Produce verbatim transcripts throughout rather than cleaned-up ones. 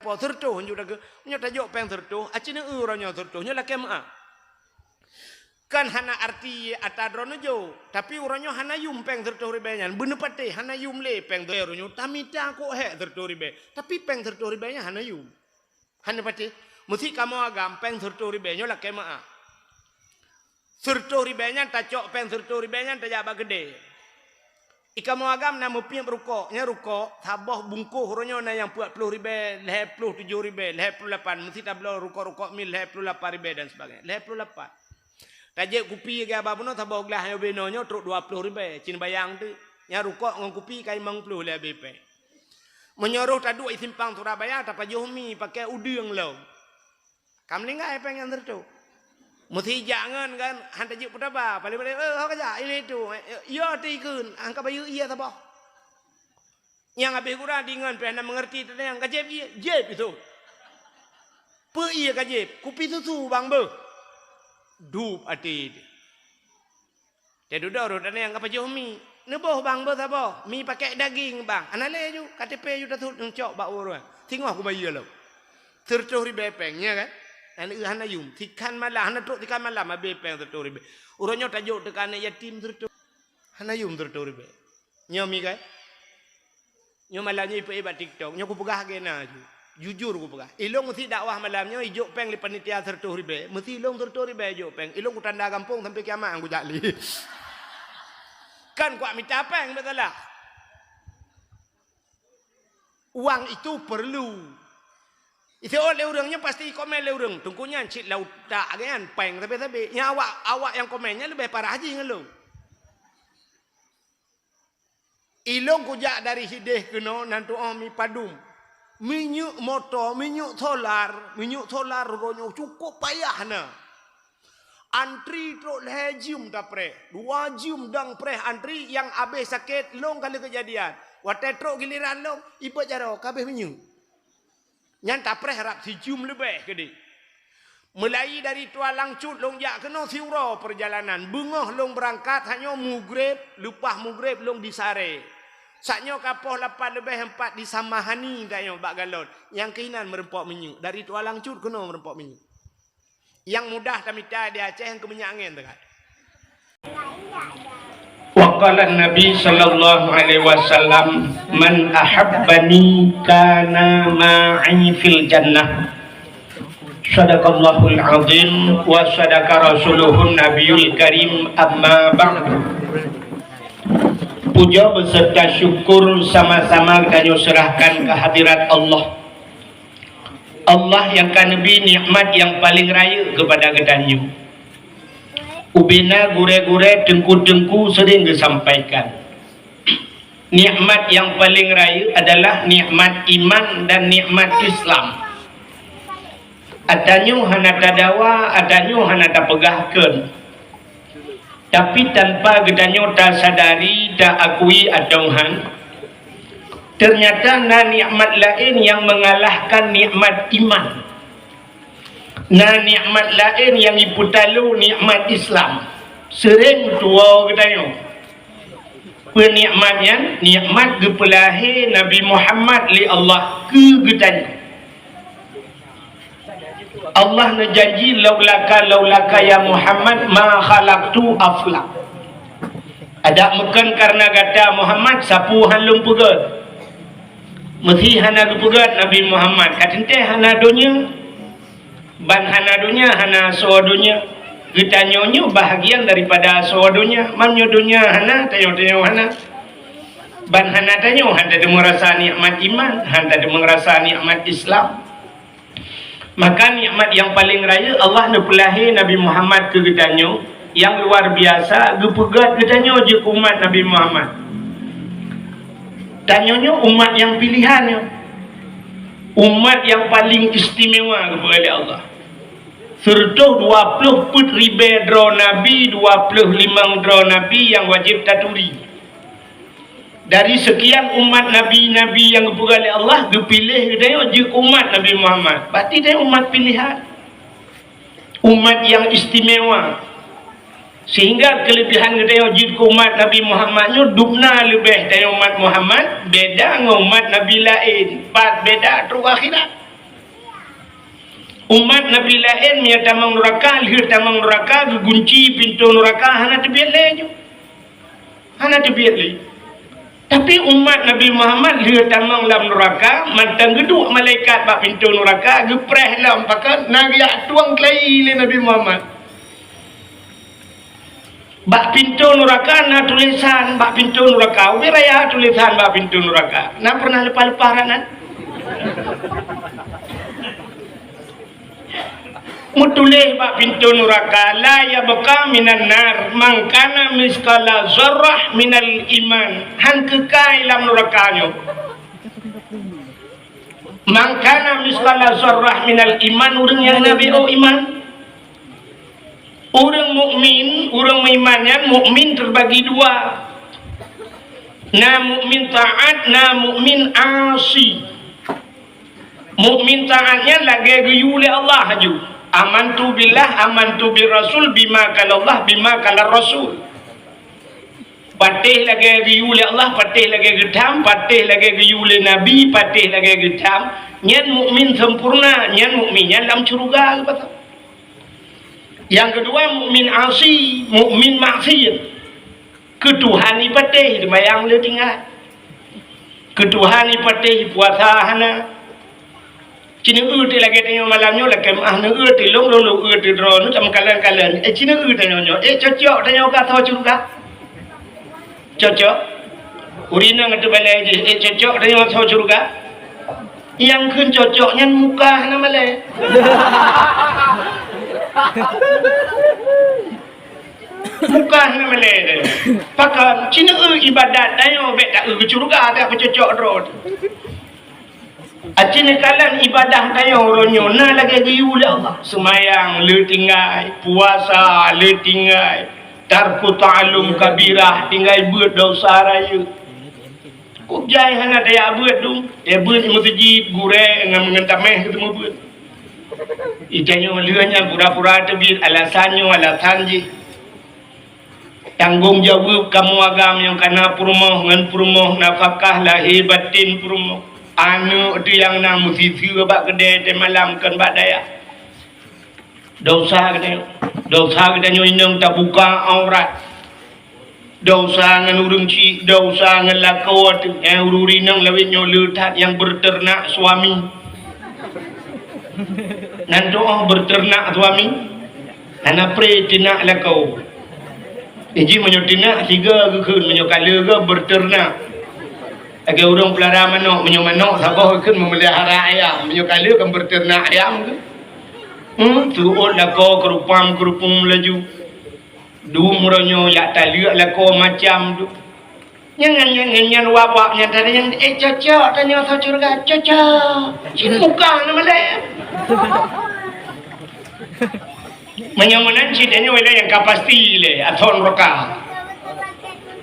Po seureutoh nyoe dah ke, nyoe tajok péng seureutoh, aci neu uroe nyoe seureutoh, nyoe lakée meu'ah. Kan hana arti ata droeneuh jok, tapi uroe nyoe hana yum péng seureutoh ribée nyan, beuneupatéh hana yum lé péng uroe nyoe tamita kok hék seureutoh ribée, tapi péng seureutoh ribée nyan hana yum. Hana patéh, meusi kamoe agam péng seureutoh ribée nyoe lakée meu'ah. Seureutoh ribée nyan tacok péng seureutoh ribée nyan tajak bak keudè. Ikamoe agam na meupiep rukok, nyan rukok saboh bungkôh uroe nyoe na nyang peuet ploh ribée, lhée ploh tujoh ribée, lhée ploh lapan, meusi tabloe rukok-rukok mi lhée ploh lapan ribée dan sebagainya. Lhée ploh lapan. Tajép kupi lagée haba bunoe saboh glah nyoe binoe nyoe trok dua ploh ribée, cit neubayang teuk. Nyan rukok ngon kupi ka limong ploh lé abéh péng. Meunyoe roh taduek i simpang Surabaya tapajoh mi paké udeueng lom. Ka meuninggai péng nyang seureutoh. Meusi jak ngon kan, han tajeuet peutaba, paléng-paléng, "Eh, ho ka jak, ini itu." "Yo, ti ikheun, han ka bayeue ié saboh." Nyang habéh gura di ngon pih hana meungeurti teuntang, ka jieb ié, jieb itu. Peue ié ka jieb? Kupi susu bang beuh. Dup até. Teududoe rot aneuk nyang ka pajoh mi. Neuboh bang beuh saboh, mi pakék daging bang. Hana lé ju, K T P ju tasut neucok bak ureuëng. Singoh kubayeue lom. Seureutoh ribée péng, nya kan? Hana, hana yum. Sikhan malam, hana trok sikhan malam habéh péng seureutoh ribée. Uroe nyoe tajok teuka aneuk yatim seureutoh. Hana yum seureutoh ribée. Nyoe mi kan? Nyoe malam nyoe ipeuék bak TikTok, nyoe kupeugah lagée na ju. Jujur kupeugah. Ilôn meusi dakwah malam nyoe ijok péng lé panitia seureutoh ribée, meusi ilôn seureutoh ribée ijok péng. Ilôn kutanda gampông sampai kiamat nyang kujak lé. Kan kuak mita péng, beutôi lah. Uang itu perlu. Isiôt lé ureuëng nyoe pasti ikomen lé ureuëng. Teungku nyan cit lam utak geuh nyan péng sabe-sabe. Nyang awak, awak nyang komen nyan leubeh parah jih ngon lôn. Ilôn kujak dari sideh keunoe nan tuoh mi padum. Minyeuk moto, minyeuk solar, minyeuk solar uroe nyoe cukôp payah na. Antri trok lhée jeuem tapreh, dua jeuem dang preh antri nyang abéh sakét lôn kali keujadian. Watée trok giliran lôn, ibeuet jaroe ka abéh minyeuk. Nyan tapreh rab sijeuem leubeh keudeh. Meulai dari Tualang Cut lôn jak keunoe siuroe peurjalanan. Beungoh lôn beurangkat, hanyoe mugreb, leupah mugreb lôn di Sarée. Saknyoe ka poh lapan leubeh empat di Samahani tanyoe bak galon. Nyang keuh inan meureumpok minyeuk. Dari Tualang Cut keunoe meureumpok minyeuk. Nyang mudah tamita di Aceh nyang keu minyeuk angén teuka. Wa qala Nabi sallallahu alaihi wasallam, "Man ahabbani kana ma'i fil jannah." Sadaqallahul azim wa sadaqa rasuluhun nabiyul karim, amma ba'du. Puja beserta syukur sama-sama tanyoe serahkan kehadirat Allah. Allah nyang ka neubri nikmat nyang paleng rayeuk keupada geutanyoe. Ubena gurée-gurée, teungku-teungku sering geusampaikan, nikmat nyang paleng rayeuk adalah nikmat iman dan nikmat Islam. Atanyoe hana tadawa, atanyoe hana tapeugah kheun. Tapi tanpa geutanyoe tasadari, taakui atawa han, teunyata na nikmat laén nyang meungalahkan nikmat iman. Na nikmat laén nyang jipeutalo nikmat Islam. Seuréng tuwoe geutanyoe. Peue nikmat nyan? Nikmat geupeulahé Nabi Muhammad lé Allah keu geutanyoe. Allah neujanji, "Laulaka, laulaka ya Muhammad, ma khalaqtu aflak." Adak meukheun kareuna gata Muhammad, sapeue han lôn peugét. Meusi hana geupeugét Nabi Muhammad, ka teuntée hana donya. Ban hana donya, hana asoe donya. Geutanyoe nyoe bahagian daripada asoe donya. Meunyoe donya hana, tanyoe-tanyoe hana. Ban hana tanyoe, han tadeungoe rasa nikmat iman, han tadeungoe rasa nikmat Islam. Maka nikmat nyang paleng rayeuk Allah neupeulahé Nabi Muhammad keu geutanyoe, nyang luar biasa geupeugét geutanyoe jeuet keu umat Nabi Muhammad. Tanyoe nyoe umat nyang pilihan nyoe. Umat nyang paleng istimewa geupeugét lé Allah. Sireutôh dua ploh peuet ribée droe nabi, dua ploh limong droe nabi nyang wajéb taturi. Dari seukian umat nabi-nabi nyang geupeugah lé Allah, geupiléh geutanyoe jeuet keu umat Nabi Muhammad. Berarti tanyoe umat pilihan. Umat nyang istimewa. Sehingga keuleubihan geutanyoe jeuet keu umat Nabi Muhammad nyoe dubna leubeh tanyoe umat Muhammad, beda ngon umat nabi laén. Pat beda trok akhirat. Umat Nabi laén meunyoe tamong nuraka, lheueh tamong nuraka, geugunci pintoe nuraka, hana teubiet lé nyoe. Hana teubiet lé. Tapi umat Nabi Muhammad lheueh tamong lam nuraka, mantong geuduek malaikat bak pintoe nuraka, geupreh lom pakon, na geujak tueng keulayi lé Nabi Muhammad. Bak pintoe nuraka na tulésan, bak pintoe nuraka, ubé raya tulésan bak pintoe nuraka. Na pernah leupah-leupah rat nan? Meutuléh bak pintoe nuraka, "La yabqa minan nar man kana misqala zarrah minal iman." Han keukai lam nuraka nyoe. "Man kana misqala zarrah minal iman," ureuëng nyang na B O iman. Ureuëng mukmin, ureuëng meuiman nyan mukmin teubagi dua. Na mukmin taát, na mukmin asi. Mukmin taát nyan lagée geuyue lé Allah laju. "Amantu billah, amantu bir rasul, bima qalallah, bima qalar rasul." Patéh lagée geuyue lé Allah, patéh lagée geutham, patéh lagée geuyue lé Nabi, patéh lagée geutham. Nyan mukmin sempurna, nyan mukmin nyan lam syeuruga geupasoe. Nyang keudua mukmin asi, mukmin maksiet. Keu Tuhan ipatéh, seumayang le tinggai. Keu Tuhan ipatéh, puasa hana. Ci neueu teuh lagée tanyoe malam nyoe, lakée meuah neueu teuh lôn, lôn, lôn eu teuh droeneuh, tameukalon-kalon. Eh, ci neueu tanyoe nyoe. Eh, cocok tanyoe ka tho syeuruga? Cocok? Ureuëng inong ateueh balée jih, eh, cocok tanyoe tho syeuruga? Nyang kheun cocok nyan muka hana malée. Muka hana malée. Pakon? Ci neueu ibadat tanyoe bék taeu keu syeuruga, bék peucocok droe. Aci neukalon ibadah tanyoe uroe nyoe na lagée geuyue lé Allah. Seumayang le tinggai, puasa le tinggai, tarku ta'allum kabirah, tinggai beuet desya rayeuk. Kok jai hana tajak beuet dum? Eh, beuet meuseujid, gurée ngon, ngon tameh keu teumeu beuet. Itanyoe lheueh nyan pura-pura teubiet alasan nyoe, alasan jih. Tanggong jaweueb kamoe agam nyang kana peurumoh ngon peurumoh, nafakah lahé baten peurumoh. Aneuëk teuh nyang na meusiseue bak keudée teumalam kon bak dayah. Desya geutanyoe, desya geutanyoe inong tabuka aurat. Desya ngon ureuëng chik, desya ngon lakoe teuh. Eh, ureuëng inong lawét nyoe le that nyang beuteunak suami. Nan tuoh beuteunak suami. Hana pré teunak lakoe. Iji meunyoe teunak siga geukheun, meunyoe ka le geuh beuteunak. Lagée ureuëng peulara manok, meunyoe manok saboh geukheun meumeulihara ayam, meunyoe ka le kan beuteunak ayam geuh. Hmm, seuôt lakoe keurupam-keurupum laju. Dum uroe nyoe jak taleuek lakoe macam tu. Nyan, nyan, nyan, nyan wabak nyan tadi nyan, eh, cocok tanyoe tho syeuruga, cocok. Cit muka na malée. Meunyoe meunan cit tanyoe ilée nyang ka pasti lé, atho nuraka.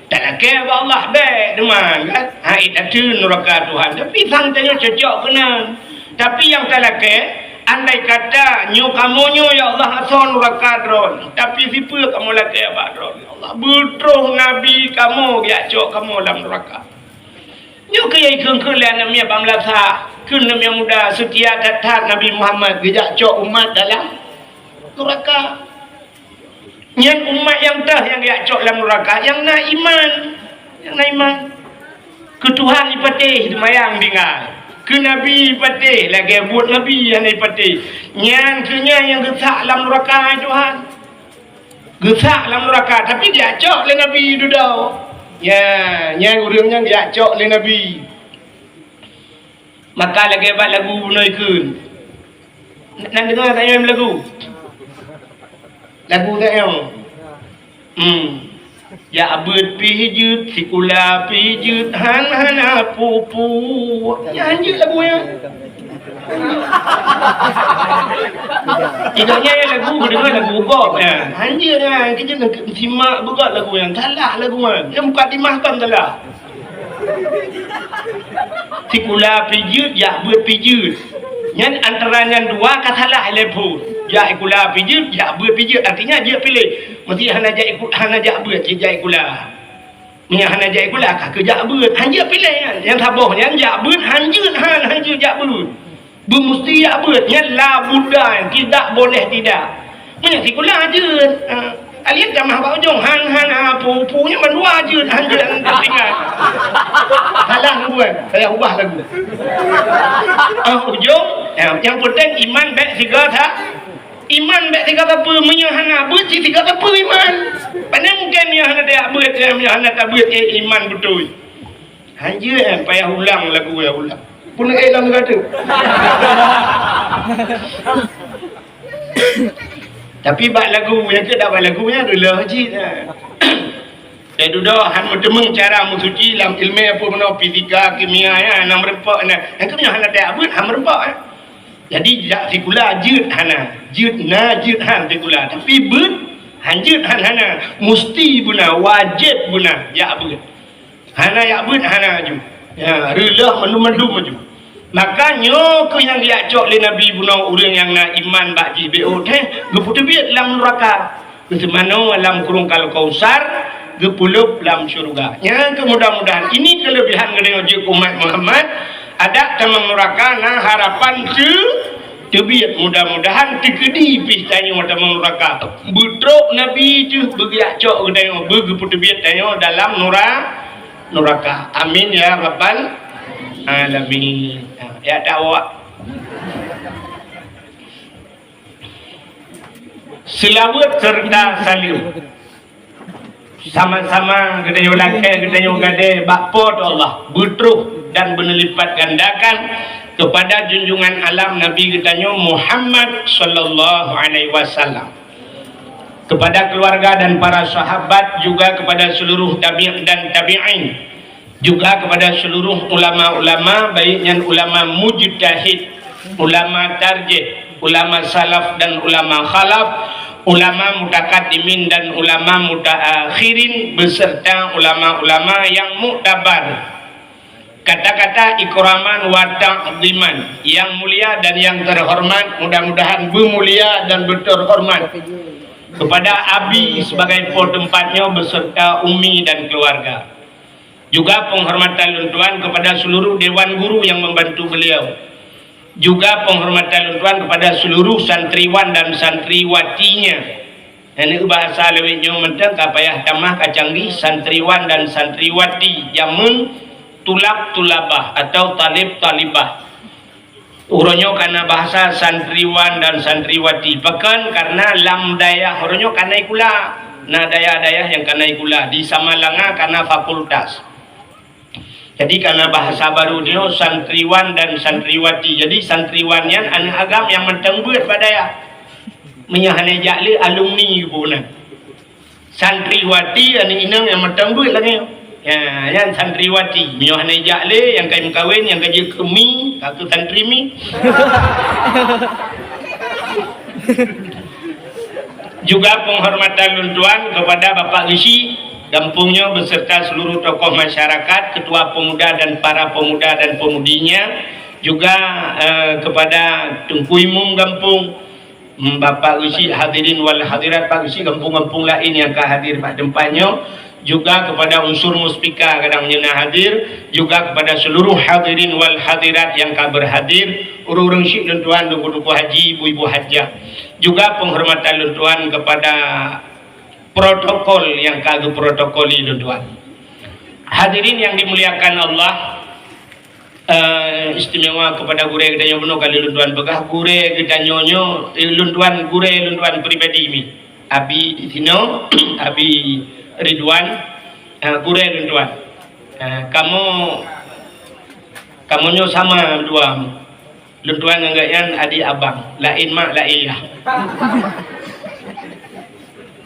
Talakée bak Allah bék teuma kan? Ha, eh, tateun nuraka Tuhan. Tapi sang tanyoe cocok keunan. Tapi nyang talakée, andai kata nyoe kamoe nyoe, ya Allah, asoe nuraka droe, tapi sipeue kamoe lakée bak droe, ya Allah? Beutroh Nabi kamoe geujak cok kamoe lam nuraka. Nyoe keuh ikheun-kheun lé aneuk miet bak meulasa, kheun aneuk miet muda, seutia that-that Nabi Muhammad geujak cok umat dalam nuraka. Nyan umat nyang teuh nyang geujak cok lam nuraka, nyang na iman. Nyang na iman. Keu Tuhan ipatéh seumayang tinggai. Keu Nabi ipatéh lagée buet Nabi hana ipatéh. Nyan keuh nyan nyang geusak lam nuraka, hai Tuhan. Geusak lam nuraka, tapi geujak cok lé Nabi dudoe. Nya, nyan ureuëng nyan geujak cok lé Nabi. Maka lagée bak lagu bunoe kheun. Nan deungoe tanyoe lagu? Lagu tanyoe. Hmm. Jak beuet pih jeuet, sikula pih jeuet, han hana peue-peue. Nyan jeuet lagu nyan. Ingat nyan lagu, deungoe lagu gob nyan. Han jeuet nyan, keu jeuet simak beugöt lagu nyan. Salah lagu nyan. Nyang mukadimah kan salah. Sikula pih jeuet, jak beuet pih jeuet. Nyan antara nyan dua ka salah lé phon. Jak sikula pih jeuet, jak beuet pih jeuet. Artinya jeuet piléh. Meusti hana jak iku-, hana jak beuet, cit jak sikula. Meunyo hana jak sikula, ka keu jak beuet. Han jeuet piléh nyan. Nyang saboh nyan jak beuet, han jeuet, han, han jeuet jak beuet. Beumusti jak beuet, nyan la budda, tidak boleh tidak. Meunyoe sikula jeuet, ha, alien tamah bak ujong, han, han, ha, pu, pu nyan bandua jeuet, han jeuet, han tinggai. Salah buet, payah ubah lagu. Ah, ujong, ya, nyang penting iman bèk sigoe sa-, iman bèk sigoe sapeue, meunyoe hana beuet, sigoe sapeue iman. Pane mungken meunyoe hana tajak beuet, meunyoe hana tabeuet, eh, iman beutôi. Hanjeuet, eh, payah ulang lagu, payah ulang. Pun, eh, lam kata. Tapi bak lagu, nyang keu dak bak lagu nyan reuloh cit, eh. Eh, dudoe han meuteumeung cara meusuci lam ileumèe peue meunoe fisika, kimia, ya, hana meureumpok, na. Nyang keu nyan hana tajak beuet, han meureumpok, eh. Jadi, jak sikula jeuet hana, jeuet na, jeuet han sikula. Tapi beuet, han jeuet han hana, musti beuna, wajéb beuna jak beuet. Hana jak beuet, hana aju. Ya, reuloh mandum-mandum aju. Maka nyoe keuh nyang geujak cok lé Nabi bunoe ureueng nyang na iman bak jih beu teuh, geupeuteubiet lam nuraka. Geuseumanoe lam krueng Al-Kausar, geupeulop lam syeuruga. Nyan keuh mudah-mudahan. Ini keulebihan geutanyoe jeuet umat Muhammad, adak tamong nuraka na harapan teu-, teubiet. Mudah-mudahan teukeudi pih tanyoe tamong nuraka. Beutrok Nabi teuh beugeujak cok geutanyoe, beugeupeuteubiet tanyoe dalam nura-, nuraka. Amin ya rabbal alamin. Ya, ya dakwah. Seulaweuet seureuta saleuem sama-sama geutanyoe lakèe, geutanyoe gadée bak Po teu Allah, beutroh dan beuneulipat gandakan keupada junjungan alam Nabi geutanyoe Muhammad sallallahu alaihi wasallam, keupada keuluwarga dan para sahabat, juga keupada seuluruh tabi' dan tabi'in. Juga keupada seuluruh ulama-ulama, baik nyan ulama mujtahid, ulama tarjih, ulama salaf dan ulama khalaf, ulama mutakaddimin dan ulama mutaakhirin, beserta ulama-ulama yang muktabar. Kata-kata ikraman wa ta'ziman, yang mulia dan yang terhormat, mudah-mudahan beumulia dan beuteuhormat keupada Abi sebagai po teumpat nyoe beserta Umi dan keuluwarga. Juga penghormatan lôn tuan kepada seluruh dewan guru yang membantu beliau. Juga penghormatan lôn tuan kepada seluruh santriwan dan santriwatinya. Nyan bahasa lawét nyoe mantong ka payah tamah ka canggih, santriwan dan santriwati jameun, tulab tulabah atau talib talibah. Uroe nyoe kana bahasa santriwan dan santriwati. Pakon? Karena lam dayah uroe nyoe kana ikula. Na dayah-dayah nyang kana ikula. Di Samalanga kana fakultas. Jadi kana bahasa baru nyoe santriwan dan santriwati. Jadi santriwan nyan aneuk agam nyang mantong beuet bak dayah. Meunyoe hana jak lé alumni geuboh nan. Santriwati aneuk inong nyang mantong beuet lagée nyoe. Ya, nyan santriwati. Meunyoe hana jak lé, nyang ka meukawen, nyang ka jeuet keu mi, ka keu santri mi. Juga penghormatan lôn tuan kepada Bapak Geuchik gampông nyoe beserta seluruh tokoh masyarakat, ketua pemuda dan para pemuda dan pemudinya, juga, eh, kepada Teungku Imum gampông, Hmm, Bapak Geuchik, hadirin wal hadirat, Pak Geuchik gampông-gampông laén nyang ka hadir bak teumpat nyoe, juga kepada unsur muspika kadang nyoe na hadir, juga kepada seluruh hadirin wal hadirat nyang ka berhadir, ureuëng-ureuëng syik lôn tuan, teungku-teungku haji, ibu-ibu hajah, juga penghormatan lôn tuan kepada protokol nyang ka geuprotokoli lôn tuan. Hadirin yang dimuliakan Allah, eh, istimewa kepada gurée geutanyoe bunoe kali lôn tuan peugah, gurée geutanyoe nyoe, eh, lôn tuan, gurée lôn tuan pribadi mi. Abi di sinoe, Abi Ridwan, eh, gurée lôn tuan. Eh, kamoe, kamoe nyoe sama dua. Lôn tuan ngon gobnyan adik abang, laén mak, laén yah.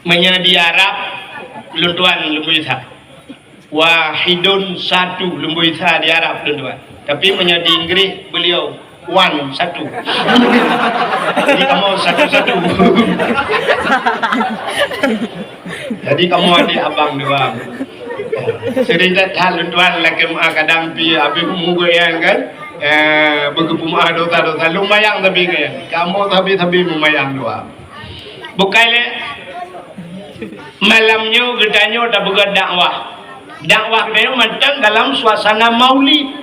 Meunyoe di Arab, lôn tuan lumbôi sa. Wahidun satu, lumbôi sa di Arab, lôn tuan. Tapi meunyoe di Inggris, beliau one satu. Jadi kamoe satu-satu. Jadi kamoe adik abang dua. Sering that hal lôn tuan lakée meu'ah kadang pi habéh umu gobnyan kan. Eh, beugeupeumaah dosa-dosa lumayan sabe nyan. Kamoe sabe-sabe mumayan dua. Bukai lé malam nyoe geutanyoe tapeugah dakwah. Dakwah geutanyoe mantong dalam suasana maulid.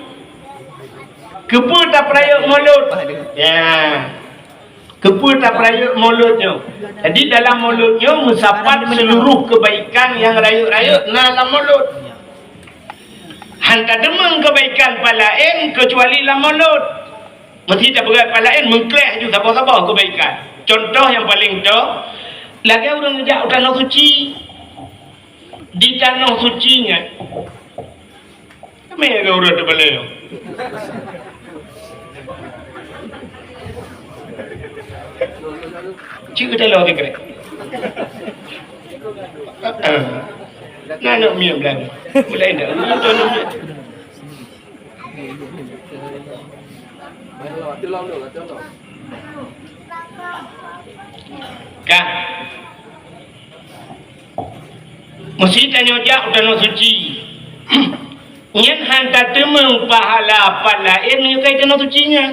Keupeue tapeurayeuk Maulud? Ya. Keupeue tapeurayeuk Maulud nyoe? Jadi dalam Maulud nyoe meusapat seluruh keubaikan nyang rayeuk-rayeuk na lam Maulud. Han tateumeung keubaikan pat laén keucuali lam Maulud. Meuseuti tapeugah pat laén meukleh ju saboh-saboh keubaikan. Cuntoh nyang paleng toh, lagée ureuëng jak u tanoh suci. Di tanoh suci nyan, ramé ureuëng teubalée. Cik taloe sikrek. Na aneuk miet beulangöng. Mulai dak? Ka. Meuseuti tanyoe jak u tanoh suci. Nyan han tateumeung pahala pat laén meunyoe ka i tanoh suci nyan.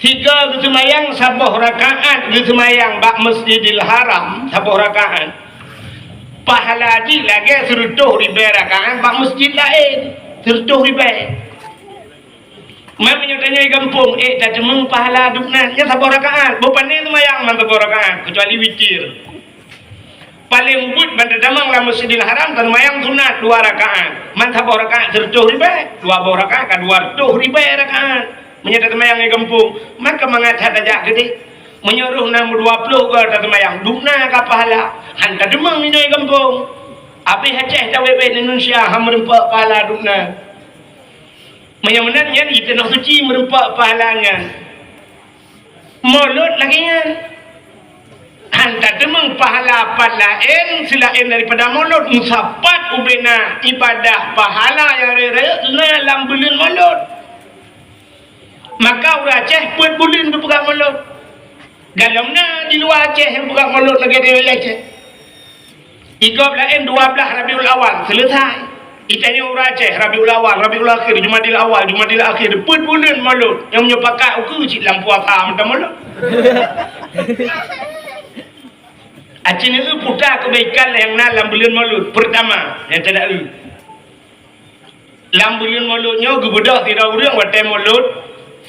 Sigoe geuseumayang saboh rakaat, geuseumayang bak Masjidil Haram saboh rakaat, pahala jih lagée sireutôh ribée rakaat bak masjid laén, sireutôh ribée. Man meunyoe tanyoe i gampông, ék tateumeung pahala dum nyan, nyan saboh rakaat, boh pane seumayang man saboh rakaat, keucuali witir. Paleng ubit ban tatamong lam Masjidil Haram, taseumayang sunat dua rakaat. Man saboh rakaat sireutôh ribée, dua boh rakaat ka dua reutôh ribée rakaat. Meunyoe taseumayang i gampông, maka mangat that tajak keudeh. Meunyoe roh na meudua ploh goe taseumayang, dum na ka pahala. Han tateumeung inoe i gampông. Abéh Aceh tawét-wét Indonesia han meureumpok pahala dum na. Meunyoe meunan nyan i tanoh suci meureumpok pahala nyan. Mulod lagée nyan. Han tateumeung pahala pat laén seulaén daripada mulod, meusapat ubena ibadah pahala nyang rayeuk-rayeuk na lam buleuen mulod. Maka ureuëng Aceh peuet buleuen geupeugah mulod. Galom na di luwa Aceh nyang peugah mulod lagée di Aceh. I gob laén dua blaih Rabiul Awal, seuleusai. I tanyoe ureuëng Aceh, Rabiul Awal, Rabiul Akhir, Jumadil Awal, Jumadil Akhir, peuet buleuen mulod. Nyang meunyoe pakat ukeue cit lam puasa mantong mulod. Aci neueu puta keubaikan nyang na lam buleuen mulod. Peurtama, nyang teunaeu. Lam buleuen mulod nyoe geubeudôh sidroe ureuëng watée mulod,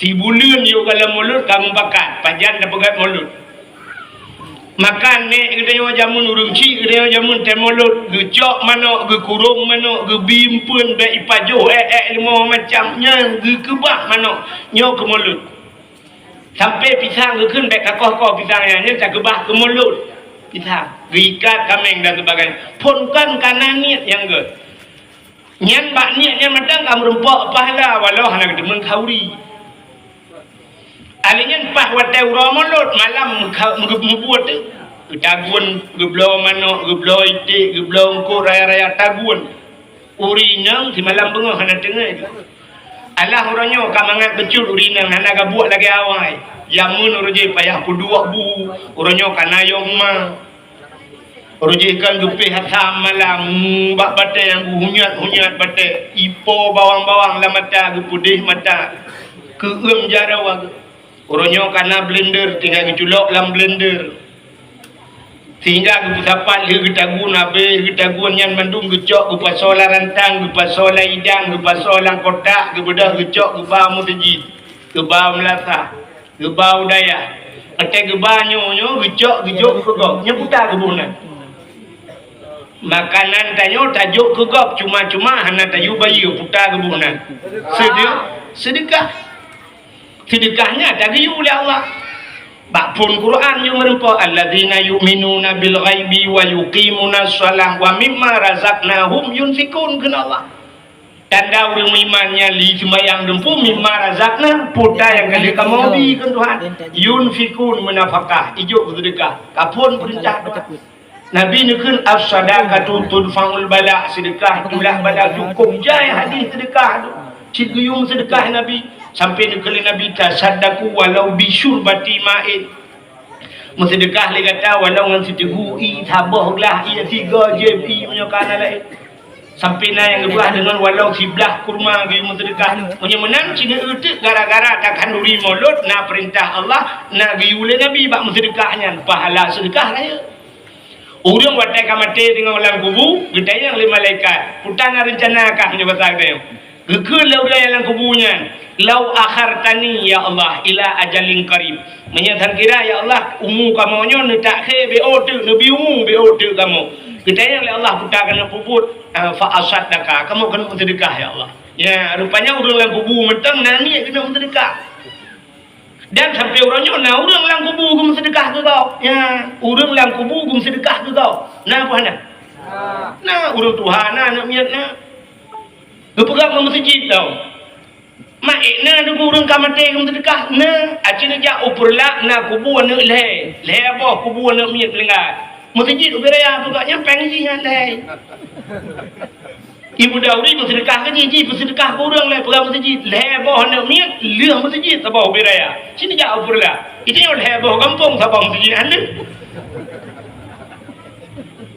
sibuleuen yoh gohlom mulod ka meupakat, pajan tapeugét mulod. Maka nék geutanyoe jameun ureuëng chik geutanyoe jameun tée mulod, geucok manök, geukurong manök, geubi eumpeuen, bék ipajoh ék-ék leumo macam nyan geukeubah manök nyoe keu mulod. Sampai pisang geukheun bék kakoh-koh pisang nyan, nyan takeubah keu mulod pisang, geuikat kaméng dan sebagainya. Phon kon kana niet nyang gét. Nyan bak niet nyan mantong ka meurumpok pahala walau hana geuteumeung khauri. Alèh nyan paih watée uroe mulod malam meuka-, meuge-, meubuet teuh. Geutagun, geubloe manök, geubloe iték, geubloe eungkot raya-raya tagun. Ureuëng inong simalam beungoh hana teungoh. Alah uroe nyoe ka mangat beucut ureuëng inong hana gabuek lagée awai. Jameun uroe jih payah peuduek bu, uroe nyoe ka na yom ma. Uroe jih kan geupéh asam malam, bak batée nyang geuhunyat-hunyat batée, ipo bawang-bawang lam mata, geupeudeh mata, keueum jaroe. Uroe nyoe ka na blender, tinggai geuculok lam blender. Sehingga geupeusapat lheueh geutagun, abéh geutagun nyan mandum geucok, geupasoe lam rantang, geupasoe lam idang, geupasoe lam kotak, geubeudôh geucok, geuba meuseujid, geuba meulasah. Geuba u dayah. Watée geuba nyoe-nyoe geucok geujok keu gob. Nyoe puta geuboh nan. Makanan tanyoe tajok keu gob, cuma-cuma hana tayue bayeue, puta geuboh nan. Seudeu-, seudeukah. Seudeukah nyan tageuyue lé Allah. Bak phon Quran nyoe meurumpok, "Alladzina yu'minuna bil ghaibi wa yuqimunas shalah wa mimma razaqnahum yunfikun," kheun Allah. Tanda ureuëng meuiman nyan li seumayang dumpu mimma razaqna, puta nyang ka lheueh kamoe bi kheun Tuhan. Yunfikun meunafakah, ijok beuseudeukah. Ka phon peurintah Tuhan. Nabi neukheun as-sadaqatu tudfa'ul bala, seudeukah tulak bala cukôp jai hadih seudeukah tu. Cit geuyue seudeukah Nabi, sampai neukheun lé Nabi tasaddaqu walau bisyurbati ma'in. Meuseudeukah lé gata walau ngon siteugui ié, saboh glah ié, sigoe jeuem ié meunyoe ka na laén. Sampai na nyang geupeugah deungon walau siblah kurma geuyue meuseudeukah. Meunyoe meunan, sineuk euteuk gara-gara takhanduri mulod na peurintah Allah, na geuyue lé Nabi bak meuseudeukah nyan, pahala seudeukah rayeuk. Ureuëng watée ka maté teungoh lam kubu, geutanyong lé malaikat, "Peue na reuncana kah meunyoe basa geutanyoe?" Geukheun lé ureuëng nyang lam kubu nyan, "Lau akhartani, ya Allah, ila ajalin qarib." Meunyoe that kira, ya Allah, umu kamoe nyoe neutakhé, beu teuk, neubi umu beu teuk kamoe. Geutanyong lé Allah, "Peue ta keuneuk peubuet?" "Ah, fa asaddaka, kamoe keuneuk meuseudeukah, ya Allah." Ya, rupanya ureuëng lam kubu mantong na niet keuneuk meuseudeukah. Dan sampai uroe nyoe na ureuëng lam kubu geumeuseudeukah keu gob. Ya, ureuëng lam kubu geumeuseudeukah keu gob. Na peue hana? Na ureuëng tuha, na aneuëk miet, na. Geupeugah bak meuseujid tau. Mak ék na deungon ureuëng ka maté geumeuseudeukah, na. Aci neujak u Peureulak na kubu aneuëk lhée, lhée boh kubu aneuëk miet meuninggai. Meuseujid ubé raya peugah nyan péng jih nyan lhée. Ibu Dauri meuseudeukah keu jih, jih meuseudeukah keu ureuëng lé peugah meuseujid. Lhée boh aneuëk miet, lheueh meuseujid saboh ubé raya. Sini jak u Peureulak. Itu nyoe lhée boh gampông saboh meuseujid aneuëk.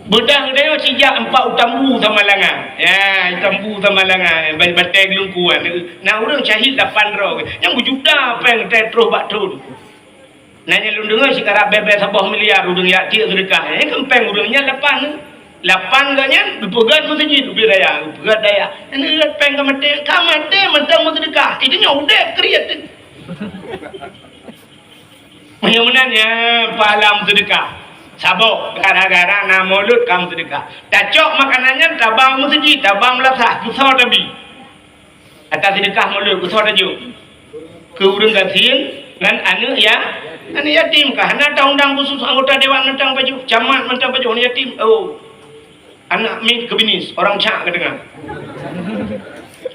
Beudah geutanyoe sijak empat u Tambu Samalanga. Ya, Tambu Samalanga, ba-, batée geulungkuan. Na ureuëng syahid lapan droe. Nyang beujuta péng teuh troh bak thon. Na nyang lôn deungoe sikarab bée-bée saboh miliar ureuëng jak tiek seudeukah. Eh, keumpeng ureuëng nyan lapan. Lapan geuh nyan, geupeugét meuseujid, ubé raya, geupeugét daya. Nyan geuh péng ka maté, ka maté mantong meuseudeukah. Itu nyoe udeb kriet. Meunyoe meunan nyan, pahala meuseudeukah. Saboh, gara-gara na mulod ka meuseudeukah. Tacok makanan nyan, taba meuseujid, taba meulasah, keusoe tabi. Ata seudeukah mulod, keusoe tajok. Keu ureuëng gasien ngon aneuëk ya, aneuëk yatim kah. Hana ta undang khusus anggota dewan mantong pajoh, camat mantong pajoh, aneuëk yatim. Oh. Anak mit keubinis, orang cak ka deungoe.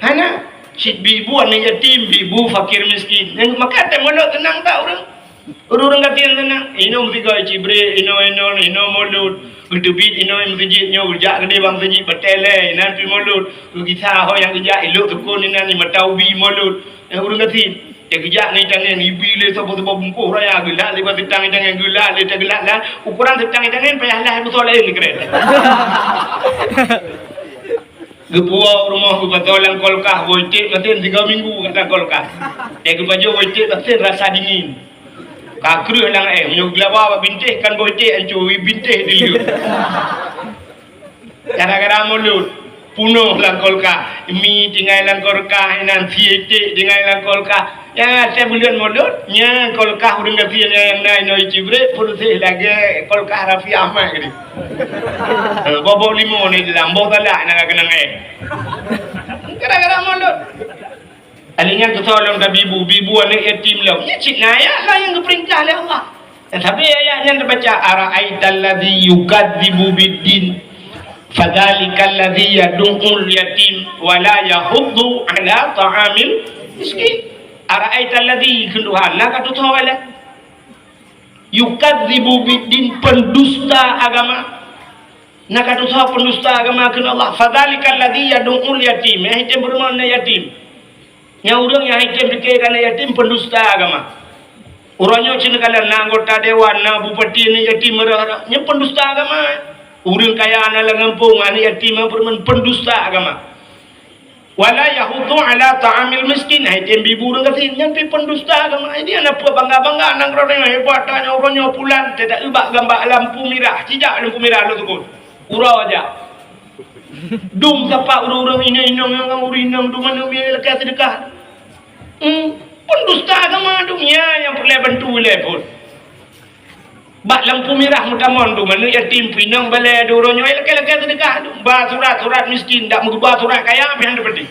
Hana. Cit bi bu aneuëk yatim, bi bu fakir miskin. Nyan maka teuh mulod teunang tak ureuëng? Ureuëng-ureuëng gasien teunang, inong sigoe cibrek, inong-inong, inong mulod, geuteubiet inong meuseujid nyoe, geujak keudeh bang seujid, batée lé, inan pi mulod, geugisa ho nyang geujak, ilok sukon inan, imata ubi mulod, nyang ureuëng gasien. Teugeujak ngon itangen, ibi lé saboh-saboh bungkôh raya, geulat lé bak seutang itangen, geulat lé teugelat lah, ukoran seutang itangen payah lah beusoe laén keu kren. Geupuwoe u rumoh geupasoe lam kulkas, woe cek masen tiga minggu kat lam kulkas. Eh, geupajoh woe cek masen rasa dingin. Ka kreueh lam aé, meunyoe geulaba bak bintéh kan woe cek ancô, bintéh dileuek. Gara-gara mulod, punoh lam kulkas. Mi tinggai lam kulkas, inan sie cek tinggai lam kulkas. Ya, asai buleuen mulod, nyan kulkas ureuëng gasien nyang na inoe cibrek, peureuseh lagée kulkas Raffi Ahmad geude. Eh, boh-boh limong ni dalam, boh salak na keunong eh. Gara-gara mulod. Alèh nyan keusoe lom tabi bu, bi bu aneuëk yatim lom. Nyan cit na ayat lah nyang geupeurintah lé Allah. Dan sabe ayat nyan teubaca, "Ara'aital ladzi yukadzibu biddin, fadzalikal ladzi yadu'ul yatim, wa la yahuddu ala ta'amil miskin." Ara'aital ladzi, kheun Tuhan, na ka tutoe lé. Yukadzibu biddin, pendusta agama. Na ka tutoe pendusta agama kheun Allah. Fadzalikal ladzi yadu'ul yatim. Nyang item peurumoh aneuëk yatim. Nyang ureuëng nyang item pike keu aneuëk yatim pendusta agama. Uroe nyoe cit neukalon na anggota dewan, na bupati aneuëk yatim meurah-rah. Nyan pendusta agama. Ureuëng kaya na lam gampông, aneuëk yatim nyang peurumoh pendusta agama. Wala yahuddu ala ta'amil miskin, hai tem bi bu ureuëng gasien, nyan pi pendusta agama. Jadi hana peue bangga-bangga nanggroe nyoe hebat, tanyoe uroe nyoe pulan, teudak ubak gamba lampu mirah, cijak lampu mirah lôn tukon. Uroe jak. Dum sapat ureuëng-ureuëng inong-inong nyang ureuëng inong dum aneuëk miet lakée seudeukah. Hmm, pendusta agama dunia nyang peureulée bantu ilée phon. Bak lampu mirah meutamong tu, manök yatim, pinong balée, di uroe nyoe lakée-lakée seudeukah tu. Ba surat, surat miskin, dak meuba surat kaya, pih hana peudeh.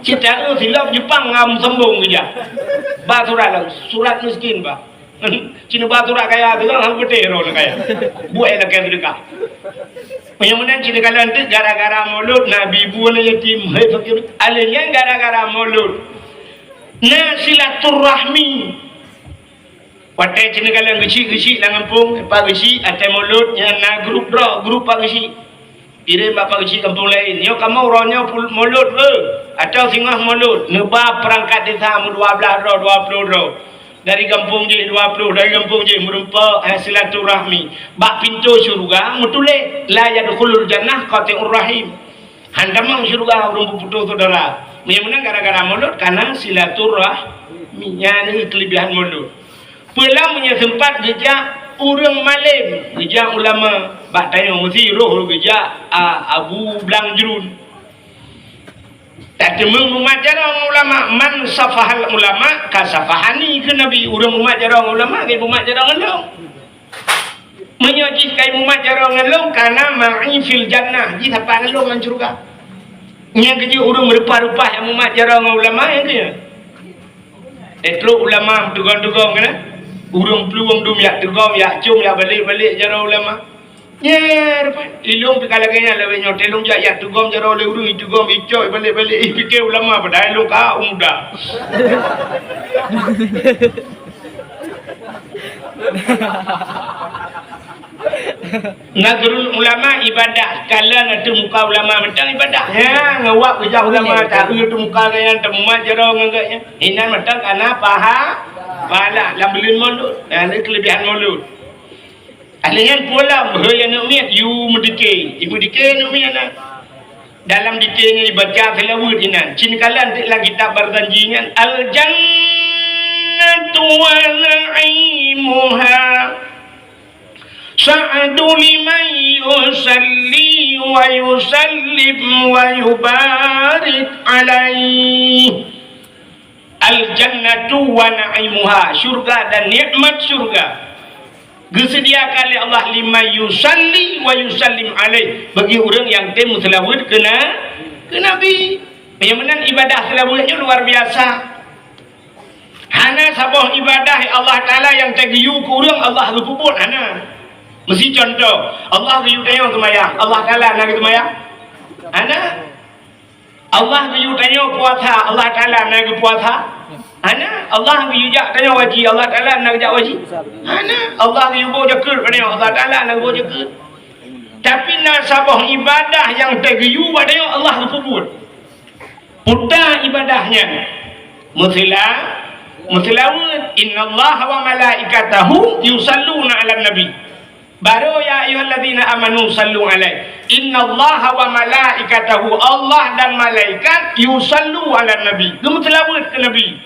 Cit taeu silop Jepang ngam sombong keujak. Ba surat lam, surat miskin ba. Cit ba surat kaya tu kan hana peudeh roh kaya. Buet lakée seudeukah. Meunyoe meunan cit kalon teuk gara-gara mulod, Nabi bu aneuëk yatim, hai fakir. Alèh nyan gara-gara mulod. Na silaturahmi. Watée cit neukalon geuchik-geuchik lam gampông, Pak Geuchik, ateueh mulod nyan na grup droe, grup Pak Geuchik. Kirém bak Pak Geuchik gampông laén. Nyoe kamoe uroe nyoe pul-, mulod, eh, atawa singoh mulod, neuba peurangkat desa meudua blaih droe, dua ploh droe. Dari gampông jéh dua ploh, dari gampông jéh meureumpok, eh, silaturahmi. Bak pintoe syeuruga meutuléh, "La yadkhulul jannah qati'ur rahim." Han tamong syeuruga ureuëng beuputôh syedara. Meunyoe meunan gara-gara mulod, kana silaturahmi. Nyan keulebihan mulod. Peue lam meunyoe seumpat geujak ureuëng malém, geujak ulama, bak tanyoe meusti roh geujak, a, Abu Blang Jruen. Tateumeung mumat jaroe ngon ulama, "Man safahal ulama kasafahani," kheun Nabi, "Ureuëng mumat jaroe ngon ulama, ka mumat jaroe ngon lôn." Meunyoe jih ka mumat jaroe ngon lôn, kana ma'i fil jannah, jih sapat ngon lôn lam syeuruga. Nyang keujeuet ureuëng meureupah-reupah nyang mumat jaroe ngon ulama nyang keujeuet. Eh, trok ulama teugom-teugom keunan. Ureuëng plueng dum yak teugom, yak com, yak balek-balek jaroe ulama. Nyer, ilong pih ka lagée nyan lawét nyoe, teulong jak yak teugom jaroe lé ureuëng, itugom, icok, balek-balek, ih, pike ulama, padahai ilong ka muda. Nazrul ulama ibadah, kalon ateueh muka ulama mantong ibadah. Ya, ngawak keujah ulama, tak eu teuh muka gaya, teumat jaroe ngon gaya. Inan mantong kana paha, pahala lam buleuen Maulud. Nah, ni kelebihan Maulud. Ahli nyan pulang, beuhe ya aneuk miet, yu meudike. Yu meudike aneuk miet na. Dalam dike nyan ibaca seulaweuet inan. Cin kalan dik lam kitab Barzanji nyan, "Al jannatu wa na'imuha sa'du liman yusalli wa yusallim wa yubarik alaih." Al jannatu wa na'imuha, syurga dan nikmat syurga geuseudiakan lé Allah liman yusalli wa yusallim alaih, bagi ureuëng nyang tem meuseulaweuet keu na-, keu Nabi. Nyang meunan ibadah seulaweuet nyoe luar biasa. Hana saboh ibadah Allah Taala nyang teugeuyue keu ureuëng Allah geupeubuet, hana. Meusi contoh, Allah geuyue tanyoe seumayang, Allah Taala na geuseumayang? Hana. Allah geuyue tanyoe puasa, Allah Taala na geupuasa? Hana. Allah geuyue jak tanyoe haji, Allah Taala na geujak haji? Hana. Allah geuyue boh jakeuet tanyoe, Allah Taala na geuboh jakeuet? Tapi na saboh ibadah nyang teugeuyue bak tanyoe Allah geupeubuet. Peue ibadah nyan? Meusila-, meuseulaweuet, "Innallaha wa malaikatahu yusalluna 'alan nabi." Baru, "Ya ayyuhalladzina amanu sallu alaihi." "Innallaha wa malaikatahu," Allah dan malaikat, "yusallu 'alan nabi," geumeuseulaweuet keu Nabi.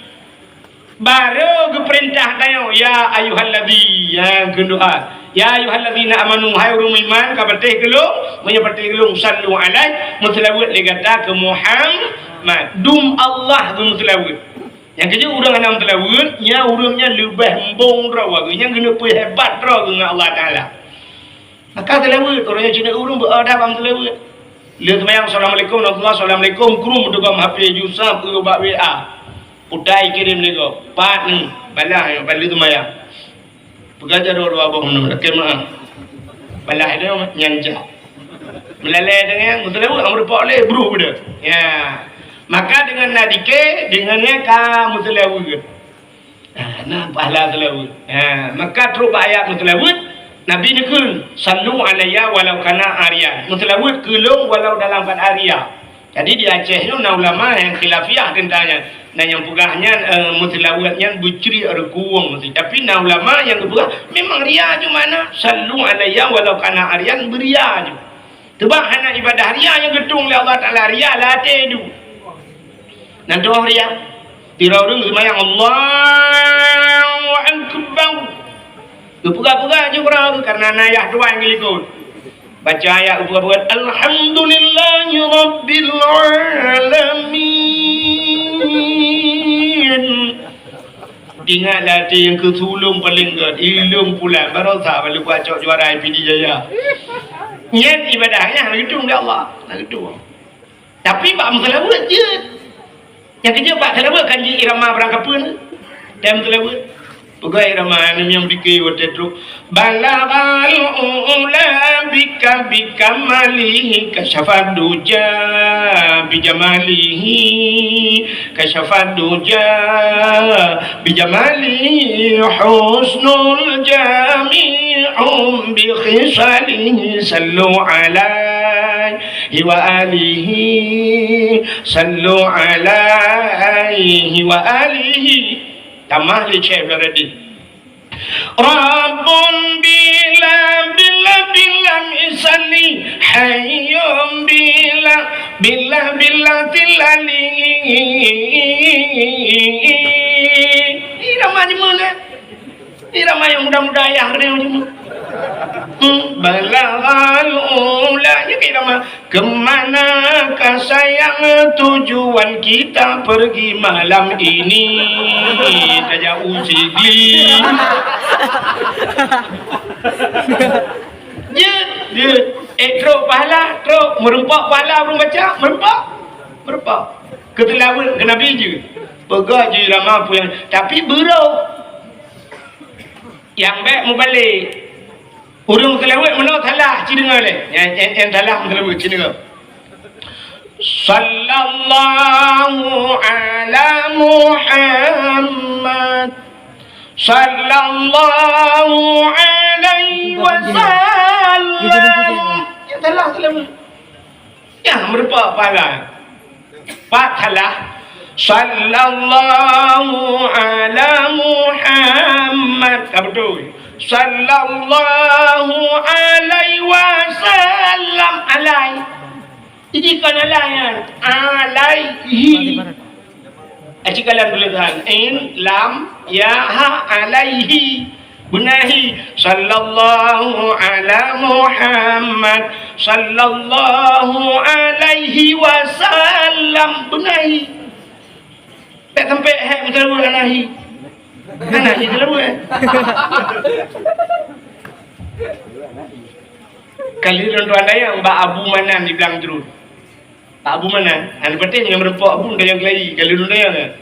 Baru geupeurintah tanyoe, "Ya ayyuhalladzi," nyang keu doa, "Ya ayyuhalladzina amanu," hai ureuëng iman, ka patéh keu lôn, meunyoe patéh keu lôn, "sallu alaihi," meuseulaweuet lé gata keu Muhammad. Dum Allah geumeuseulaweuet. Nyang keujeuet ureuëng hana meuseulaweuet, nyan ureuëng nyan leubeh embong droe geuh, nyan geuneuk peuhebat droe geuh ngon Allah Taala. Maka seulaweuet, ureuëng nyan cit ureuëng beu-, ada bang seulaweuet. Lheueh seumayang, "Assalamualaikum warahmatullahi wabarakatuh," krum teugom H P, jusab, eu, bak W A. Utai kirém lé gob. Pat ni, balah nyoe, bak lheueh seumayang. Peugah jaroe dua boh meunan, lakée meu'ah. Balah nyoe nyan jak. Meulalée deungon meuseulaweuet, meurumpok lé bruh beude. Ya. Maka deungon na dike, deungon nyan ka meuseulaweuet. Ha, na pahala seulaweuet. Ha, maka trok bak ayat meuseulaweuet, Nabi neukheun, "Sallu alayya walau kana ariyan." Meuseulaweuet keu lôn walau dalam keuadaan aria. Jadi di Aceh nyoe na ulama nyang khilafiyah teuntang nyan. Na nyang peugah nyan, eh, meuseulaweuet nyan beucriek reukueng meusi. Tapi na ulama nyang geupeugah memang ria ju makna, "Sallu alayya walau kana ariyan," beuria ju. Teubang hana ibadah ria nyang geutueng lé Allah Taala, ria lam até ju. Nan tu'oh ria. Tira ureuëng seumayang, "Allahu Akbar." Geupeugah-peugah ju keudroe, karena na yah tuan geulikot. Baca ayat geupeugah-peugah, "Alhamdulillahi Rabbil Alamin." Ingat lah, ti nyang keu sulung paléng gét, ilung pulan, barosa bak leubuat cok juara I P D Jaya. Nyan ibadah nyan, na geutueng lé Allah, na geutueng. Tapi bak meuseulaweuet jeuet. Nyang keujeuet bak seulaweuet kan jih irama barang kapeuen. Dan meuseulaweuet. Peugah irama nyang dike watée trok. Balaghal ula bika bikamalihi kasyafad duja bijamalihi kasyafad duja bijamalihi husnul jami'un bi khisalihi sallu alaihi wa alihi, sallu alaihi wa alihi. Tamah lé Syekh Abdul Radin. Rabbun bila, bila, bila misali, hayyun bila, bila, bila tilali. Irama nyoe mana? Irama nyang muda-muda ayah keuneuk nyoe. Balaghal ula, nyan keu irama. Kemanakah sayang tujuan kita pergi malam ini? Tajak u Sigli. Jeuet, jeuet. Eh, trok pahala, trok. Meureumpok pahala ureueng baca, meureumpok. Meureumpok. Keu seulaweuet keu Nabi jeuet. Peugah jih irama peue nyang, tapi beurôh. Nyang bèk mubalek. Ureueng seulaweuet meunoe salah, ci deungö lé. Nyang, nyang, nyang salah meuseulaweuet, ci deungö. Sallallahu ala Muhammad. Sallallahu alaihi wasallam. Nyang salah seulaweuet. Nyang meureumpok pahala. Pat salah. Sallallahu ala Muhammad. Ka beutôi. Sallallahu alaihi wasallam. Alai. Jadi kon alai nyan. Alaihi. Aci kalam tulisan in, lam, ya, ha, alaihi. Beunahi. Sallallahu ala Muhammad. Sallallahu alaihi wasallam. Beunahi. Tak sampai hek meuteulabeuh anahi. Anahi teulabeuh, eh. Kali lôn tuan dayang bak Abu Manan di Blang Jruen. Abu Manan, hana patéh ngon meureumpok Abu Dayang Kelai, kali lôn dayang, eh.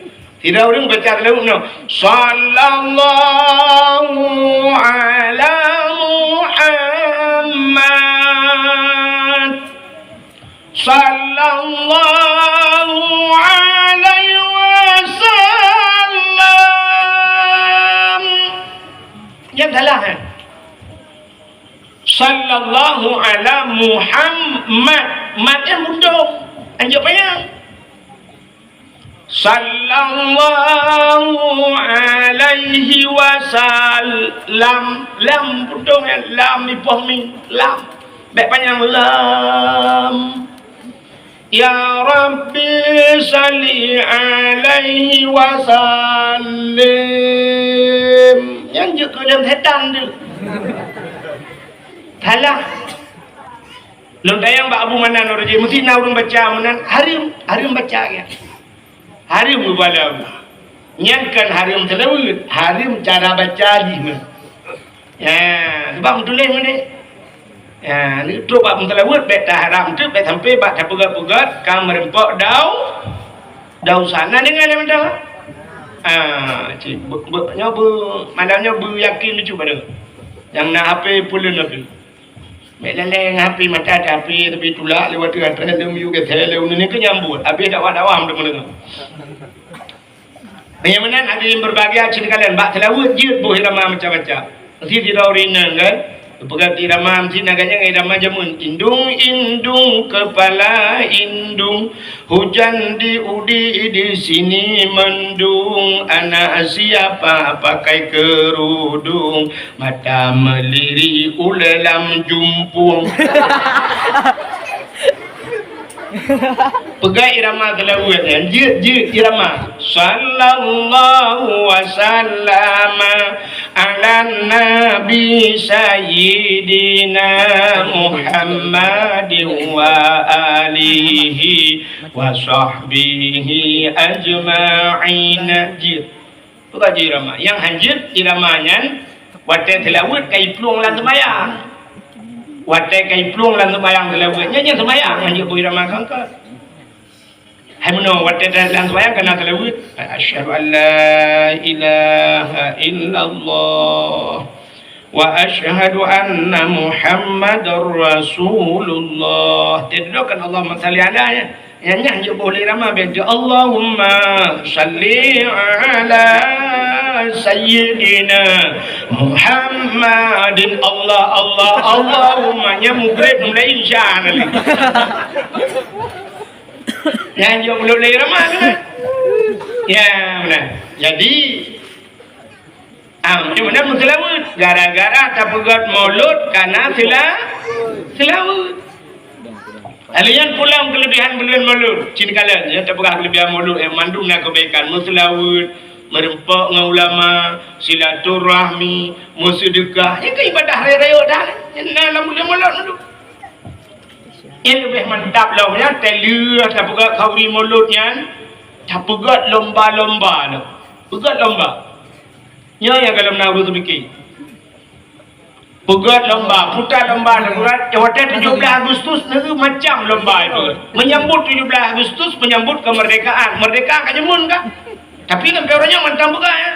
Sidroe ureueng baca lalu nyoe, "Sallallahu ala Muhammad. Sallallahu alaihi wasallam." Nyan salah, eh. Sallallahu ala Muhammad. Mad nyan mundong. Anjok panyang. Sallallahu alaihi wasallam. Lam mundong nyan. Lam ipoh mim. Lam. Bèk panyang lam. Ya Rabbi salli alaihi wasallim. Nyan jeuet keu lôn setan tu. Salah. Lôn tanyong bak Abu Manan, ureueng jih meusti na ureueng baca meunan, hareuem, hareuem baca nyan. Hareuem geubalom. Nyan kon hareuem seulaweuet, hareuem cara baca jih meunan. Ya, sebab meutuléh meunan. Ya, neutrok bak meuseulaweuet, bèk taharab teuk, bèk sampai bak tapeugöt-peugöt ka meureumpok dau-, dausa. Na deungö lé mantong? Ah, cit, be-, be-, nyoe be-, malam nyoe beuyakin bacut pada. Nyang na H P peuleuen H P. Bèk lalè ngon H P, mata ada H P, tapi tulak lewat teuh, atra lom yue geusé lé uneuen nyan keu nyambut. Habéh dakwah-dakwah meudeungoe. Meunyoe meunan hadirin berbahagia, cit kalon bak seulaweuet jeuet boh irama macam-macam. Meusti sidroe ureueng inong kan, peugah irama meusti na ganyang irama jameun. Indung, indung, kepala indung, hujan di udi di sini mendung, anak siapa pakai kerudung, mata melirik uleue lam jumpung. Peugah irama seulaweuet nyan, jeuet, jeuet irama. Sallallahu wasallama ala nabi sayyidina Muhammadin wa alihi wa sahbihi ajma'in. Jeuet. Peugah jih irama. Nyang hanjeuet irama nyan watèe seulaweuet ka iplueng lam seumayang. Watèe ka iplueng lam seumayang seulaweuet. Nyan, nyan seumayang hanjeuet boh irama kangka. Hai meunoe watèe lam seumayang ka na seulaweuet. Asyhadu an la ilaha illallah. Wa asyhadu anna Muhammadar Rasulullah. Teudoakan Allahumma shalli ala, ya. Nyan, nyan jeuet boh lé irama bèk jeuet Allahumma shalli ala sayyidina Muhammadin. Allah, Allah, Allahumma. Nyan mugreb mulai isya nanti. Nyan jeuet boh lé irama tu. Ya, beuna. Jadi, Ah, di mana meuseulaweuet? Gara-gara tapeugöt maulud kana seula-, seulaweuet. Lalu nyan pulang keulebihan buleuen maulud. Cit kalon, ya, tapeugah keulebihan maulud, eh, mandum na keubaikan. Meuseulaweuet, Meureumpok ngon ulama, silaturahmi, meuseudeukah, nyan kan ibadah rayeuk-rayeuk dah. Nyan na lam buleuen Molot tu. Nyan leubeh mantap lom nyan, teuh lheueh tapeugöt khanduri Molot nyan, tapeugöt lomba-lomba lom. Peugöt lomba. Nyoe nyang gohlom na ureuëng teupike. Peugöt lomba, puta lomba, lomba, watèe tujoh belas Agustus, na macam lomba itu. Menyambut tujoh belas Agustus, menyambut kemerdekaan. Merdeka ka jeumun ka. Tapi kan ureuëng nyan mantong peugah, ya.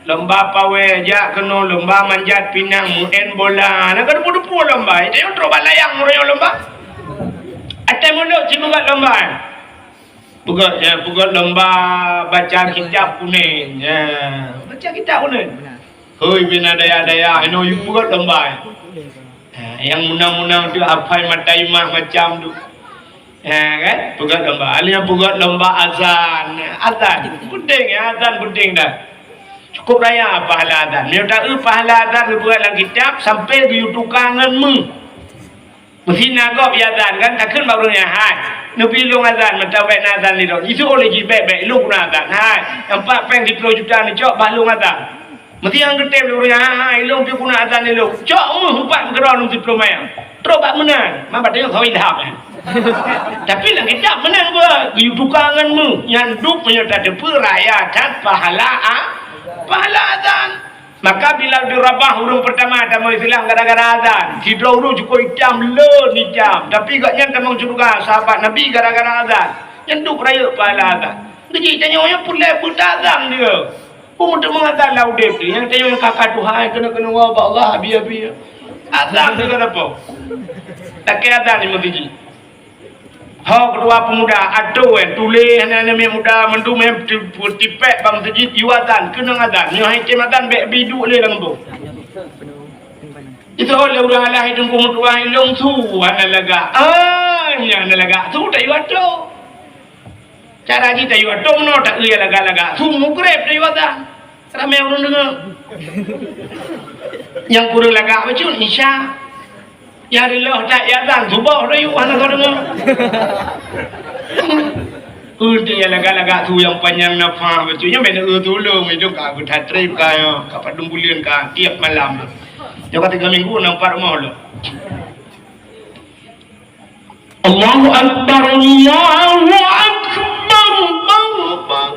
Lomba pawai, jak keunoe, lomba manjat pinang, meu'en bola. Na ka dupu-dupu lomba. Itu nyang trok bak layang ureuëng nyan lomba. Até mulod cit peugöt lomba, ya. Peugöt, ya, peugöt lomba baca kitab kuning. Ya, baca kitab kuning. Hôi, bina dayah-dayah, inoe yue peugöt lomba. Ha, nyang meunang-meunang tu hafai mata imah macam tu. Ha, kan? Peugöt lomba. Ada nyang peugöt lomba azan. Azan. Penting, ya, azan penting dah. Cukup raya pahala azan. Meunyoe taeu pahala azan geupeugöt lam kitab, sampai geuyue tuka ngon meuh. Meusi na gob azan kan, takheun bak ureuëng nyan, "Hai, neubi lôn azan, meutabek na azan di lôn." Jisuruh lé jih, "Bèk, bèk, lôn keuneuk azan. Hai, nyang pat péng siplôh juta neucok, bah lôn azan." Meusi nyang geutem lé ureuëng nyan, "Hai, hai, lôn pih keuneuk azan di lôn." Cok meuh upat meukeurong siplôh mayang. Trok bak meunan, ma bak tanyoe sawi lahab nyan. Tapi lam kitab meunan geuh, geuyue tuka ngon meuh. Nyan duek meunyoe tateupeue raya that pahala a-, pahala azan. Maka Bilal bin Rabah ureuëng peurtama tamong Islam gara-gara azan. Sidroe ureuëng cukôp itam, lôn itam. Tapi gobnyan tamong syeuruga, sahabat Nabi, gara-gara azan. Nyan duek rayeuk pahala azan. Geujih tanyoe nyoe peureulèe buta azan dia. Peue meuteumé azan lam udép dia. Nyang tanyoe ka-ka tuha, keuneuk-keuneuk woe bak Allah, abi-abi. Azan dia ka dapat. Takée azan di meuseujid. Ho ketua pemuda, atoe, eh, tuléh aneuk-aneuk muda mandum, eh, ti-, tipék bak meuseujid, yue azan, keunong azan. Nyoe hai tem azan, bèk bi duek lé lam gampông. Itu lé ureuëng alah, hai teungku meutuah, lôn su hana lagak. Ah, nyan hana lagak, su tayue atoe. Cara jih tayue atoe meunoe, taeu nyang lagak-lagak. Su mugreb tayue azan. Ramé ureuëng deungoe. Nyang kureueng lagak bacut, Isya. Nyang reuloh that azan, suboh rayeuk hana soe deungoe. Peue nyang lagak-lagak su nyang panyang nafah bacut. Nyan bèk neueu tulông, hidup ka beutatrép ka, ka padum buleuen ka tiep malam. Nyoe ka tiga minggu na pat rumoh lom. Allahu Akbar, Allahu Akbar, Allahu Akbar,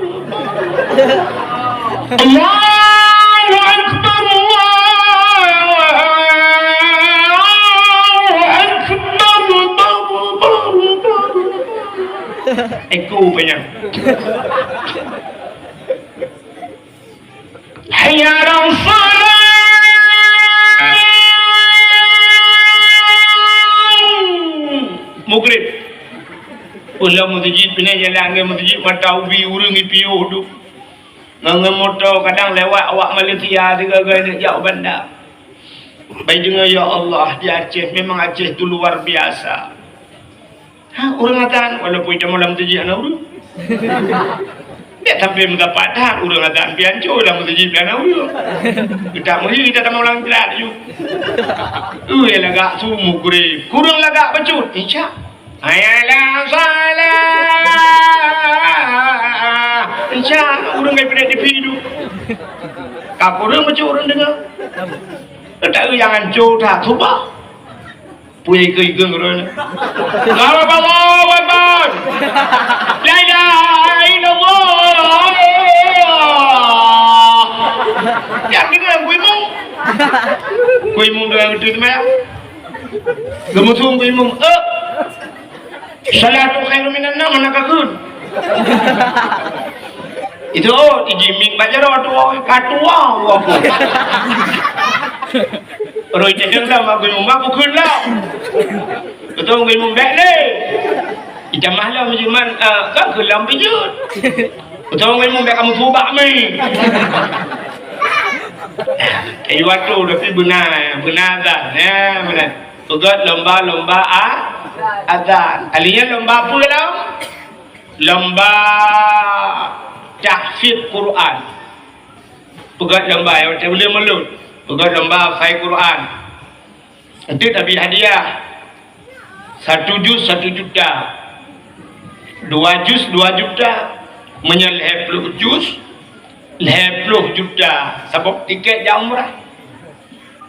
Allahu Akbar, Allahu Akbar. Eko banyak. Hayya 'alas shalah. Mugrib. Ulah meuseujid, pinai jalan ngon meuseujid, mata ubi ureuëng ipiôh tu. Ngon, ngon moto kadang lewat awak Malaysia, tiga-tiga neuk jak u banda. Bai deungoe, ya Allah, di Aceh, memang Aceh tu luar biasa. Ha, ureuëng azan, walaupun itamong lam teujih aneuk ureuëng. Bèk sampai meusapat that, ureuëng azan pih ancô lam teujih pih aneuk ureuëng. Geutak meuhi geutamong lam jrat ju. Ui, lagak su mugrib. Kureueng lagak bacut, Isya. Hayya 'alas shalah. Isya, ureuëng gai peudet di pi du. Ka kureueng bacut ureuëng deungoe. Geutak ui nyang ancô that, suba. Pue ikeue-ikeue ureuëng. Allahu Akbar, Allahu Akbar. La ilaha illallah. Ya, deungoe Teungku Imum. Teungku Imum deungoe beutôi seumayang. Geumusuh Teungku Imum. Eh. Salatu khairun minan naum, hana ka kheun. Itu, oh, iji mic bak jaroe tu, oh, ka tuha, oh. Roi teudeung dah mak geunyong, mak bukon lah. Beutôi geunyong bèk lé. Ijamah lah, cuman, eh, kan keulam bijut. Beutôi geunyong bèk kamu tubak mi. Kayu atu, tapi beuna, beuna azan. Ya, beuna. Peugöt lomba-lomba a-, azan. Ahli nyan lomba peue lom? Lomba tahfiz Quran. Peugöt lomba, ya, watèe ulèe mulod. Peugöt lomba hafai Quran. Enteuk tabi hadiah. Satu juz satu juta. Dua juz dua juta. Meunyoe lhèe plôh juz, Lhèe ploh juta sabab tiket jak umrah.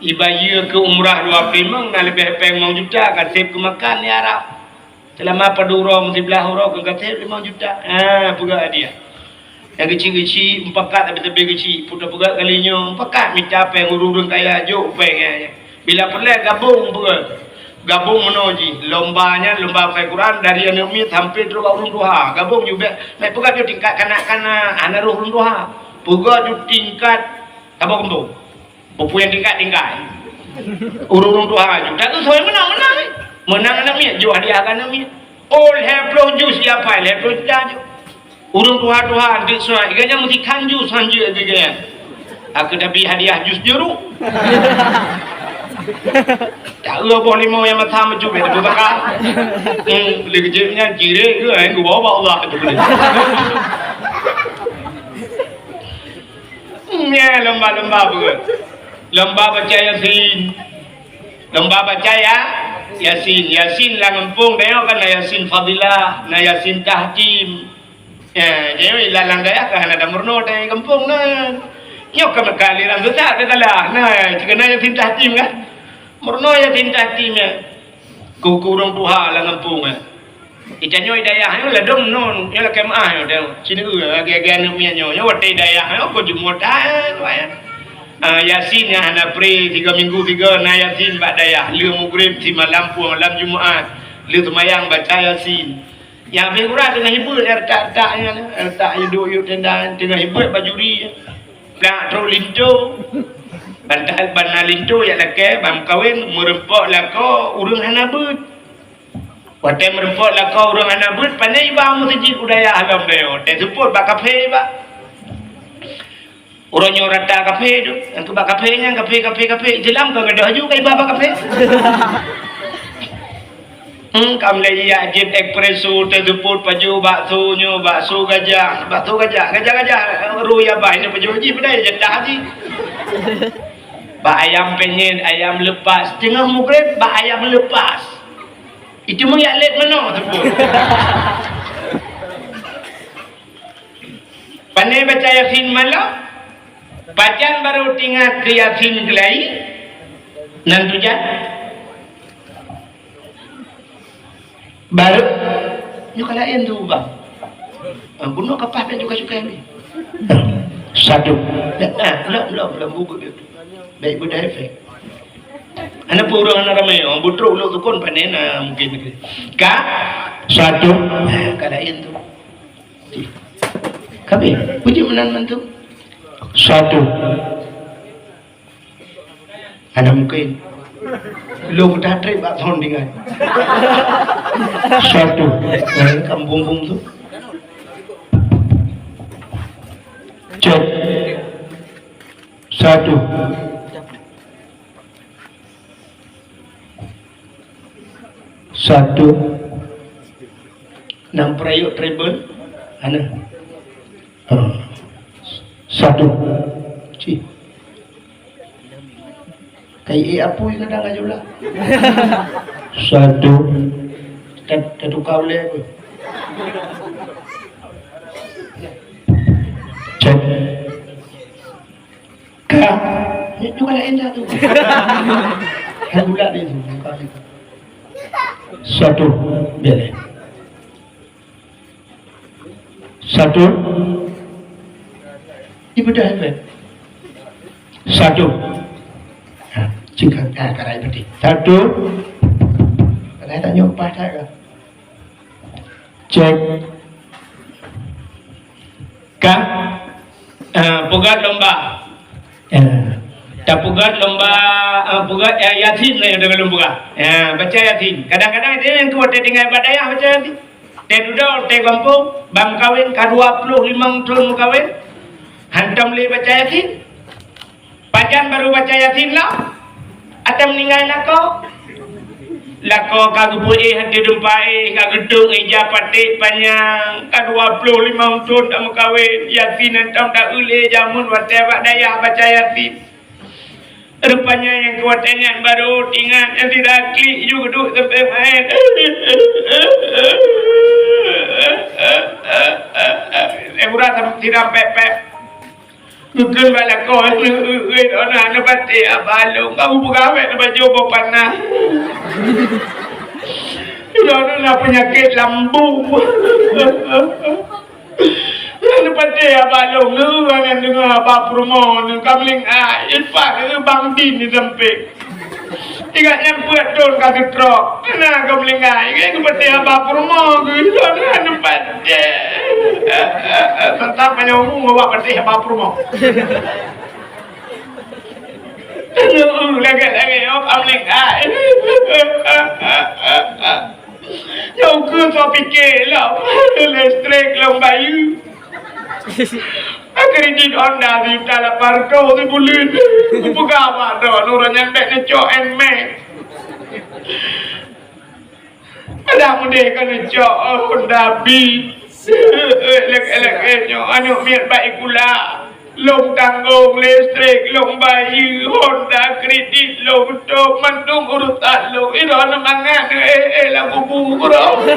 Ibayeue keu umrah dua ploh limong na leubeh péng limong juta ka sép keu makan di Arab. Seulama padum uroe, siblaih uroe ka sép limong juta. Ha, peugah hadiah. Nyang geuchik-geuchik, mupakat, tapi teubiet geuchik. Peue tapeugah kali nyoe, mupakat mita péng ureueng-ureueng kaya, jok péng nyan. Bila peureulèe gabong peue? Gabong meunoe jih. Lomba nyan, lomba hafai Quran dari aneuk miet sampai trok bak ureueng tuha. Gabong ju bèk, bèk peugah ju tingkat kanak-kanak, hana roh ureueng tuha. Peugah ju tingkat saboh gampông. Peue-peue nyang tingkat-tingkat. Ureueng-ureueng tuha ju. Tapi soe meunang, meunang, eh. Meunang aneuk miet, jok hadiah keu aneuk miet. Oh, lhèe ploh jus jihafai, lhèe ploh jus jok. Ureueng tuha-tuha, anteuk soe, gobnyan meusikan jus hanjeuet geuh gobnyan. Aku tapi hadiah jus jeruk. Tak eu boh limau nyang masa meucubit, beutaka. Hmm, lé keujeut nyan, cirek geuh, eh, geubawa bak Allah tu. Hmm, ya, lomba-lomba beureueh. Lomba baca Yasin. Lomba baca ya, Yasin. Yasin lam gampông tanyoe kan na Yasin Fadilah, na Yasin Tahkim. Ya, jadi lam, lam dayah kan hana ada meurunoe di gampông na. Nyoe ka meuka aliran sesat dah salah. Nah, cuma na Yasin Tahkim kan. Meurunoe Yasin Tahkim ya. Keu, keu ureueng tuha lam gampông ya. Di tanyoe di dayah nyoe ladôm non, nyoe lakèe meu'ah nyoe, sineuk lagèe-lagèe aneuk miet nyoe. Nyoe watèe di dayah nyoe, keu Jumat, ah, lumayan. Ah, Yasin nyang hana pre, tiga minggu tiga na Yasin bak dayah. Lheueh Maghrib simalam pulang lam Jumat. Lheueh seumayang baca Yasin. Nyang habéh uroe teungoh hibuet, retak-retak nyan, retak yue duek yue tenda, teungoh hibuet bajuri. Plak trok linto. Bantal ban na linto jak lakèe, ban meukawen, meureumpok lakoe, ureueng hana beuet. Watèe meureumpok lakoe ureueng hana beuet, pané iba meuseujid u dayah lom dayah. Watèe seupôt bak kaphé iba. Uroe nyoe rata kaphé tu. Nyang keu bak kaphé nyan, kaphé, kaphé, kaphé. Islam ka gadôh aju ka iba bak kaphé. Hmm, ka mulai jak jép espresso, teuseupôt pajoh bakso nyoe, bakso gajah, bakso gajah, gajah-gajah. Ru ya bah, ini pajoh jih, padahai jatah jih. Bak ayam penyet, ayam lepas. Teungoh Maghrib, bak ayam lepas. Itu meuyak lét meunoe teupeu. Pandai baca Yasin malam, pajan barô teuingat keu Yasin keulai, nan tujan. Barô, nyoe ka laén tu, Bang. Ah, bunoe kapah pih suka-suka ni. Satu. Ah, lom, lom, lom buku dia. Baik, budak efek. Aneuk peue ureueng hana ramé, oh, butrok ulok tukon panen, ah, mungkin. Ka? Satu. Ah, ka laén tu. Kabe, puji meunan mantu. Satu. Hana mungkin. Lôn tatrép bak sound tinggai. Satu. Eh, kampung-kampung tu. Cek. Satu. Satu. Nam peurayok treble. Hana. Ha. Satu. Cih. Kai eh apui kadang aja ulah. Satu. Tat-, tatuka ulèe pun. Cek. Ka. Nyoe ka laén dah tu. Hai bulat dia tu. Satu. Biar. Satu. Ibadah apa? Satu. Ha, cingkat. Ha, karai berarti. Satu. Karai tak nyompah tak ke? Cek. Ka? Ah, peugöt lomba. Ah, tapeugöt lomba, ah, peugöt, eh, Yasin lah nyang deungon lôn peugah. Ah, baca Yasin. Kadang-kadang ada nyang tu watèe tinggai bak dayah baca Yasin. Teuh dudoe, teuh gampông, ban meukawen ka dua ploh limong thôn meukawen. Hantom lé baca Yasin. Pajan barô baca Yasin lom, até meuninggai lakoe. Lakoe ka geupeuéh ateueh teumpat éh, ka geutôk ija paték panyang, ka dua ploh limong thôn tameukawen, Yasin hantom taeu lé jameun watèe bak dayah baca Yasin. Rupanya nyang kuat ingat barô ingat nyang sidaklik ju geuduek sampoe maén. Nyang urat sidang pèk-pèk. Geukheun bak lakoe, "Ui, ui, ui, droeneuh hana patéh haba lôn, ka geupeugawét bak jih boh panah." Droeneuh na peunyakét lambung. Hana patéh haba lôn, neu hana deungoe haba peurumoh, neu ka meuling ai, ipat neu Bang Din di sampéng. Ingat nyan peuet thon ka geutrok. Keunan ka meuninggai. Ingat geupatéh haba peurumoh geuh. Lôn hana patéh. Teuntang panyang umu awak patéh haba peurumoh. Lagèe-lagèe awak ka meuninggai. Nyoe keuh soe pike lom. Listrik lom bayeue. Kredit Honda sijuta lapan reutôh sibuleuen. Kupeugah bak droeneuh, uroe nyan bèk neucok Nmax. Adak meudeh ka neucok Honda Beat. Lagèe-lagèe nyoe aneuk miet bak sikula. Lôn tanggong listrik, lôn bayeue, Honda kredit lôn, beutôi mandum urusan lôn. Droeneuh mangat, eh, eh, lam kubu droe.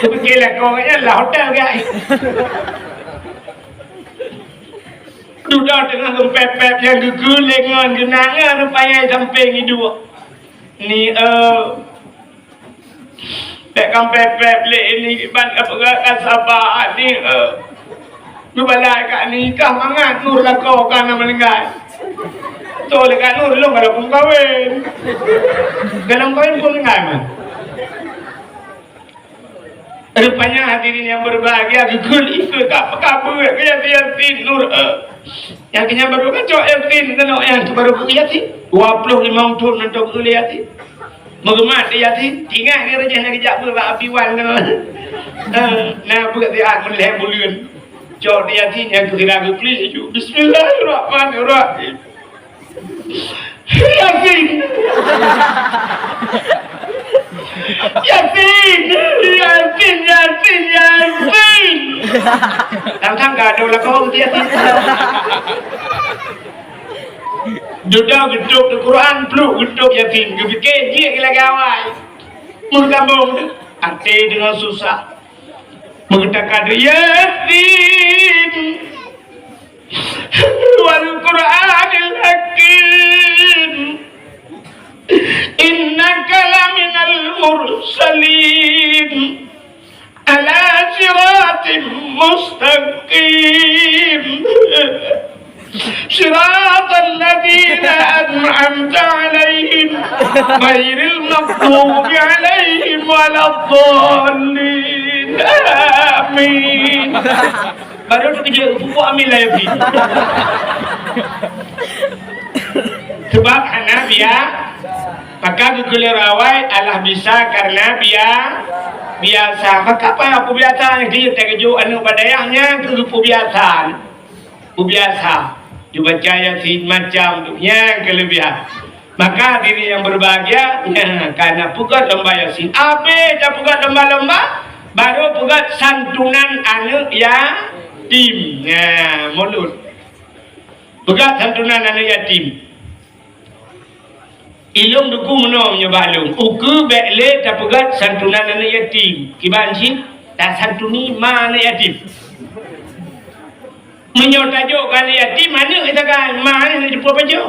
Pike lakoe nyan lah hotel, guys. Dudoe teungoh geupép-pép nyang geukheun lé ngon geunangan rupanya sampéng iduek. Ni, eh, bèk kampép-pép lé ni ban ka peugah ka saba ni, eh. Geubalai ka ni kah mangat nur lakoe ka na meuninggai. Beutôi lé ka nur lôn ka lôn kawen. Dalam kawen pun meuninggai man. Rupanya hadirin yang berbahagia, geukheun ikeu ka peukabeuet keu Yasin, Yasin Nur, eh. Nyang keunyan baru ka cok Yasin, keunoe nyang baru keu Yasin. Dua puluh lima thon mantong keu Yasin. Meugeumat di Yasin, tinggai keu rajah nyang geujak beuet bak Abi Wan keunoe. Eh, na beuet siat meulhèe buleuen. Cok di Yasin nyang keu sira geuklik laju. Bismillahirrahmanirrahim. Yasin! Yasin! Yasin, Yasin, Yasin! Tang-tang ka ada ulah kau mesti Yasin. Dudoe geutôb di Quran, pluek geutôb Yasin. Geupike jih lagèe awai. Meusambông, até deungon susah. Meugeutaka di Yasin. والقرآن الحكيم إنك لمن المرسلين على صراط مستقيم صراط الذين أنعمت عليهم غير المغضوب عليهم ولا الضالين آمين. Baru tu kerja pupuk ambil lah Yasin. Sebab hana bia, maka geukheun lé awai alah bisa karena bia, biasa. Maka apa yang aku biasa ni dia terkejut aneuk badayah nyan keu geupeubiasa. Peubiasa. Dibaca Yasin macam tu. Nyan kelebihan. Maka hadirin yang berbahagia, nyan, ka na peugöt lomba Yasin. Abéh tapeugöt lomba-lomba, baru peugöt santunan aneuk yatim. Nah, mulod. Peugöt santunan aneuk yatim. Ilôn duku meunoe meunyoe bak lôn. Ukeue bèk lé tapeugöt santunan aneuk yatim. Kiban cit tasantuni ma aneuk yatim. Meunyoe tajok keu aneuk yatim, aneuk geutanyoe ma nyan jipeupajoh.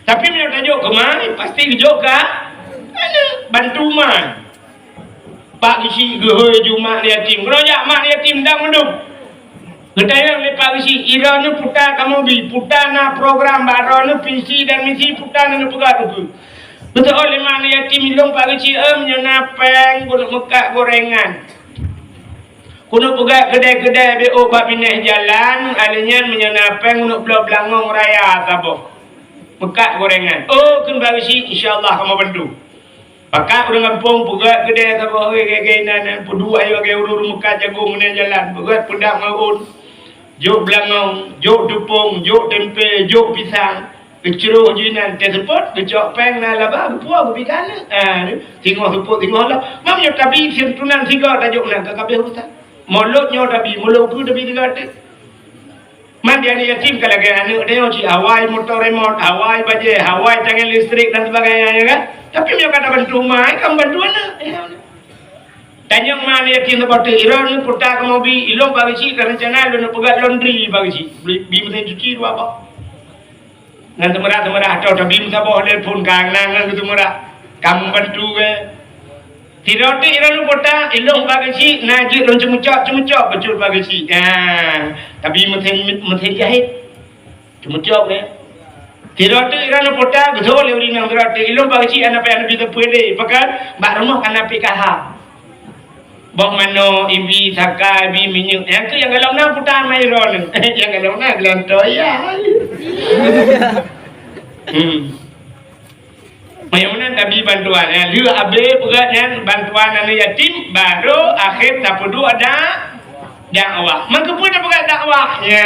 Tapi meunyoe tajok keu ma, pasti geujok keu aneuk, bantu ma. Pak Geuchik geuhôi ju mak yatim. Keudroe jak mak yatim dang meudum. Geutanyong lé Pak Geuchik, "Ira nyoe puta kamoe bi, puta na program bak droeneuh visi dan misi puta na neupeugah ukeue." Geutanyong lé mak yatim, "Ilôn Pak Geuchik, eh, meunyoe na péng, bunoe meukat gorengan." Keuneuk peugah keudè-keudè B O bak binéh jalan, alèh nyan meunyoe na péng keuneuk bloe beulangong raya saboh. Meukat gorengan. Oh, kheun Pak Geuchik, insya Allah kamoe bantu. Pakat ureueng gampông peugah keudè saboh, eh, gèt-gèt inan, peuduek ayo lagèe ureueng meukat jagong binéh jalan, peugah peudang ngon ôn. Jok beulangong, jok teupông, jok tempe, jok pisang. Geucroh ju inan, teuseupôt, geucok péng na laba, geupuwoe, geubi keu aneuk. Ah, singoh seupôt, singoh lom. Meunyoe tabi santunan sigoe tajok na, ka kabéh urusan. Mulod nyoe tabi, mulod ukeue tabi sigoe teuk. Man di aneuk yatim ka lagèe aneuk tanyoe cit, awai moto remot, awai bajèe, awai tangen listrik dan sebagainya, ya kan? Tapi meunyoe ka tabantu ma, ka bantu aneuk. Tanyong ma aneuk yatim saboh teuk, "Droeneuh peue ta kamoe bi?" "Ilôn bak geuchik ka reuncana lôn peugöt laundry bak geuchik." Bi, bi meusén cuci dua boh. Ngon teumeurah-teumeurah atau tabi meusaboh lé phon ka na ngon geuteumeurah. Ka meubantu, eh. "Sidroe teuk droeneuh peue ta?" "Ilôn bak geuchik na jeuet lôn ceumeucok-ceumeucok bacut bak geuchik." Ah, tabi meusén, meusén jahét. Ceumeucok, eh. "Sidroe teuk droeneuh peue ta?" Geuseuôt lé ureueng inong, "Sidroe teuk." "Ilôn bak geuchik hana payah neubi sapeue lé, pakon bak rumoh ka na P K H." Boh manok, ibi, saka, ibi minyeuk. Nyang keu nyang galom na puta mai droeneuh. Nyang galom na geulantô, ya. Hmm. Meunyoe meunan tabi bantuan, ya. Lheueh abéh peugöt nyan bantuan aneuk yatim, baru akhé tapeuduek da-, dakwah. Meukeupeu tapeugöt dakwah? Ya.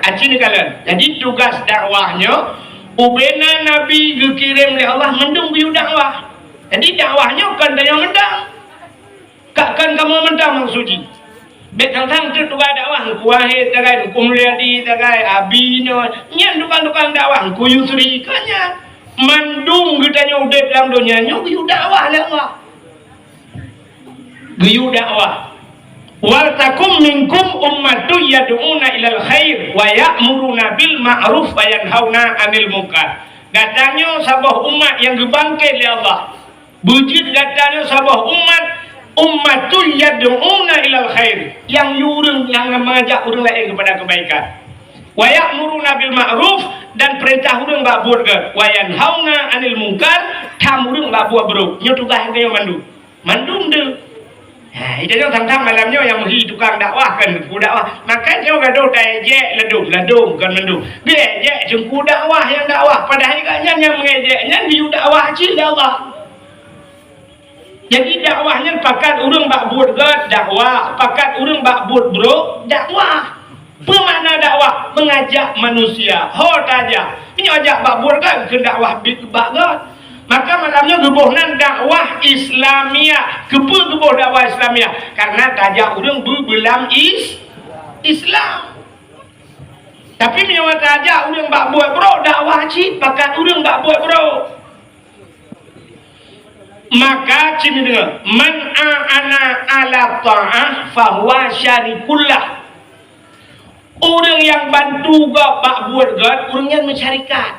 Aci neukalon. Jadi tugas dakwah nyoe, ubena Nabi geukirém lé Allah mandum geuyue dakwah. Jadi dakwah nyoe kon tanyoe mantong. Ka kon kamoe mantong maksud jih. Bék thang-thang teuk tugai dakwah, Teungku Wahid sagai, Teungku Mulyadi sagai, Abi nyoe. Nyan tukang-tukang dakwah, Teungku Yusri, ka nyan. Mandum geutanyoe udép lam donya nyoe geuyue dakwah lé Allah. Geuyue dakwah. "Wal takum minkum ummatun yad'una ilal khair wa ya'muruna bil ma'ruf wa yanhauna 'anil munkar." Gata nyoe saboh umat nyang geubangkét lé Allah. Beujeuet gata nyoe saboh umat, ummatun yad'una ilal khair, nyang yue ureueng, nyang meungajak ureueng laén keupada keubaikan. Wa ya'muruna bil ma'ruf, dan peurintah ureueng bak buet gét. Wa yanhauna 'anil munkar, tham ureueng bak buet brôk. Nyoe tugaih geutanyoe mandum. Mandum deuh. Ha, geutanyoe thang-thang malam nyoe nyang meuhi tukang dakwah kan, Teungku dakwah. Maka nyoe gadoh taejek ladôm, ladôm kon mandum. Geuejek Teungku dakwah nyang dakwah, padahai gobnyan nyang meuejek nyan geuyue dakwah cit lé Allah. Jadi dakwah nyan pakat ureueng bak buet gét, dakwah, pakat ureueng bak buet brôk, dakwah. Peue makna dakwah? Meungajak manusia. Ho tajak. Meunyoe jak bak buet gét, keu dakwah bit bak gét. Maka malam nyoe geuboh nan dakwah Islamiah. Keupeue geuboh dakwah Islamiah? Karena tajak ureueng beu-, beulam is-, Islam. Tapi meunyoe tajak ureueng bak buet brôk, dakwah cit pakat ureueng bak buet brôk. Maka cit neudeungoe, "Man a'ana 'ala tha'ah fahuwa syarikullah." Ureueng nyang bantu gob bak buet gét, ureueng nyan meusyarikat.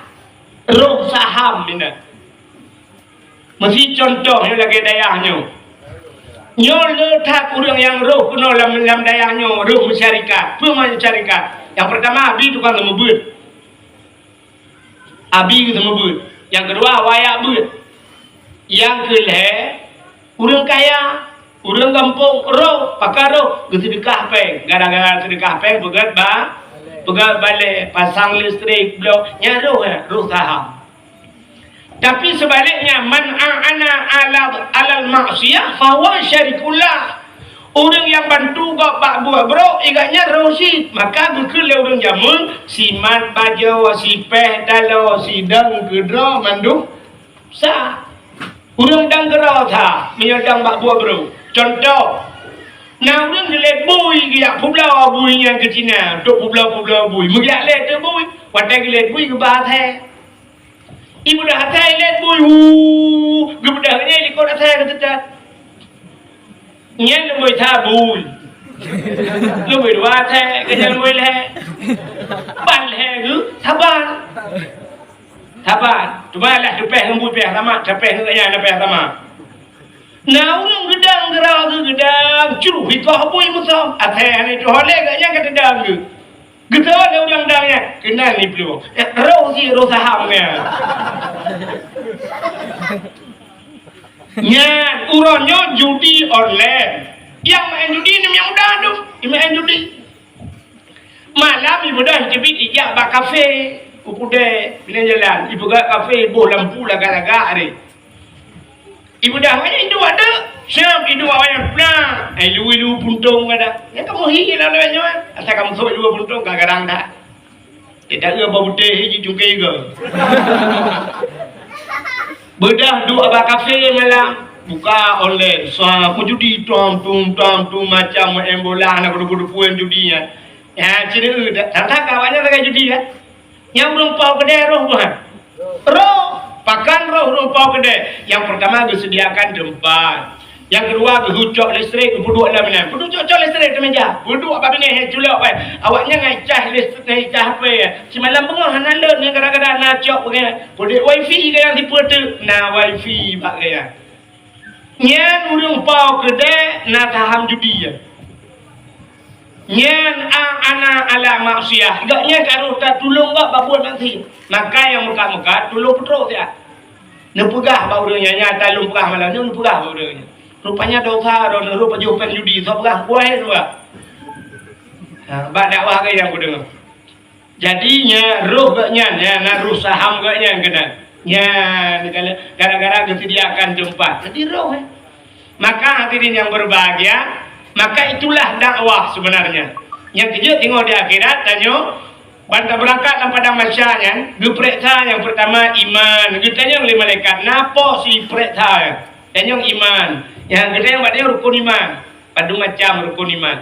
Roh saham inan. Meusi contoh nyoe lagèe dayah nyoe. Nyoe le that ureueng nyang roh keunoe lam, lam dayah nyoe, roh meusyarikat. Peue meusyarikat? Nyang peurtama, abi tukang seumeubeuet. Abi geuseumeubeuet. Nyang keudua, awak jak beuet. Nyang keulhèe, ureueng kaya, ureueng gampông roh, pakon roh, geuseudeukah péng. Gara-gara seudeukah péng, peugöt ba-, peugöt balè, pasang listrik, blok, nyan roh, eh, roh saham. Tapi seubaleknya, "Man a'ana 'ala, 'alal ma'siyah, fahuwa syarikullah." Ureueng nyang bantu gob bak buet brôk, i gobnyan roh cit. Maka geukheun lé ureueng jameun, simat bajoe, sipéh taloe, sidang keudroe mandum sa. Ureueng dang keudroe sa, meunyoe dang bak buet brôk. Contoh, na ureueng geulét bui, geujak peubloe bui nyan keu Cina, untuk peubloe-peubloe bui. Meujak lé teuk bui, watèe geulét bui geuba asèe. Ibeudôh asèe ilét bui, hu, geubeudoh nyan likot asèe geuteutat. Nyan leubeh that bui. Leubeh dua asèe, keujang bui lhèe. Ban lhèe geuh, saban. Saban. Teuma lah teupèh ngon bui payah sama, teupèh ngon nyan payah sama. Na ureueng geudang geurau geuh geudang, cruh ikoh bui musöm. Asèe hana ituho lé geuh nyan ka teudang geuh. Geutanyoe lé ureueng dang nyan, keunan ié plueng. Eh, roh si roh saham nyan. Nyan, uroe nyoe judi online. Nyang maén judi ni nyang muda tu, nyang maén judi. Malam ibeudôh teubiet ijak bak kafe, u keudè, binéh jalan. Ipeugah kafe, iboh lampu lagak-lagak hari. Ibeudôh awaknyan iduek teuk, siab iduek awaknyan peue na, eh, ilu-ilu puntông kadang. Nyan kamoe hi lam lawét nyoe, asai kamoe sôk ilu puntông ka garang that. Teuka bak putéh hi jicungké igoe. Beudôh duek bak kafe malam, buka online, sa meujudi tom tum tom tum macam maén bola na kudu-kudu puen judi nyan. Ya, cideu dah. Tantang kawannya lagèe judi kan. Nyang ureueng po keudè roh buhan. Roh, pakon roh ureueng po keudè? Nyang peurtama geuseudiakan teumpat. Nyang keudua, geucok listrik, geupeuduek lam inan. Peuduek cok-cok listrik di meja. Peuduek bak binéh, eh, culok, eh. Awaknyan ngai cah listrik, ngai cah apa, eh. Simalam beungoh hana lôn, eh, gara-gara na cok, eh. Peuduek wifi gaya tipe tu, na wifi bak gaya. Nyan ureuëng po keudè na saham judi, eh. Nyan a-, ana ala maksiat. Gobnyan ka rôh tatulông gob bak buet maksiat. Maka nyang meukat-meukat tulông peutrok siat. Neupeugah bak ureuëng nyan, nyan talông peugah malam nyoe, neupeugah bak ureuëng nyan. Rupanya dosa droeneuh rôh pajoh péng judi, soe peugah, kuwai dua. Ha, bak dakwah ke nyang kudeungoe. Jadi, nya rôh gobnyan, nya na rôh saham gobnyan keunan. Nya, gara-gara geusediakan teumpat. Jadi rôh, eh. Maka hadirin yang berbahagia, maka itulah dakwah sebenarnya. Nyang keujeuet teungoh di akhirat, tanyoe, ban tabeurangkat lam padang mahsyar nyan, geupeuriksa nyang peurtama iman. Geutanyong lé malaikat, na po sipeuriksa nyan. Tanyong iman. Nyang geutanyong bak nyoe rukun iman. Padum macam rukun iman.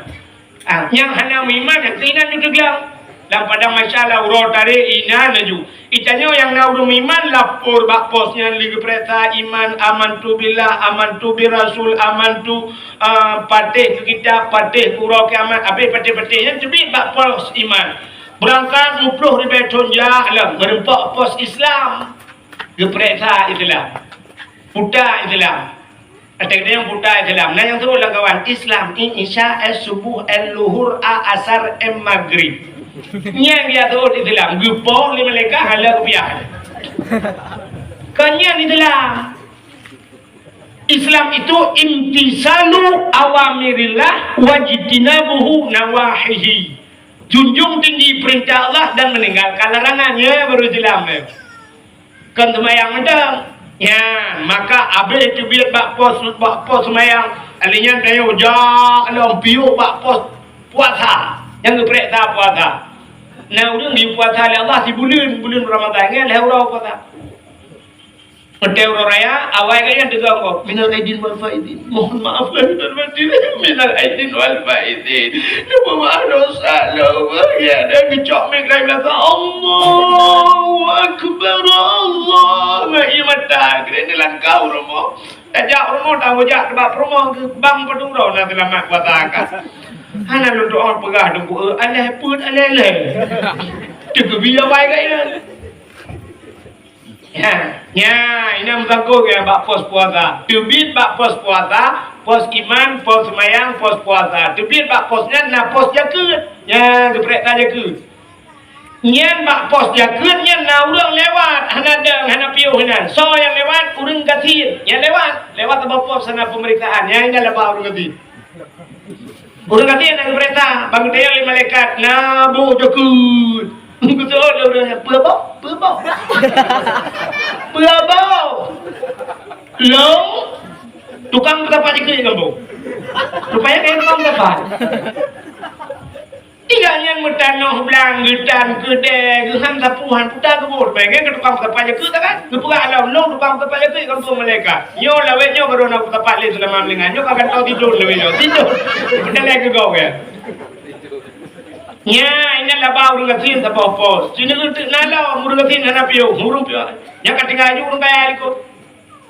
Ah, nyang hana meuiman, nyang keuinan ju teuglang. Lam padang mahsyar lah uroe tarek inan laju. Itanyoe nyang na ureuëng meuiman lapor bak pos nyan lé geupeuriksa iman, amantu billah, amantu birasul, amantu, ah, patéh keu kitab, patéh keu uroe kiamat, abéh patéh-patéh nyan teubiet bak pos iman. Beurangkat muploh ribée thon jak lom meureumpok pos Islam. Geupeuriksa Islam. Puta Islam. Até geutanyoe buta Islam. Na nyang seuôt lam kawan, Islam, i, Isya, es Subuh, el Luhur, a Asar, em Magrib. Nyan geujak seuôt Islam. Geupoh lé malaikat, hala geupiah. Kon nyan Islam. Islam itu imtisalu awamirillah wajtinabuhu nawahihi. Junjung tinggi perintah Allah dan meninggalkan larangan. Nyan baru Islam nyan. Kon seumayang mantong. Nyan, maka abéh teubiet bak pos, bak pos seumayang. Alèh nyan tanyoe jak lom piôh bak pos puasa. Nyang geupeuriksa puasa. Na ureuëng geupuasa lé Allah sibuleuen, buleuen Ramadhan, nyan lhèe uroe puasa. Watèe uroe raya, awai gobnyan teuga gob, "Minal aidin wal faizin." Mohon maaf lahir dan batin. Minal aidin wal faizin. Neupeumaaf dosa lôn. Ya, dan geucok mic laén rasa, "Allahu Akbar, Allah." Ngon ie mata, keuneuk neulangkah u rumoh. Tajak u rumoh, tajak bak peurumoh, bang padum droe na seulamat puasa ka. Hana lôn tu'oh peugah teungku, eh, aléh peuet, aléh lé. Teukeubia bai gaya. Ya, ya, inan meusagoe ya bak pos puasa. Teubiet bak pos puasa, pos iman, pos seumayang, pos puasa. Teubiet bak pos nyan na pos jakeuet. Ya, geupeuriksa jakeuet. Nyan bak pos jakeuet nyan na ureuëng lewat, hana deueng, hana piôh inan. Soe nyang lewat? Ureuëng gasien. Nyang lewat, lewat saboh pos hana peumeriksaan. Nyan inan laba ureuëng gasien. Ureuëng gasien nyang geupeuriksa, ban geutanyong lé malaikat, "Na boh jakeuet?" Geuseuôt lé ureuëng nyan, "Peue boh? Peue boh? Peue boh?" Lôn tukang peusapat jakeuet gampông. Rupanya kaya tukang peusapat. Tiga nyan meutanoh blang, geutan, keudè, geuhan sapuhan, puta geuboh. Bayangkan keu tukang peusapat jakeuet kan? Geupeugah lom, "Lôn tukang peusapat jakeuet gampông malaikat." Nyoe lawét nyoe baru na peusapat lé seulama meulingan. Nyoe ka gantoe tidur lawét nyoe. Tidur. Peutalèe keu gob ya. Nya, inan laba ureuëng gasien saboh pos. Sinoe teuk na lom ureuëng gasien hana piôh. Ureuëng piôh. Nyang ka tinggai ju ureuëng kaya likot.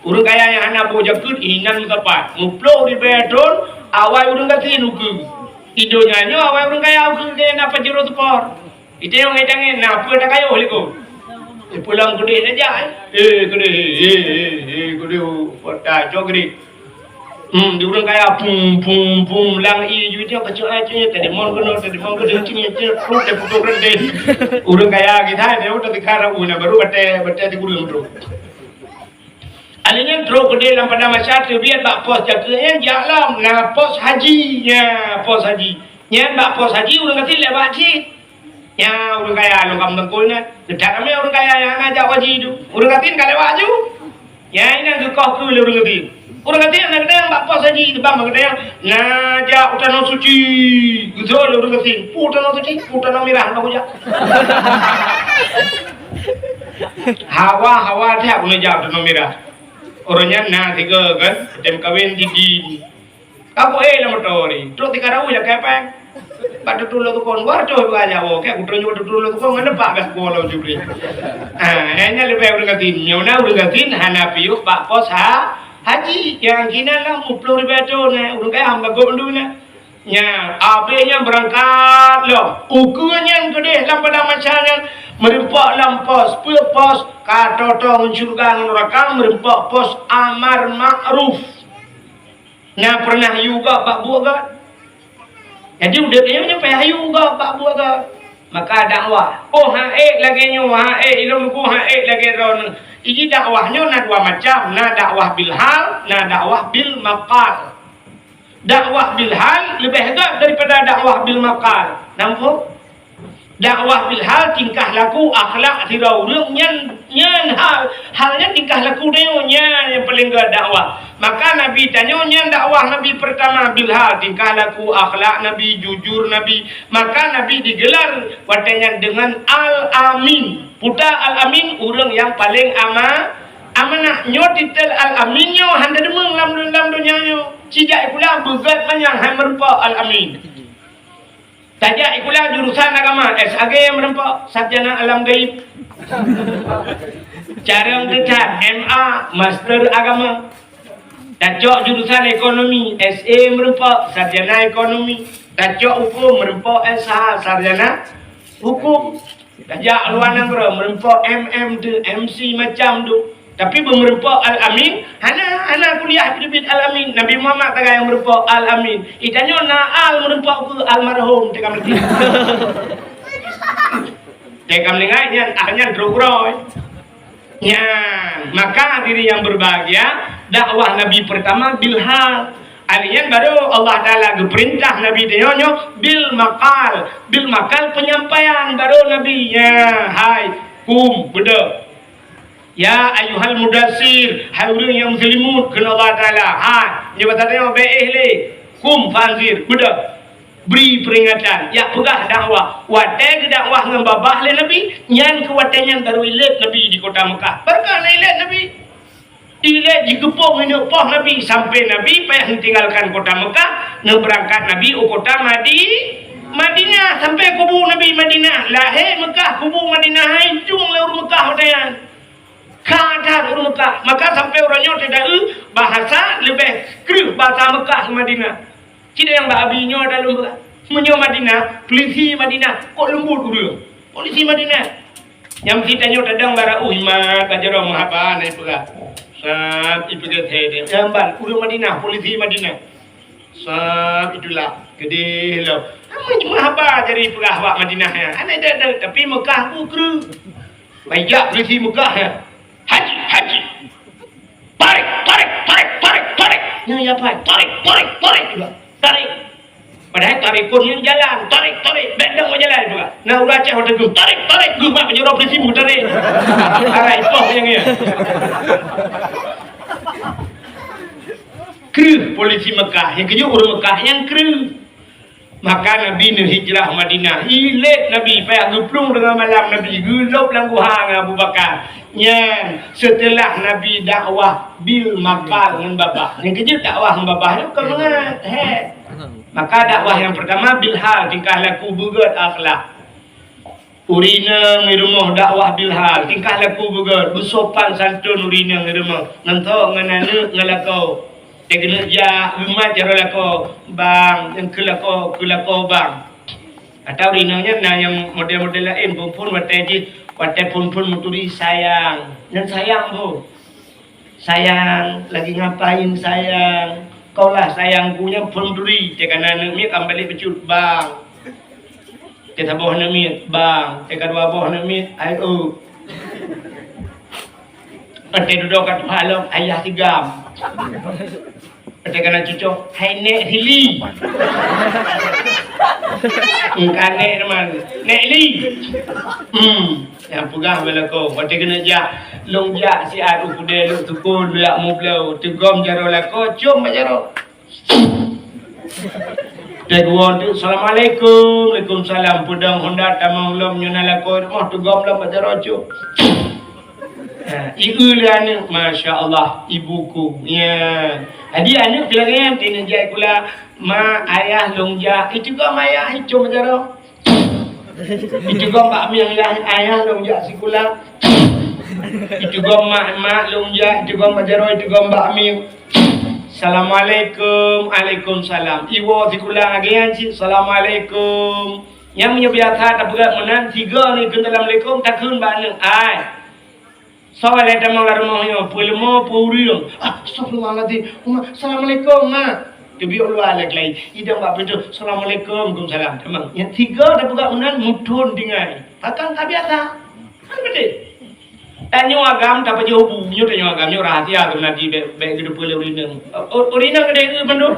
Ureuëng kaya nyang hana boh jakeuet inan meusapat. Muploh ribée thon awai ureuëng gasien ukeue. Di donya nyoe awai ureuëng kaya ukeue keu na pajroh seupor. Itanyong ngon tangen, "Na peue takayôh likot?" "Eh, pulang keudeh saja, eh." "Eh, keudeh, eh, eh, eh, eh, keudeh, oh, kota cok keudeh." Hmm, di ureuëng kaya, pum, pum, pum, lang ie ju itu, kacok ai, cunye, tadi mon keunoe, tadi mon keunoe, cunye, cunye, trok, dia putôh renteh. Ureuëng kaya kita, dia udah dikara, uh, na baru batèe, batèe di gureueng trok. Alèh nyan trok keudeh lam padang mahsyar, teubiet bak pos jakeuet nyan, jak lom, na pos haji, nya, pos haji. Nyan bak pos haji, ureuëng gasien lewat cit. Nya, ureuëng kaya lôn ka meuteupeue nyan. Geudak ramé ureuëng kaya nyang hana jak haji tu. Ureuëng gasien ka lewat ju. Nya, inan geukoh keue lé ureuëng gasien. Ureuëng gasien na geudang bak pos haji, teubang bak geudang. Na jak u Tanoh Suci. Geuseuôt lé ureuëng gasien. Peue Tanoh Suci? Peue Tanoh Mirah, na kujak. Hawa, hawa that keuneuk jak u Tanoh Mirah. Uroe nyan na tiga kan, tem kawin di, di Ka buet lam moto ni. Trok tika rawi lakèe péng. Bak tutue lôn tukon, dua ratus bukan nyawa. Kèe kutroh nyoe tutue lôn tukon, ngon leupah bèk kuwoe lôn jubri. Ah, nyan leubeh ureueng gasien. Nyoe na ureueng gasien hana piôh bak pos ha-, Haji nyang kinan lah peuet plôh ribèe thôn, eh, ureueng kaya hamba gob mandum nyan. Nyan, abéh nyan beurangkat lom. Ukeue nyan keudeh lam padang mahsyar nyan, meureumpok lam pos, peue pos, ka tô-tô ngon syeuruga ngon neuraka, meureumpok pos amar ma'ruf. Na pernah yue gob bak buet gob? Jadi udép nyoe nyoe payah yue gob bak buet gob. Maka dakwah. Oh, han ék lagèe nyoe, han ék, ilôn lugu han ék lagèe droeneuh. Jadi dakwah nyoe na dua macam, na dakwah bil hal, na dakwah bil maqal. Dakwah bil hal leubeh göt daripada dakwah bil maqal. Nampak? Dakwah bil hal, tingkah laku, akhlak sidroe ureueng nyan, nyan hal, hal nyan tingkah laku tanyoe, nyan nyang paleng göt dakwah. Maka Nabi tanyoe nyan dakwah Nabi peurtama bil hal, tingkah laku, akhlak Nabi, jujur Nabi. Maka Nabi digelar watèe nyan deungon Al-Amin. Peue ta Al-Amin, ureueng nyang paleng ama-, amanah. Nyoe titel Al-Amin nyoe hana deungon lam, lam donya nyoe. Sijak sikula beugöt manyang hai meureumpok Al-Amin. Tajak sikula jurusan agama, S A G meureumpok, sarjana alam gaib. Carông teutab, M A, master agama. Tacok jurusan ekonomi, S E meureumpok, sarjana ekonomi. Tacok huköm meureumpok, S H, sarjana huköm. Tajak luwa nanggroe meureumpok, M M tu, M C macam tu. Tapi beumeureumpok Al-Amin, hana, hana kuliah biet-biet Al-Amin. Nabi Muhammad sagai nyang meureumpok Al-Amin. Itanyoe na al meureumpok keu almarhum teuka meuti. Teuka meuninggai nyan, ah nyan trok uroe. Nyan, maka hadirin yang berbahagia, dakwah Nabi pertama bil hal. Alèh nyan baru Allah Taala geupeurintah Nabi tanyoe nyoe bil maqal. Bil maqal penyampaian baru Nabi. Ya, hai, kum, beudôh. Ya ayyuhal mudassir, hai ureueng nyang meuselimut, kheun Allah Taala. Ha, nyoe bak tanyoe bèk éh lé. Kum fa anzir, beudôh. Bri peuringatan, jak peugah dakwah. Watèe geudakwah ngon babah lé Nabi, nyan keu watèe nyan baru ilét Nabi di kota Mekah. Barokah na ilét Nabi. Ilét jikeupông ineuk poh Nabi, sampai Nabi payah neutinggalkan kota Mekah, neubeurangkat Nabi u kota Madi-, Madinah, sampai kubu Nabi Madinah. Lahé Mekah, kubu Madinah, hai, jong lé ureueng Mekah watèe nyan. Ka that ureueng Mekah. Maka sampai uroe nyoe teudaeu bahasa leubeh kreueh bahasa Mekah ngon Madinah. Cit nyang bak Abi nyoe dah lôn peugah. Meunyoe Madinah, polisi Madinah, kok leumbut ureueng. Polisi Madinah. Nyang meusitanyoe tadong bara uh imat bak jaroe meuhaba na ipeugah. Sab ipeugah thèe deh. Nyang ban ureueng Madinah, polisi Madinah. Sab itulah keudeh lom. Meuhaba jadi peugah bak Madinah nyan. Hana dak, tapi Mekah ku kreueh. Baijak polisi Mekah nyan. Haji, haji. Tarik, tarik, tarik, tarik, tarik. Nyan ya pai. Tarik, tarik, tarik. Tarik. Padahai tarikun nyan jalan. Tarik, tarik. Bèk dong jalan juga. Nah, ureueng Aceh watèe geuh. Tarik, tarik. Geuh mak jaroe polisi mu tarik. Arai poh nyang ya. Kreueh polisi Mekah. Nyang keujeuet ureueng Mekah nyang kreueh. Maka Nabi neuhijrah Madinah. Ilét Nabi payah geuplueng teungoh malam Nabi geulôb lam guha ngon Abu Bakar. Nyan, seuteulah Nabi dakwah bil maqal ngon babah. Nyang keujeuet dakwah ngon babah nyoe kon mangat. He. Maka dakwah nyang peurtama bil hal, tingkah laku, beugöt akhlak. Ureueng inong i rumoh dakwah bil hal, tingkah laku beugöt, beusopan santun ureueng inong i rumoh, ngon thok, ngon aneuk, ngon lakoe. Teuh keuneuk jak, geumat jaroe lakoe, bang, nyang keu lakoe, keu lakoe, bang. Atau ureueng inong nyan na nyang model-model laén, phôn-phôn watèe jih, watèe phôn-phôn meuturi sayang. Nyan sayang, Bu. Sayang, lagi ngapain sayang? Kaulah sayangku nyan phôn turi, teuh kana aneuk miet kan balek bacut, bang. Teuh saboh aneuk miet, bang. Teuh kadua boh aneuk miet, ayo. Teuh dudoe ka tuha lom, ayah sigam. Teuh kana cucoe, hai nèk Hili. Engka nèk teuma, nèk Li. Hmm. Nyang peugah bak lakoe, watèe keuneuk jak, lôn jak siat u keudè lôn tukon, lôn jak meubloe, teugom jaroe lakoe, com bak jaroe. Teuh geuwoe teuk, "Assalamualaikum." "Waalaikumsalam." Peudong honda tamong lom nyoe na lakoe rumoh, teugom lom bak jaroe, com. Ha, ieu lé aneuk, "Masya Allah, ibuku." Ya. Jadi aneuk pih lagèe nyan, teuh neujak sikula, "Ma, ayah lôn jak." Iteugom ayah, icom bak jaroe. Iteugom bak mieng, "Ayah, ayah lôn jak sikula." Iteugom mak, mak lôn jak, iteugom bak jaroe, iteugom bak miet. "Assalamualaikum." "Alaikumsalam." Iwoe sikula lagèe nyan cit, "Assalamualaikum." Nyan meunyoe biasa tapeugah meunan, sigoe neukheun assalamualaikum, takheun bak aneuk, "Ai, soe lé tamong lam rumoh nyoe, peue leumo, peue ureueng?" "Ah, astagfirullahalazim. Uma, assalamualaikum, Mak." Teubiet u luwa lé keulayi, idong bak pintoe, "Assalamualaikum." "Waalaikumsalam." Tamong. Nyan sigoe tapeugah meunan, muthon tinggai. Pakon ka biasa. Kan beutôi? Tanyoe agam tapajoh bu, nyoe tanyoe agam, nyoe rahasia keumeunadi bèk, bèk geuteupeue lé ureueng inong. U-, ureueng inong keudéh keu mandum.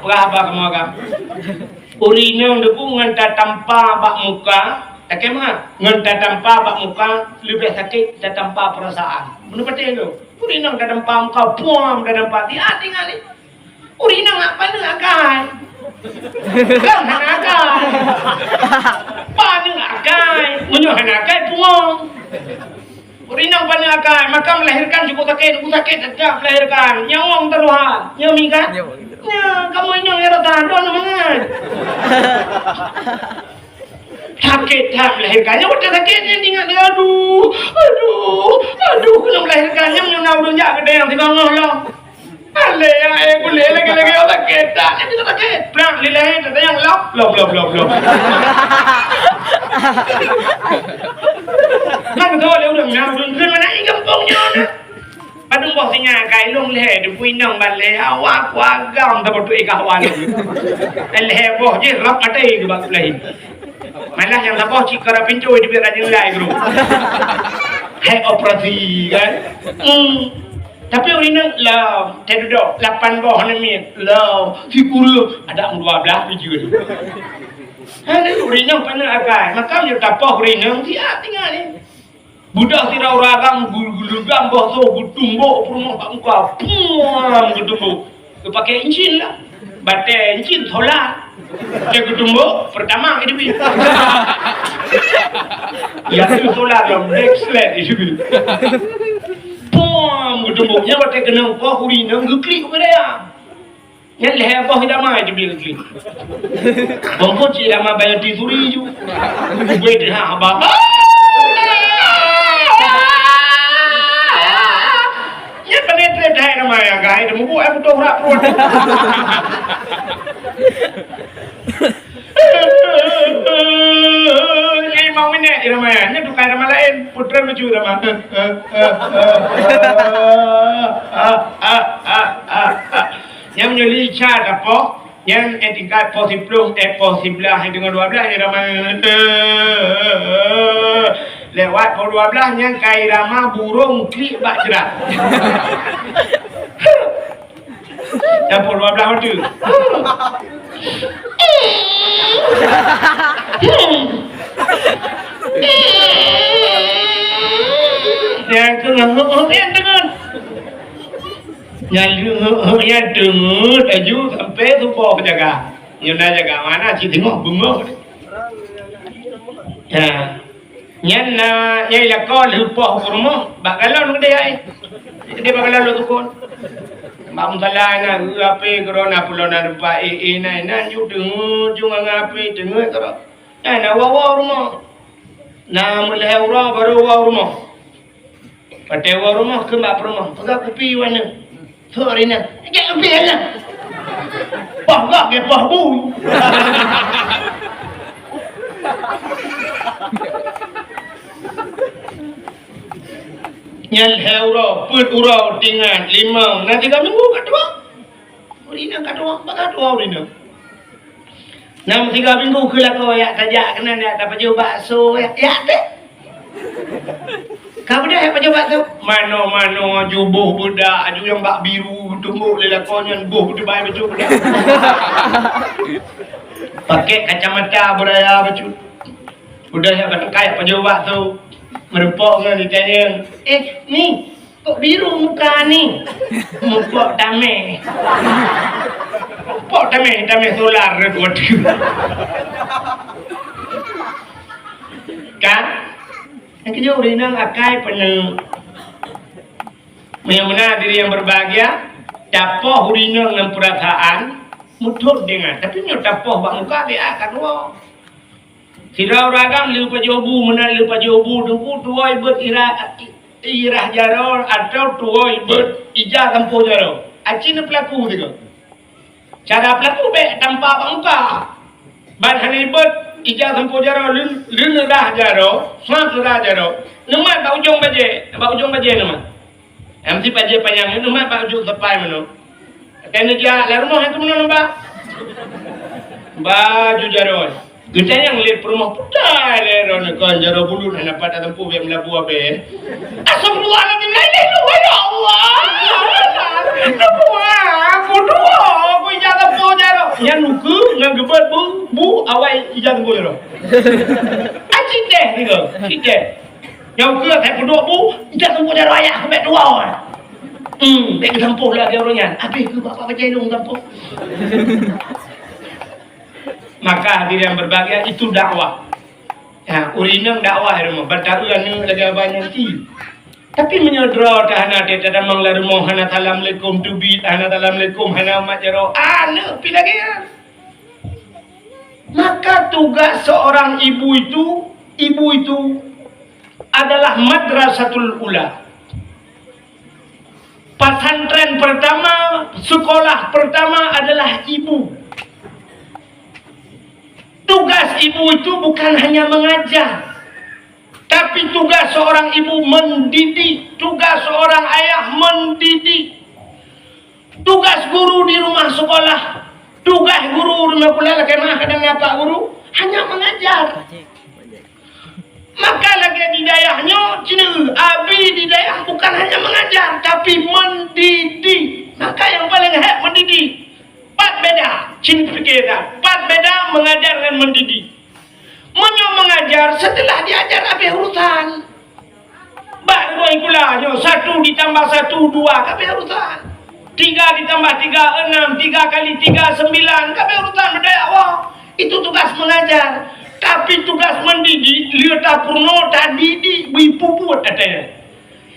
Peugah haba kamoe agam. Ureueng inong teupeu ngon tatampa bak muka, takheun meuha, ngon tatampa bak muka leubeh sakét tatampa peurasaan. Meunan patéh lôn. Ureueng inong tatampa muka, puam tatampa, di hati ngali. Ureueng inong hana paneuk akai. Kan hana akai. Paneuk akai. Meunyoe hana akai, puong. Ureueng inong paneuk akai, maka melahirkan cukup sakét, cukup sakét, tetap melahirkan. Nyawöng tarohan. Nyoe mi kan? Nyoe, kamoe inong nyang rata, droeneuh mangat. Sakét that melahirkan. Nyoe watèe sakét nyan ingat lé, aduh, aduh, aduh, keuneuk melahirkan. Nyan meunyoe na ureueng jak keu dayang sigoe lom. Alèh, ya, eh, kulét lagèe-lagèe orang sakét. Tak, nyan sakét. Plang, lilai, tak dayang lom, lom, lom, lom, lom. Kan beutôi lé ureueng na, ureueng kheun mana i gampông nyoe na. Padum boh singa kai lôn lhèe, teupeu inong ban lhèe, awak ku agam taboh tuek i kahwa lôn. Lhèe boh jih rab maté keu bak laén. Malah nyang saboh cit kara pintoe teubiet rajin lai guru. Hai operasi kan. Hmm. Tapi ureueng inong lom, teuh dudoe lapan boh aneuk miet lom, sikureueng adak dua blaih tujoh. Hai ureueng inong paneuk akai, maka meunyoe tapoh ureueng inong siat tinggai ni. Budak sidroe ureueng agam gu-, geuleugam boh soe geutumbok peurumoh bak muka. Puam geutumbok. Geupakè incin lah. Batèe incin solar. Cit geutumbok, pertama itu bi. Ya tu solar lah, backslide itu bi. Puam geutumbok. Nyan watèe keuneuk poh ureueng inong geuklik ubé dayang. Nyan lhèe boh irama jibeuet keu. Bungkot cit irama bayar ti suri ju. Ubé teuhah haba. Nyan penetrate hai irama nyang ka hai teuh mubuet ai putôh urat pruet. Limong minèt irama nyan, nyan tukai irama laén. Putra lucu irama. Nyan meunyoe lica tapoh, nyan eh tingkat poh siploh, eh poh siblaih, eh deungon dua blaih, nyan ramai. Lewat poh dua blaih, nyan ka irama burông klik bak jrat. Nyan poh dua blaih watèe. Nyan keuh, nyan deungon. Nyan lheueh nyan deungon laju sampai suboh jaga. Nyoe na jaga mana cit teungoh beungoh. Ya. Nyan na nyang lakoe lheueh poh u rumoh bak galon keudéh ai. Keudéh bak galon lôn tukon. Bak musala na, eu, api corona pulo na rupa, eh, eh, na, na, ju teungeut, ju ngon api teungeut corona. Na, na, woe, woe u rumoh. Na meulhèe uroe baru woe u rumoh. Watèe woe rumoh kheun bak peurumoh, "Peugah kupi wana." "Soe ureueng inong?" "Ijak kupi wana." Poh gob lé poh bu. Nyan lhèe uroe, peuet uroe, tinggai, limong, na tiga minggu ka tuha. Ureueng inong ka tuha, bak ka tuha ureueng inong. Nam siga minggu keu lakoe yak tajak keunan yak tapajoh bakso yak, yak teh. Ka beudôh yak pajoh bakso. Mano-mano aju boh beudak aju nyang bak biru tumbok lé lakoe nyan boh beuteubai bacut beudak. Pakai kacamata beuraya bacut. Udah yak bateukai pajoh bakso. Meureumpok ngon ditanyong, "Eh, ni, kok biru muka ni?" "Mupok tamèh." Mupok tamèh, tamèh solar rot watèe. Kan? Nyang keujeuet ureueng inong akai peue nyoe. Meunyoe meunan hadirin yang berbahagia, tapoh ureueng inong ngon peurasaan, muthot deungon. Tapi meunyoe tapoh bak muka, dia akan woe. Sidroe ureueng agam le pajoh bu, meunan le pajoh bu, teungku tuwoe beuet ira-, irah jaroe atawa tuwoe beuet ija sampôh jaroe. Aci neupeulaku sigoe. Cara peulaku bèk tampa bak muka. Ban hana ibeuet ija sampôh jaroe, lheueh, lheueh neurah jaroe, sat neurah jaroe, neumat bak ujong bajèe, bak ujong bajèe neumat. Nyang meusti bajèe panyang nyan neumat bak ujong sapai meunoe. Watèe neujak lam rumoh nyang keumeunong neuba baju jaroe. Geutanyong lé peurumoh, "Peue teuma lé droeneuh kon jaroe buleuen hana pat tateumpeue bèk meulabu abèe?" "Astagfirullahalazim, la ilaha illallah, ya Allah! Peue teuma, peue teuma, peue ija teumpeue jaroe?" Nyan ukeue ngon geubeuet bu, bu awai ija teumpeue jaroe. Aci deh sigoe, aci deh. Nyang keu asai peuduek bu, ija sampôh jaroe ayah keu bèk tuwoe. Hmm, bèk geusampôh lagèe ureueng nyan. Abéh keu bapak bajèe lôn sampôh. Maka hadirin yang berbahagia, itu dakwah. Ya, ureueng inong dakwah di rumoh. Bataeu aneuk lagèe abah nyan ti. Tapi meunyoe droe teuh hana teutamong lam rumoh, hana assalamualaikum teubiet, hana assalamualaikum, hana mat jaroe, aneuk pih lagèe nyan. Maka tugas seorang ibu itu, ibu itu adalah madrasatul ula. Pesantren pertama, sekolah pertama adalah ibu. Tugas ibu itu bukan hanya mengajar, tapi tugas seorang ibu mendidik, tugas seorang ayah mendidik. Tugas guru di rumah sekolah, tugas guru di rumah sekolah, lakèe meu'ah kadang nyan pak guru, hanya mengajar. Maka lagèe di dayah nyoe, cina, abi di dayah bukan hanya mengajar, tapi mendidik. Maka nyang paleng hèk mendidik. Pat beda, cina pike that. Pat beda mengajar ngon mendidik. Meunyoe mengajar, setelah diajar habéh urusan. Bak rumoh sikula nyoe, satu ditambah satu, dua, ka habéh urusan. Tiga ditambah tiga, enam, tiga kali tiga, sembilan, ka habéh urusan, beudaya Allah. Itu tugas mengajar. Tapi tugas mendidik, lheueh tapeurunoe, tadidik, bri peubuet ateueh.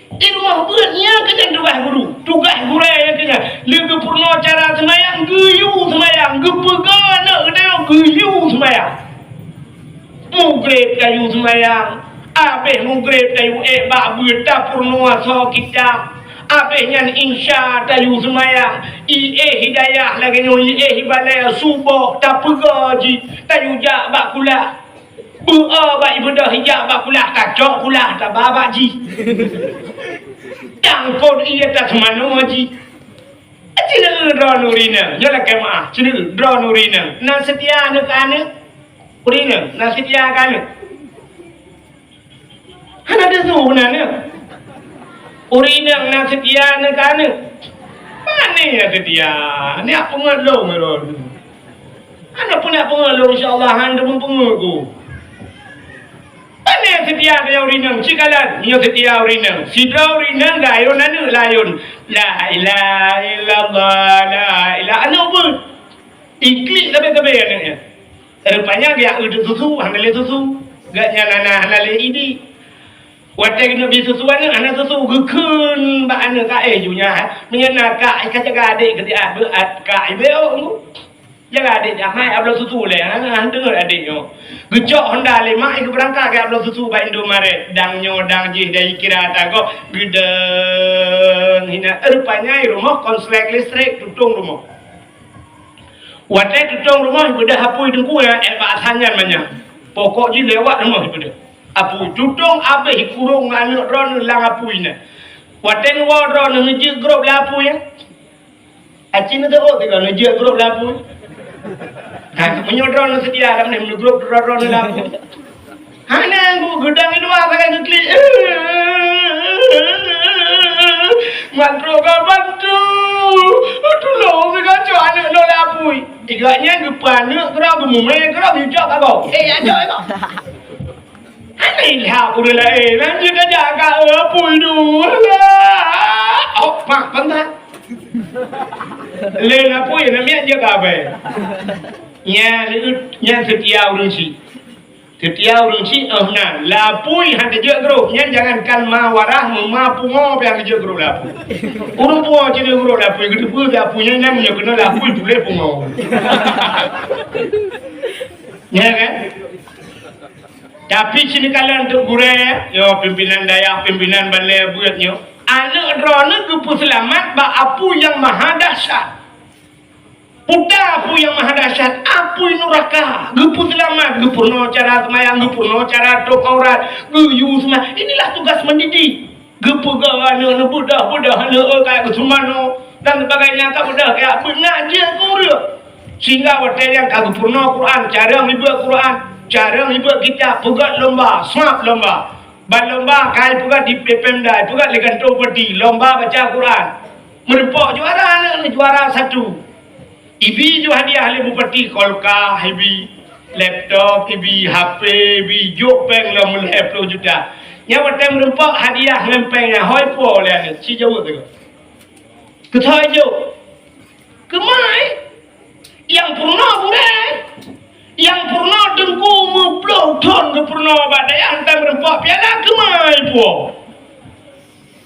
Di rumoh beuet nyan keuh nyan tugaih guru. Tugaih gurèe nyan keuh nyan. Lé geupeurunoe cara seumayang, geuyue seumayang. Geupeugah aneuk geutanyoe, geuyue seumayang. Mugreb tayue seumayang. Abéh mugreb tayue ék bak beuet tapeurunoe asoe kitab. Abéh nyan insya tayue seumayang. Iéh hidayah lagèe nyoe, iéh ibadah suboh tapeugah jih. Tayue jak bak kulah. Beu'oh bak ibeudôh hijab bak kulah, tacok kulah, taba bak jih. Tangkot ié taseumanoe jih. Cina droeneuh ureueng inong, nyoe lakèe meu'ah, cina droeneuh ureueng inong. Na seutia aneuk keu aneuk? Ureueng inong, na seutia keu aneuk? Hana teusu na aneuk. Ureueng inong na seutia aneuk keu aneuk? Pane na seutia? Nyak peungeut lôn droeneuh. Hana peunak peungeut lôn, insya Allah, han teumeupeungeut ku. Pane seutia keu ureueng inong, sikalon nyoe seutia ureueng inong. Sidroe ureueng inong geuayôn aneuk layôn. La ilaha illallah, la ilaha, aneuk beuet. Iklik sabe-sabe aneuk nyan. Rupanya geujak eu susu, hana lé susu. Gobnyan hana, hana lé idi. Watèe keuneuk bri susu aneuk, hana susu, geukheun bak aneuk, "Kak, eh, ju nyan, meunyoe na kak, ka jaga adék keu siat, beuat kak, ibe ôk." Jaga adék jamai, abloe susu lé, ha, ha, deungö adék nyoe. Geucok honda lé mak, geubeurangkat geuabloe susu bak Indomaret. Dang nyoe, dang jih, dari kira tagoe, geudong, hina. Rupanya i rumoh konslet listrik, tutong rumoh. Watèe tutong rumoh, beudôh apui teungku, ya, eh, bak asan nyan manyang. Pokok jih lewat rumoh beudôh. Apui tutong abéh kurong aneuk droeneuh lam apui nyan. Watèe neuwoe droeneuh neujeuet grob lam apui, ya. Aci neuteuôt sigoe neujeuet grob lam apui. Ha, meunyoe droeneuh seutia lam nyan, neugrob droeneuh lam apui. Hana, geu-, geudong i luwa sagai geuklik. Mat trok ka bantu. Tulông sigoe cok aneuk lôn lam apui. Igoe nyan geupeue aneuk keudroe, geumumè keudroe, geujok bak gob. Eh, ya jok igoe. Hana ilham ureueng laén, hana jeuet tajak ka apui dua. Alah. Oh, mak, bantai. Laén apui, hana miet jeuet ka abèe. Nyan, nyan seutia ureueng chik. Seutia ureueng chik, oh, na. Lam apui hana jeuet grob. Nyan jangankan ma warah, ma pungo pih hana jeuet grob lam apui. Ureueng pungo cit jeuet grob lam apui, geuteupeue lam apui nyan, nyan meunyoe keunoe lam apui puléh pungo. Nyan kan? Tapi sinikalon teuk gurée, nyoe pimpinan dayah, pimpinan balée buet nyoe, aneuëk droeneuh geupeuseulamat bak apui nyang maha dahsyat. Puta apui nyang maha dahsyat, apui nuraka, geupeuseulamat, geupeurunoe cara seumayang, geupeurunoe cara tôp aurat, geuyue seumayang. Inilah tugas mendidik. Geupeugah aneuëk, neubeudah-beudah aneuëk, kaya geuseumanoe dan sebagainya, ka beudah kaya beungaji keu ureuëng. Sehingga watée nyan ka geupeurunoe Quran, cara ngibeuk Quran, cara ngibeuk kitab, peugöt lomba, swab lomba. Ban lomba ka ipeugöt di P P M D A, ipeugöt lé kantô bupati, lomba baca Quran. Meureumpok juara aneuëk, juara satu. Ibi ju hadiah lé bupati, kulkas ibi, laptop ibi, H P ibi, jok péng lom lhée ploh juta. Nyan watée meureumpok hadiah ngon péng nyan, hôi po lé aneuëk, ci jaweueb lé. Keuthai jok. Keumai? Nyang peurunoe gurée. Nyang peurunoe teungku meuploh thon geupeurunoe bak dayah, watée meureumpok piala keumai po.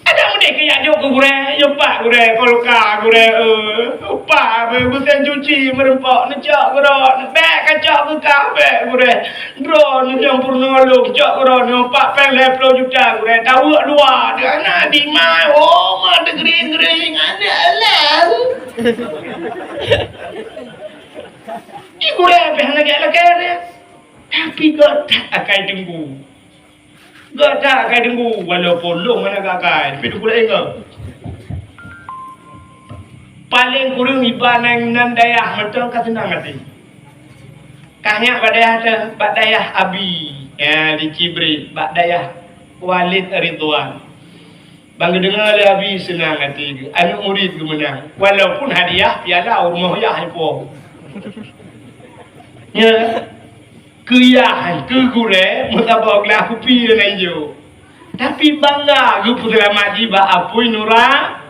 Ada meudeh keu jak jok keu gurée, yue pak gurée, kulkas gurée, eh, yue pak, mesin cuci meureumpok, neucok keudroe, bék kacok keu kah, bék gurée. Droeneuh nyang peurunoe lôn, cok keudroe, yue pak péng lhée ploh juta gurée, tawök dua, di ana di mai, oh, ma teugering-gering, aneuk lôn. Di gurée pih hana jak lakée, tapi göt that akai teungku. Gata akai teungku, walaupun lôn hana gagai, tapi teungku laén geuh. Paleng kureueng iba nan, nan dayah mantong ka seunang até. Ka nyak bak dayah teuh, bak dayah Abi, ya, di Cibri, bak dayah Walid Ridwan. Ban geudeungoe lé Abi seunang até geuh, aneuëk murit geumeunang. Walaupun hadiah piala u rumoh yah ipo. Ya. Keu yah, keu gurée, meusaboh glah kupi dan injo. Tapi bangga geupeuseulamat jih bak apui nura-,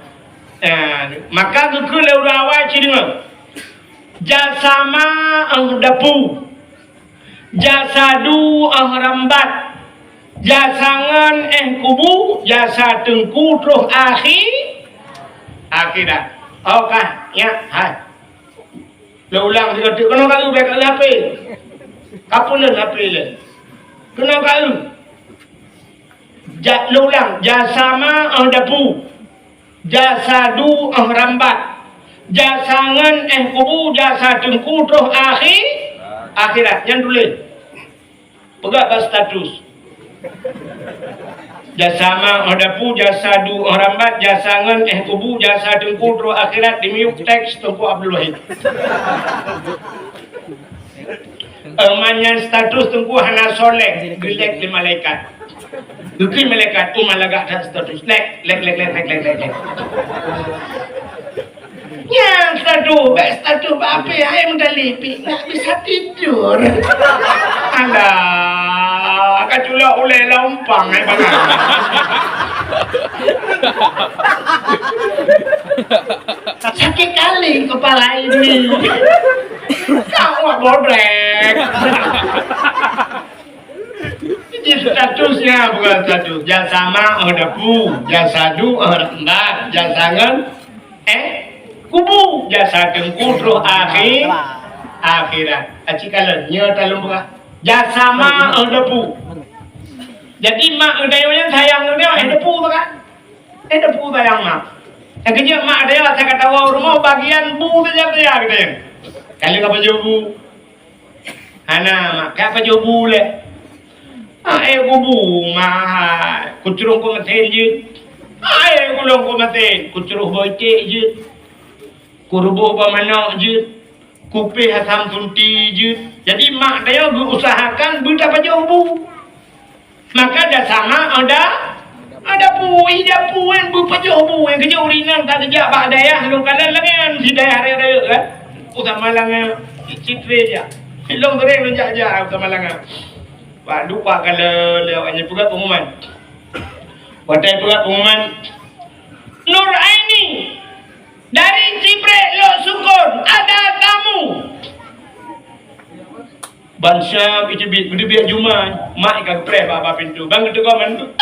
eh, maka geukheun lé ureuëng awai ci deungoe. Jasama 'oh dapu, jasadu 'oh rambat, jasangon éh kubu, jasa teungku troh akhi-, akhirat. Oke, ya, hai. Lôn ulang sigoe teuk, keunoe ka eu, bék ka eu H P. Ka peuleuen H P lé. Keunoe ka eu. Ja-, lôn ulang, jasama 'oh dapu, jasadu 'oh rambat, jasangon éh kubu, jasa teungku troh akhi-, akhirat. Nyan tuléh. Peugah bak status. Jasama 'oh dapu, jasadu 'oh rambat, jasangon éh kubu, jasa teungku troh akhirat, di miyueb teks Teungku Abdul Wahid. Eh, manyan status teungku hana solek, geulek lé malaikat. Geukheun malaikat, uma lagak that status. Lek, lek, lek. Nyan status, bék status bak H P, hai meutalipik, nggak bisa tidur. Alah, ka culok ulée lompang, hai bangai. Sakit kali kepala ini. Kau awak bodrek. Jadi statusnya bukan status. Jasama 'oh dapu, jasadu 'oh rambat, jasangon éh kubu, jasa teungku troh akhi-, akhirat. Aci kalon, nyoe taleumbah. Jasama 'oh dapu. Jadi mak geutanyoe nyan sayang geutanyoe, éh dapu tu kan? Éh dapu sayang mak. Nyang keujeuet mak geutanyoe asai ka tawoe u rumoh bagian bu saja geutanyoe. Kali ka pajoh bu. Hana, mak, ka pajoh bu lé. Aé kubu, mak, kucroh keu meusén jeuet. Aé kulong keu meusén, kucroh bak iték jeuet. Kuruboh bak manok jeuet. Kupéh asam sunti jeuet. Jadi, mak tanyoe geuusahakan beutapajoh bu. Maka dasama ada, ada pui, ada pui beupajoh bu nyang keujeuet ureueng inong ka geujak bak dayah lôn kalon lagèe nyan, di dayah rayeuk-rayeuk kan. Utama langa, cit-, citré jak. Lôn sering lôn jak-jak utama langa. Bak dupa kalon lé awak nyan peugah pengumuman. Watèe peugah pengumuman, Nur Aini dari Cibrek Lhoksukon ada tamu. Ban siap iteubiet, geuteubiet jumai, mak ka geupreh bak, bak pintoe. Ban geuteuka mantong.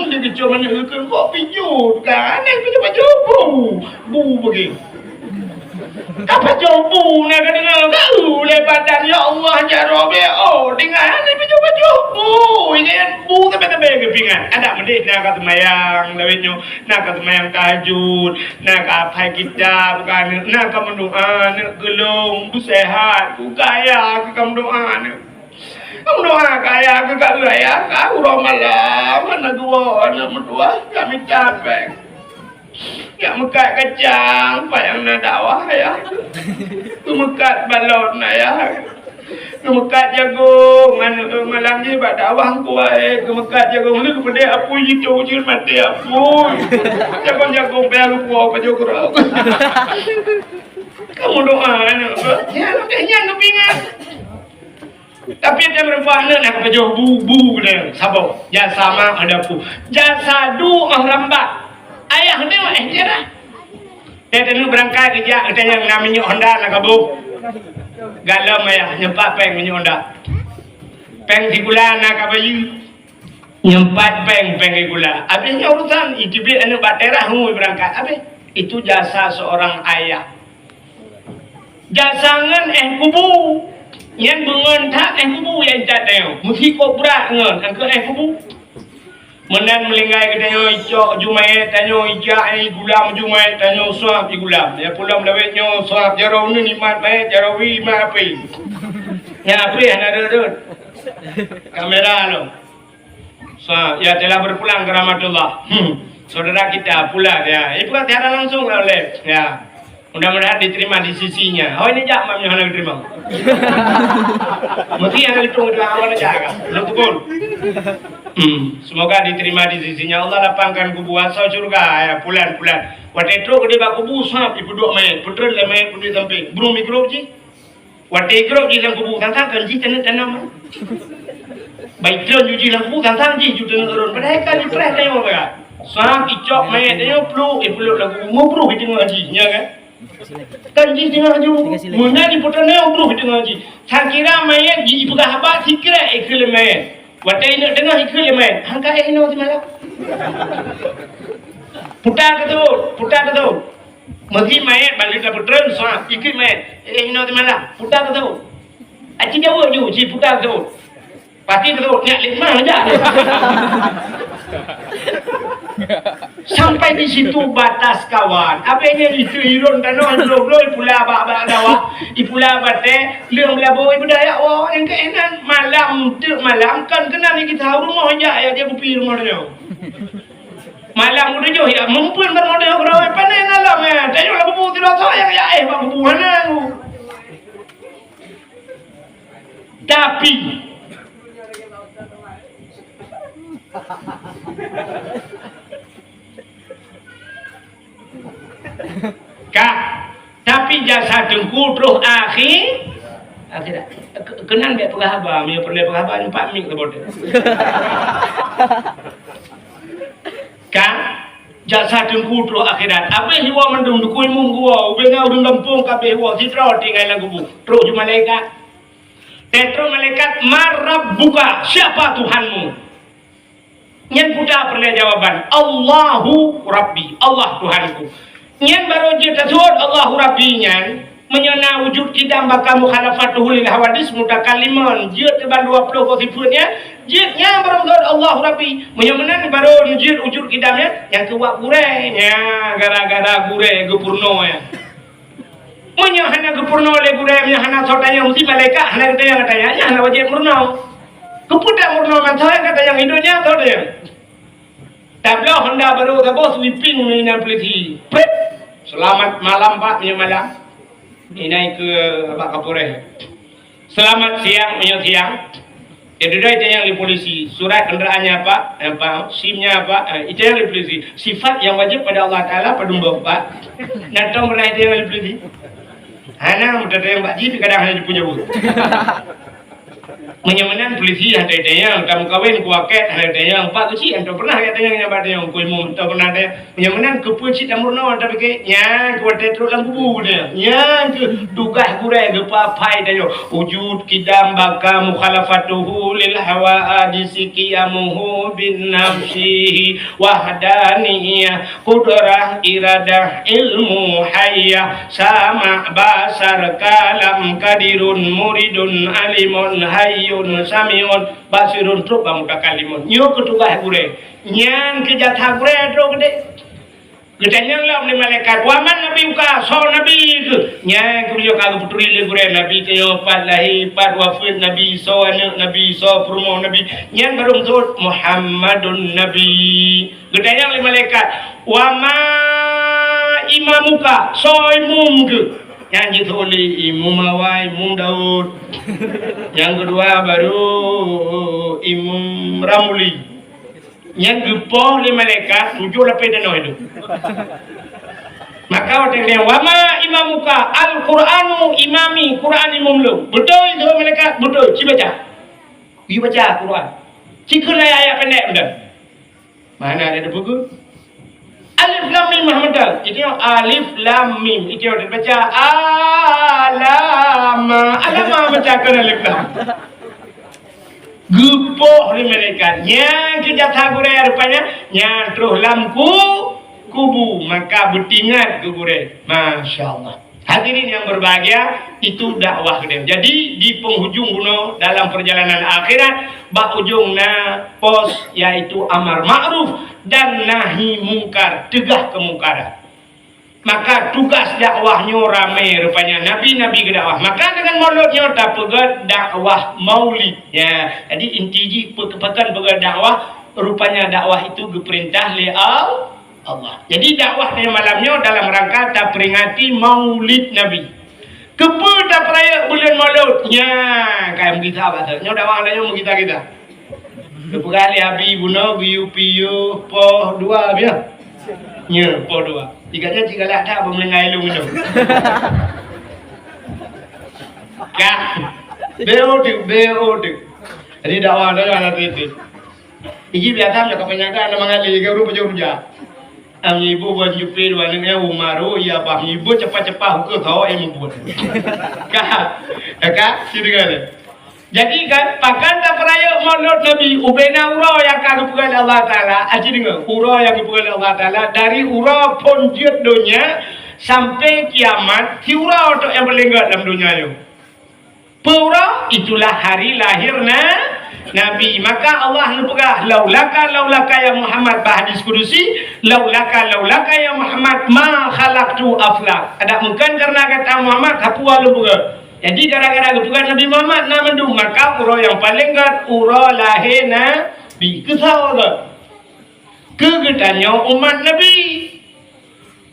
Dia geucok mantong, kok pijôh ka, aneh pijôh-pijôh bu. Bu bagi. Ka pajoh bu na ka deungoe, ka u lé badan, ya Allah, jaroe beh, oh, tinggai hana pajoh-pajoh bu, nyan bu teubé-teubé geupingat. Adak meudeh na ka seumayang lawét nyoe, na ka seumayang tahajud, na ka aphai kitab keu aneuk, na ka meudoa aneuk keu lôn, beuseuhat, keu kaya keu ka meudoa aneuk. Ka meudoa kaya keu ka ayah, ka uroe malam, hana geuwoe aneuk meutuah, ka mita péng. Nyang meukat kacang, pat nyang na dakwah, ya. Geumeukat balon, ya. Geumeukat jagong, malam jih bak dakwah kuai. Geumeukat jagong, lheueh geupeudeh apui jitong jeuet maté apui. Jagong-jagong payah lupo pajoh keurok. Kamu doa, aneuk. Ya, nyang geupingat. Tapi teurimong aneuk na pajoh bu, bu keuneuk saboh. Jasa mak ada pu. Jasa du oh rambak. Ayah tengok eh dia dah. Teuh teuneuk beurangkat geujak, teuh nyang na minyeuk Honda na kaboh. Galom ayah nyempat péng minyeuk Honda. Péng sikula na kabayeue. Nyempat péng, péng sikula. Habis nyoe urusan iteubiet aneuk bak teras ngui beurangkat. Habis. Itu jasa seorang ayah. Jasa ngon eh kubu. Nyan beungon that eh kubu nyang cat tanyoe. Meusikok brat ngon angkeu eh kubu. Meunan meulinggai geutanyoe icok ju manyét tanyoe ijak i gulam ju manyét tanyoe suap i gulam. Ya pulang lawét nyoe suap jaroe uneun imat manyét jaroe wi imat api. Nyan api hana rot-rot. Kamera lom. Sa, ya telah berpulang ke rahmatullah. Hmm. Saudara kita pula ya. Itu kan tiada langsung lah oleh. Ya. Mudah-mudahan diterima di sisinya. Oh ini jak mam hana diterima. Mesti hana ditung itu awal aja kan. Belum pukul. Hmm. Semoga diterima di sisinya. Allah lapangkan kubu asal surga ya pulan-pulan. Watèe trok di bak kubu sab ipeuduek mayét, peutreun lé mayét peuduek sampéng. Burung mikrop jih. Watèe igrôp jih lam kubu, sang-sang kan jih keuneuk tanam. Baik tron ju jih lam kubu, sang-sang jih ju keuneuk rôn. Padahai kan ipreh tanyoe ka. Sang icok mayét tanyoe pluek, eh, pluek lam kubu, meubruh i teungoh jih, nya kan? Kan jih teungoh ju, meunan ipeutron tanyoe bruh i teungoh jih. Sang kira mayét jih ipeugah haba sikrek, eh, keu lé mayét. Watèe ineuk teungoh ikheun lé mayét, han ka éh inoe simalam. Puta keutot, puta keutot. Meusi mayét ban lheueh tapeutreun soe ikheun mayét, éh inoe simalam. Puta keutot. Aci jaweueb ju, ci puta keutot. Pasti keutot nyak lé mah jak. Sampai di situ batas kawan. Abéh nyan iseue irôn tanoh bloe-bloe ipula bak, bak dawa, ipula batée, leueng beulabôi beudayak woe nyang keunan malam teuk malam kon keunan geusa rumoh jak ya, jak kupi rumoh nyoe. Malam udah jauh ya, mumpun bermodal keudroe panen alam ya. Tanyoe lagu bu tidak sayang ya, eh, bak kubu hana. Tapi Ka, tapi jasa teungku troh akhé, akhirat. Ke-, keunan bék peugah haba, meunyoe peureulée peugah haba, empat mik saboh teuh. Ka, jasa teungku troh akhirat. Abéh jiwoe mandum teungku imum geuwoe, ubé na ureuëng gampông ka béh woe, sidroe tinggai lam kubu. Troh ju malaikat. Teutroh malaikat, "Man rabbuka?" Siapa Tuhanmu? Nyan puta peureulée jawaban, "Allahu Rabbi, Allah Tuhanku." Nyan barô jeuet taseuôt Allahu Rabbi nyan, meunyoe na wujud qidam baka mukhalafatuhu lil hawadis mutakalliman, jeuet keu ban dua ploh boh sifeuet nyan, jeuet nyan barô taseuôt Allahu Rabbi. Meunyoe meunan barô jeuet wujud qidam nyan, nyang keu wak gurée, nya gara-gara gurée geupeurunoe nyan. Meunyoe hana geupeurunoe lé gurée, meunyoe hana soe tanyong, meusti malaikat hana geutanyong, tanyong nyan hana wajéb meurunoe. Keupeue tak meurunoe, man soe nyang ka tanyong, hidup nyan soe tanyong. Tabloe honda barô saboh, sweeping inan polisi. Prip! Selamat malam, Pak, meunyoe malam. Inan keu Pak Kapolres. Selamat siang, meunyoe siang. Ya, dudoe itanyong lé polisi, surat kenderaannya apa? Apa? SIM-nya apa? Eh, itanyong lé polisi. Sifat yang wajib pada Allah Taala padum boh, Pak? Na tom rai itanyong lé polisi? Hana, meutatanyong bak jih, kadang hana jipeujaweub. Meunyoe meunan polisi hana tanyong, tameukawen keu waket hana tanyong, pak keuchik hana pernah geutanyong nyan bak tanyong, keu imum hana pernah tanyong. Meunyoe meunan keupeue cit tameurunoe tapike, nyan keu watèe trok lam kubu tanyong. Nyan keuh tugaih gurèe geupeuapai tanyong. Wujud, qidam, baqa, mukhalafatuhu lil hawadisi, qiyamuhu bin nafsihi, wahdaniyah, qudrah, iradah, ilmu, hayyah, sama', basar, kalam, qadirun, muridun, alimun, hayyun, sami'un, basirun, trok bak mutakallimun. Nyoe keuh tugaih gurèe. Nyan keuh jatah gurèe trok keudéh. Geutanyong lom lé malaikat, "Wa man nabiyuka?" Soe nabi keuh? Nyan keuh ka geupeuturi lé gurèe, nabi tanyoe pat lahé, pat wafeuet nabi, soe aneuk nabi, soe peurumoh nabi. Nyan barô meuseubut Muhammadun Nabi. Geutanyong lé malaikat, "Wa ma imamuka?" Soe imum keuh? Nyan jitulak lé Imum Awai, Imum Daud. Nyang keudua baru Imum Ramli. Nyan geupoh lé malaikat tujoh lapéh tanoh itu. Maka watèe geutanyong, "Wa ma imamuka?" "Al-Qur'anu imami, Qur'an imum lôn." "Beutôi," jaweueb malaikat, "beutôi." "Ci baca." Ci baca Qur'an. Ci kheun ayat-ayat pendek benda. Mana ada dibuku? Alif lam mim, Muhammad. Itu alif lam mim. Itu dibaca alama. Alama baca kheun alif lam. Geupoh lé malaikat. Nyan keuh jatah gurèe rupanya. Nyan troh lam ku-, kubu. Maka beutingat keu gurèe. Masya Allah. Hadirin yang berbahagia, itu dakwah geutanyoe. Jadi, di penghujung bunoe dalam perjalanan akhirat, bak ujong na pos, yaitu amar ma'ruf dan nahi mungkar, teugah keumungkaran. Maka tugas dakwah nyoe ramé rupanya, nabi-nabi geudakwah. Maka deungon mulod nyoe tapeugah dakwah maulid. Ya, jadi inti jih pe-, pakon peugah dakwah, rupanya dakwah itu geupeurintah lé Al-, Allah. Jadi dakwah di malam nyoe dalam rangka taperingati Maulid Nabi. Keupeue tapeurayeuk buleuen Maulud? Nyan, ka meugisa bak nyoe dakwah nyoe meugisa-gisa. Geupeugah lé Abi bunoe geuyue piôh poh dua biah. Nyoe poh dua. Tiga nyan cit galak that beumeulinggai lôn nyoe. Ka. Beu teuk, beu teuk. Jadi dakwah nyoe hana teuntèe. Iji biasa meunyoe ka peunyaga na mangat lé, ureueng pajoh rujak. Am ibu buat jupe dua nyan, ya, Umaru, ya, bah, ibu cepat-cepat hukum kau, eh, membuat. Ka, ya, ka, si dengar ni. Jadi kan, pakon tapeurayeuk Maulud Nabi, ubena uroe nyang ka geupeugah lé Allah Taala, aji deungoe, uroe nyang geupeugah lé Allah Taala, dari uroe phon jeuet donya sampai kiamat, si uroe tok nyang paleng gèt lam donya nyoe. Peue uroe? Itulah hari lahir na-, Nabi. Maka Allah neupeugah, "Laulaka, laulaka ya Muhammad," bak hadis kudusi, "Laulaka, laulaka ya Muhammad, ma khalaqtu aflak." Adak mungken karena gata Muhammad, hapua lôn peugah. Jadi gara-gara geupeugah Nabi Muhammad na mandum, maka uroe nyang paleng gèt, uroe lahé Nabi. Keu soe gèt? Keu geutanyoe umat Nabi.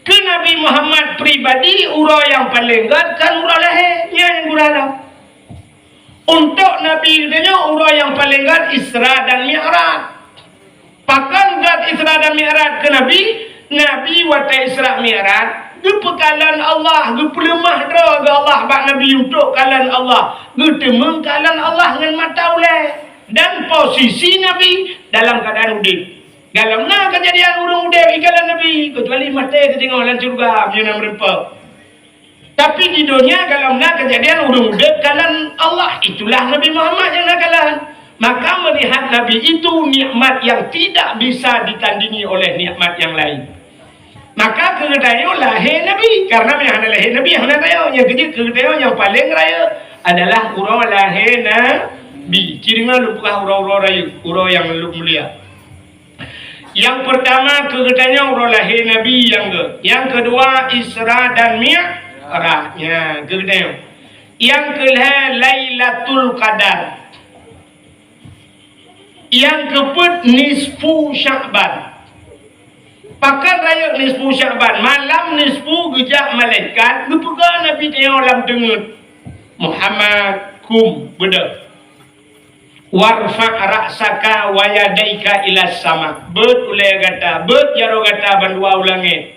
Keu Nabi Muhammad pribadi, uroe nyang paleng gèt kan uroe lahé, nyan nyang gura lom. Untuk Nabi geutanyoe, uroe nyang paleng gèt Isra dan Mi'raj. Pakon gèt Isra dan Mi'raj keu Nabi? Nabi watèe Isra Mi'raj, geupeukalon Allah, geupeuleumah droe geuh Allah bak Nabi untuk kalon Allah, geuteumeung kalon Allah ngon mata ulèe. Dan posisi Nabi dalam keuadaan udép. Galom na keujadian ureueng udép ikalon Nabi, keucuali maté teudeungoe lam syeuruga, meunyoe na meureumpok. Tapi di donya galom na keujadian ureueng udép kalon Allah, itulah Nabi Muhammad nyang na kalon. Maka melihat Nabi itu nikmat yang tidak bisa ditandingi oleh nikmat yang lain. Maka keu geutanyoe lahé Nabi, karena meunyoe hana lahé Nabi, hana rayeuk. Nyang keujeuet keu geutanyoe nyang paleng rayeuk adalah uroe lahé Nabi. Ci deungoe lôn peugah uroe-uroe rayeuk, uroe nyang lôn mulia. Nyang peurtama keu geutanyoe uroe lahé Nabi nyang gèt. Nyang keudua Isra dan Mi'raj. Nyan keu geutanyoe. Nyang keulhèe Lailatul Qadar. Nyang keupeuet nisfu Sya'ban. Pakon rayeuk nisfu Sya'ban? Malam nisfu geujak malaikat geupeugah Nabi tanyoe lam teungeut, "Muhammad, kum, beudôh." "Warfa' ra'saka wa yadaika ilas sama." Beuet ulèe gata, beuet jaroe gata bandua u langèt.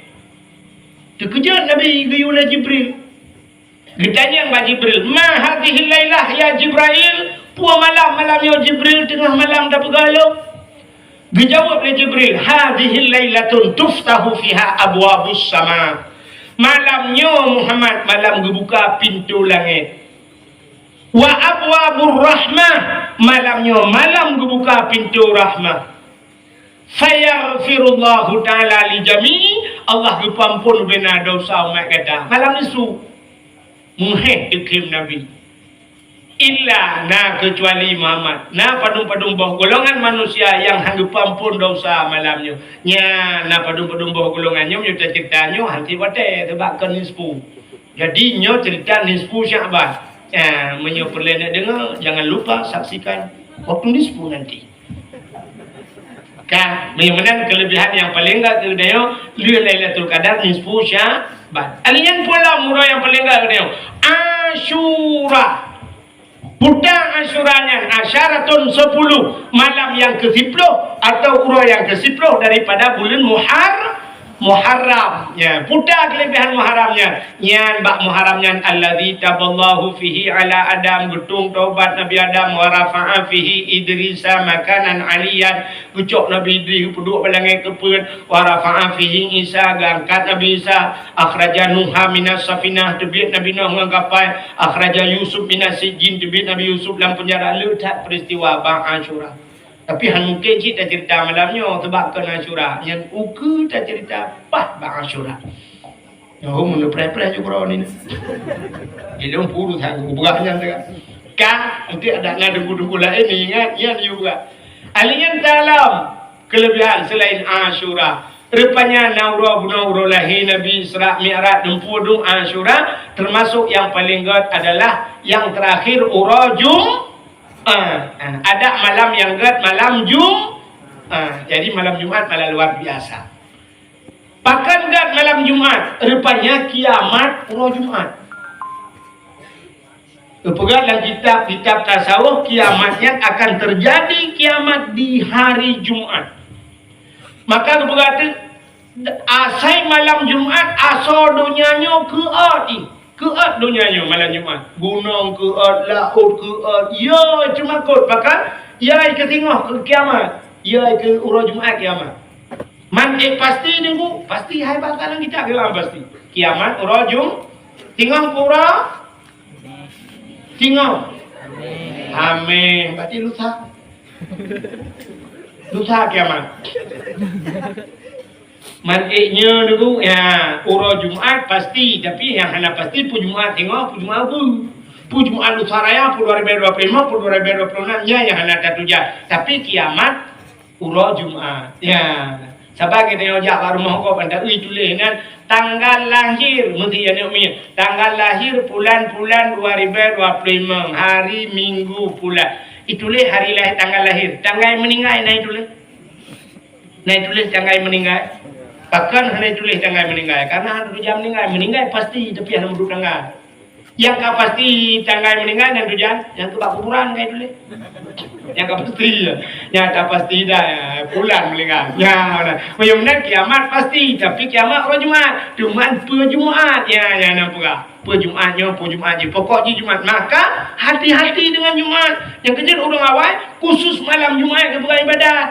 Teukeujot Nabi geuyue lé Jibril. Geutanyong bak Jibril, "Ma hadhihil lailah ya Jibrail?" Peue malam, malam nyoe Jibril teungoh malam tapeugah lom? Geujaweueb lé Jibril, "Hadzihil lailatun tuftahu fiha abwabus sama." Malam nyoe Muhammad, malam geubuka pintoe langét. "Wa abwabur rahmah," malam nyoe malam geubuka pintoe rahmah. "Fayaghfirullahu ta'ala li jami'i," Allah geupeuamphon beuna desya umat gata. Malam nisfu. Meuhé teukhém Nabi. Illa, na keucuali Muhammad. Na padum-padum boh golongan manusia nyang han geupeuamphon desya malam nyoe. Nyan, na padum-padum boh golongan nyoe, meunyoe taceurita nyoe, han tieb watée, sabab kon nisfu. Jadi, nyoe ceurita nisfu Sya'ban. Ah, meunyoe peureulée neudeungoe, jangan lupa saksikan waktu nisfu nanti. Ka, meunyoe meunan keulebihan nyang paleng gét keu geutanyoe, lheueh Lailatul Qadar nisfu Sya'ban. Alèh nyan peue lom uroe nyang paleng gét keu geutanyoe? Asyura. Peue Asyura nyan, asyaratun sepuluh, malam nyang keu siploh atau uroe nyang keu siploh daripada buleuen Muhar-, Muharram. Ya, peue keulebihan Muharram nyan? Nyan bak Muharram nyan, "Alladzi taballahu fihi ala Adam," geutueng taubat Nabi Adam, "wa rafa'a fihi Idrisa makanan aliyan," geucok Nabi Idris geupeuduek bak langét keupeuet, "wa rafa'a fihi Isa," geuangkat Nabi Isa, "akhraja Nuha minas safinah," teubiet Nabi Nuh ngon kapai, "akhraja Yusuf minas sijjin," teubiet Nabi Yusuf lam peunjara. Le that peristiwa bak Asyura. Tapi han mungken cit taceurita malam nyoe, sabab kon Asyura. Nyan ukeue taceurita paih bak Asyura. Nyoe meunyoe preh-preh ju keudroe ni. Ilôn puru sang kubeurah nyan teuka. Ka, nanti ada na deungon-deungon laén ingat, nyan ju beurah. Alèh nyan dalam keulebihan selain Asyura. Rupanya na uroe bunoe uroe lahé Nabi, Isra Mi'raj, dumpeue dum Asyura, termasuk nyang paleng gét adalah nyang terakhir uroe Jum-, ah, ah, ada malam nyang gét malam Jum-, ah, jadi malam Jumat malah luar biasa. Pakon gét malam Jumat? Rupanya kiamat uroe Jumat. Geupeugah lam kitab-kitab tasawuf, kiamat nyan akan terjadi kiamat di hari Jumat. Maka geupeugah teuh, asai malam Jumat, asoe donya nyoe keuôt jih. Keuôt donya nyoe malam Jumat. Gunong keuôt, laôt keuôt, ya, cuma kot. Pakon? Ya, keu singoh keu kiamat. Ya, keu uroe Jumat kiamat. Man ék pasti Teungku? Pasti, hai bak lam kitab, ya, pasti. Kiamat uroe Jum-, singoh keu uroe? Singoh. Amin. Berarti lusa. Lusa kiamat. Man ék nyoe Teungku, ya, uroe Jumat pasti, tapi nyang hana pasti peue Jumat singoh, peue Jumat ukeue. Peue Jumat lusa raya, peue dua ribu dua puluh lima, peue dua ribu dua puluh enam, nyan nyang hana tatuja. Tapi kiamat uroe Jumat. Ya. Saban geutanyoe jak bak rumoh gob, ban taeu tuléh nan tanggal lahir, meusti aneuk miet. Tanggal lahir pulan-pulan dua ribu dua puluh lima, hari Minggu pula. Ituléh hari lahir, tanggal lahir. Tanggai meuninggai na ituléh? Na ituléh tanggai meuninggai? Pakon hana ituléh tanggai meuninggai? Karena hana tatuja meuninggai. Meuninggai pasti, tapi hana meuduek tanggai. Nyang ka pasti tanggai meuninggai nan tujan, nyang keu bak kuburan ka ituléh. Nyang ka pasti, ya. Nyang ka pasti dah, ya, pulan meuninggai. Ya, nah. Meunyoe meunan kiamat pasti, tapi kiamat uroe Jumat. Cuman peue Jumat, ya, ya, nyang peugah. Peue Jumat nyoe, peue Jumat jih. Pokok jih Jumat. Maka, hati-hati dengan Jumat. Nyang keujeuet ureueng awai, khusus malam Jumat geupeugah ibadat.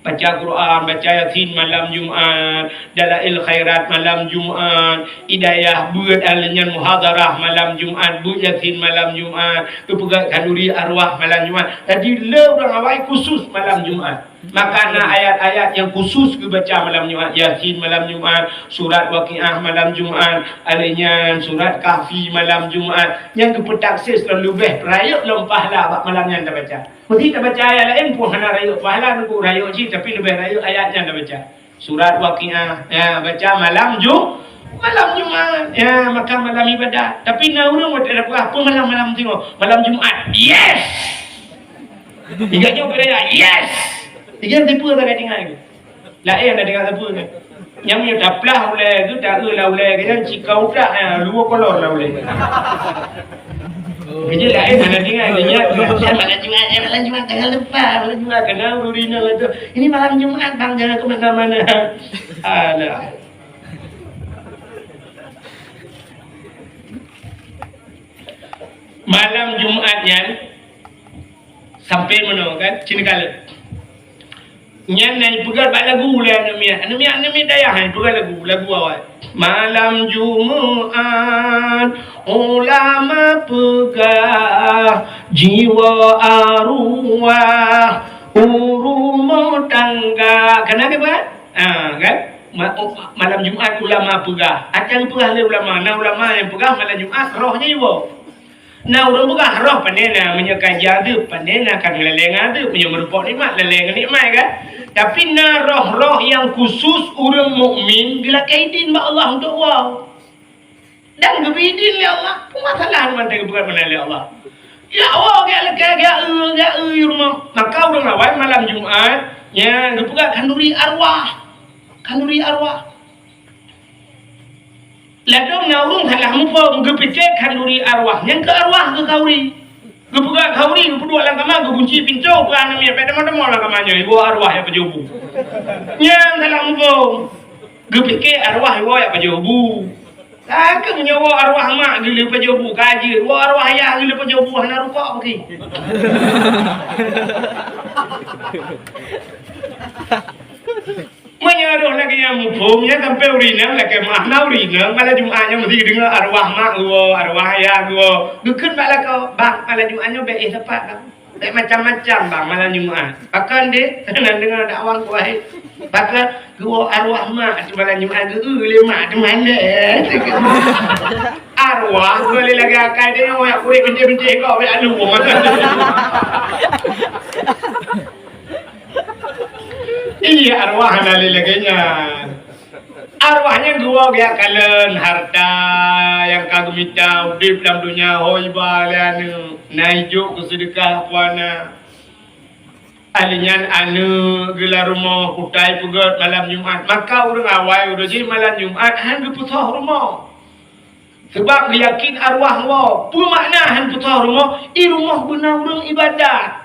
Baca Quran, baca Yasin malam Jumat, Dalail Khairat malam Jumat, Hidayah beuet, alèh nyan muhadarah malam Jumat, beuet Yasin malam Jumat, geupeugah khanduri arwah malam Jumat. Jadi, le ureueng awai khusus malam Jumat. Maka na ayat-ayat nyang khusus geubaca malam Jumat, Yasin malam Jumat, surat Waqiah malam Jumat, alèh nyan surat Kahfi malam Jumat. Nyang geupeutakhsis lom leubeh rayeuk lom pahala bak malam nyan tabaca. Meusti tabaca ayat laén pun hana rayeuk pahala, nunggu rayeuk cit, tapi leubeh rayeuk ayat nyan tabaca. Surat Waqiah, ya, baca malam Ju-, malam Jumat. Ya, maka malam ibadat. Tapi na ureueng watèe tapeugah, "Peue malam-malam singoh?" "Malam Jumat." Yes! Tiga jam beda ya. Yes! Tiga tipe tak tinggal. Laén dah dengar sapeue nyan. Nyang meunyoe taplah ulèe tu, taeu lam ulèe tu, nyan cikau utak, ha, luwa kolor lam ulèe. Jadi laén hana tinggai, dia nyan, "Malam Jumat, ya, malam Jumat, jangan lupa, malam Jumat, kena urina lah tu. Ini malam Jumat, Bang, jangan ke mana-mana." Alah. Malam Jumat nyan, Sampai meunoe kan, sini kali. Nyan na ipeugah bak lagu lé aneuk miet. Aneuk miet, aneuk miet dayah na ipeugah lagu, lagu awai. Malam Jumat, ulama peugah, jiwa arwah, u rumoh tangga. Kana ke, Pak? Ha, kan? Ma-, malam Jumat ulama peugah. Akan peugah lé ulama. Na ulama nyang peugah malam Jumat roh jiwa. Na ureuëng peugah roh pandai na, meunyoe ka jadeueb pandai na, ka geulalée ngon adeueb, meunyoe meurumpok nikmat, lalée ngon nikmat kan. Tapi na roh-roh nyang khusus ureuëng mukmin geulakée idin bak Allah untuk woe. Dan geubri idin lé Allah, peue masalah mantong geupeugah meunan lé Allah. Ya Allah, geulakée, geu-, geu-, rumoh. Maka ureuëng awai malam Jumat, nya geupeugah khanduri arwah. Khanduri arwah. Ladôm na ureuëng salah muphom, geupike khanduri arwah. Nyang keu arwah keu khauri. Geupeugah khauri, geupeuduek lam kama, geugunci pintoe, peugah aneuk miet, bèk tamong-tamong lam kama nyoe, iwoe arwah jak pajoh bu. Nyan salah muphom. Geupike arwah iwoe jak pajoh bu. Ka keuh meunyoe woe arwah mak geuleuh pajoh bu, ka jeuet. Woe arwah ayah geuleuh pajoh bu, hana rukok mungkin. Meunyoe roh lagèe nyan muphom, nyan sampoe ureueng inong lakèe meu'ah na ureueng inong, malam Jumat nyan meusti geudeungö arwah mak geuwoe, arwah ayah geuwoe. Geukheun bak lakoe, "Bang, malam Jumat nyoe bèk éh sapat, Bang. Bèk macam-macam, Bang, malam Jumat." Pakon, Dek? Nan deungö dakwah kuwai. Pakon? Geuwoe arwah mak, malam Jumat geu-eu lé mak, teumalèe. Arwah, geuwoe lé lagèe akai deh, jak kurek bintéh-bintéh gob, jak lôn. Iya, arwah hana lé lagèe nyan. Arwah nyan geuwoe geujak kalon hareuta nyang ka geumita udép lam donya, ho iba lé aneuk, na ijok keu seudeukah puana. Ahli nyan aneuk geulat rumoh, kutai peugöt malam Jumat. Maka ureueng awai uroe jih malam Jumat han geupeusoh rumoh. Seubab geuyakin arwah woe. Peue makna han peusoh rumoh? I rumoh beuna ureueng ibadat.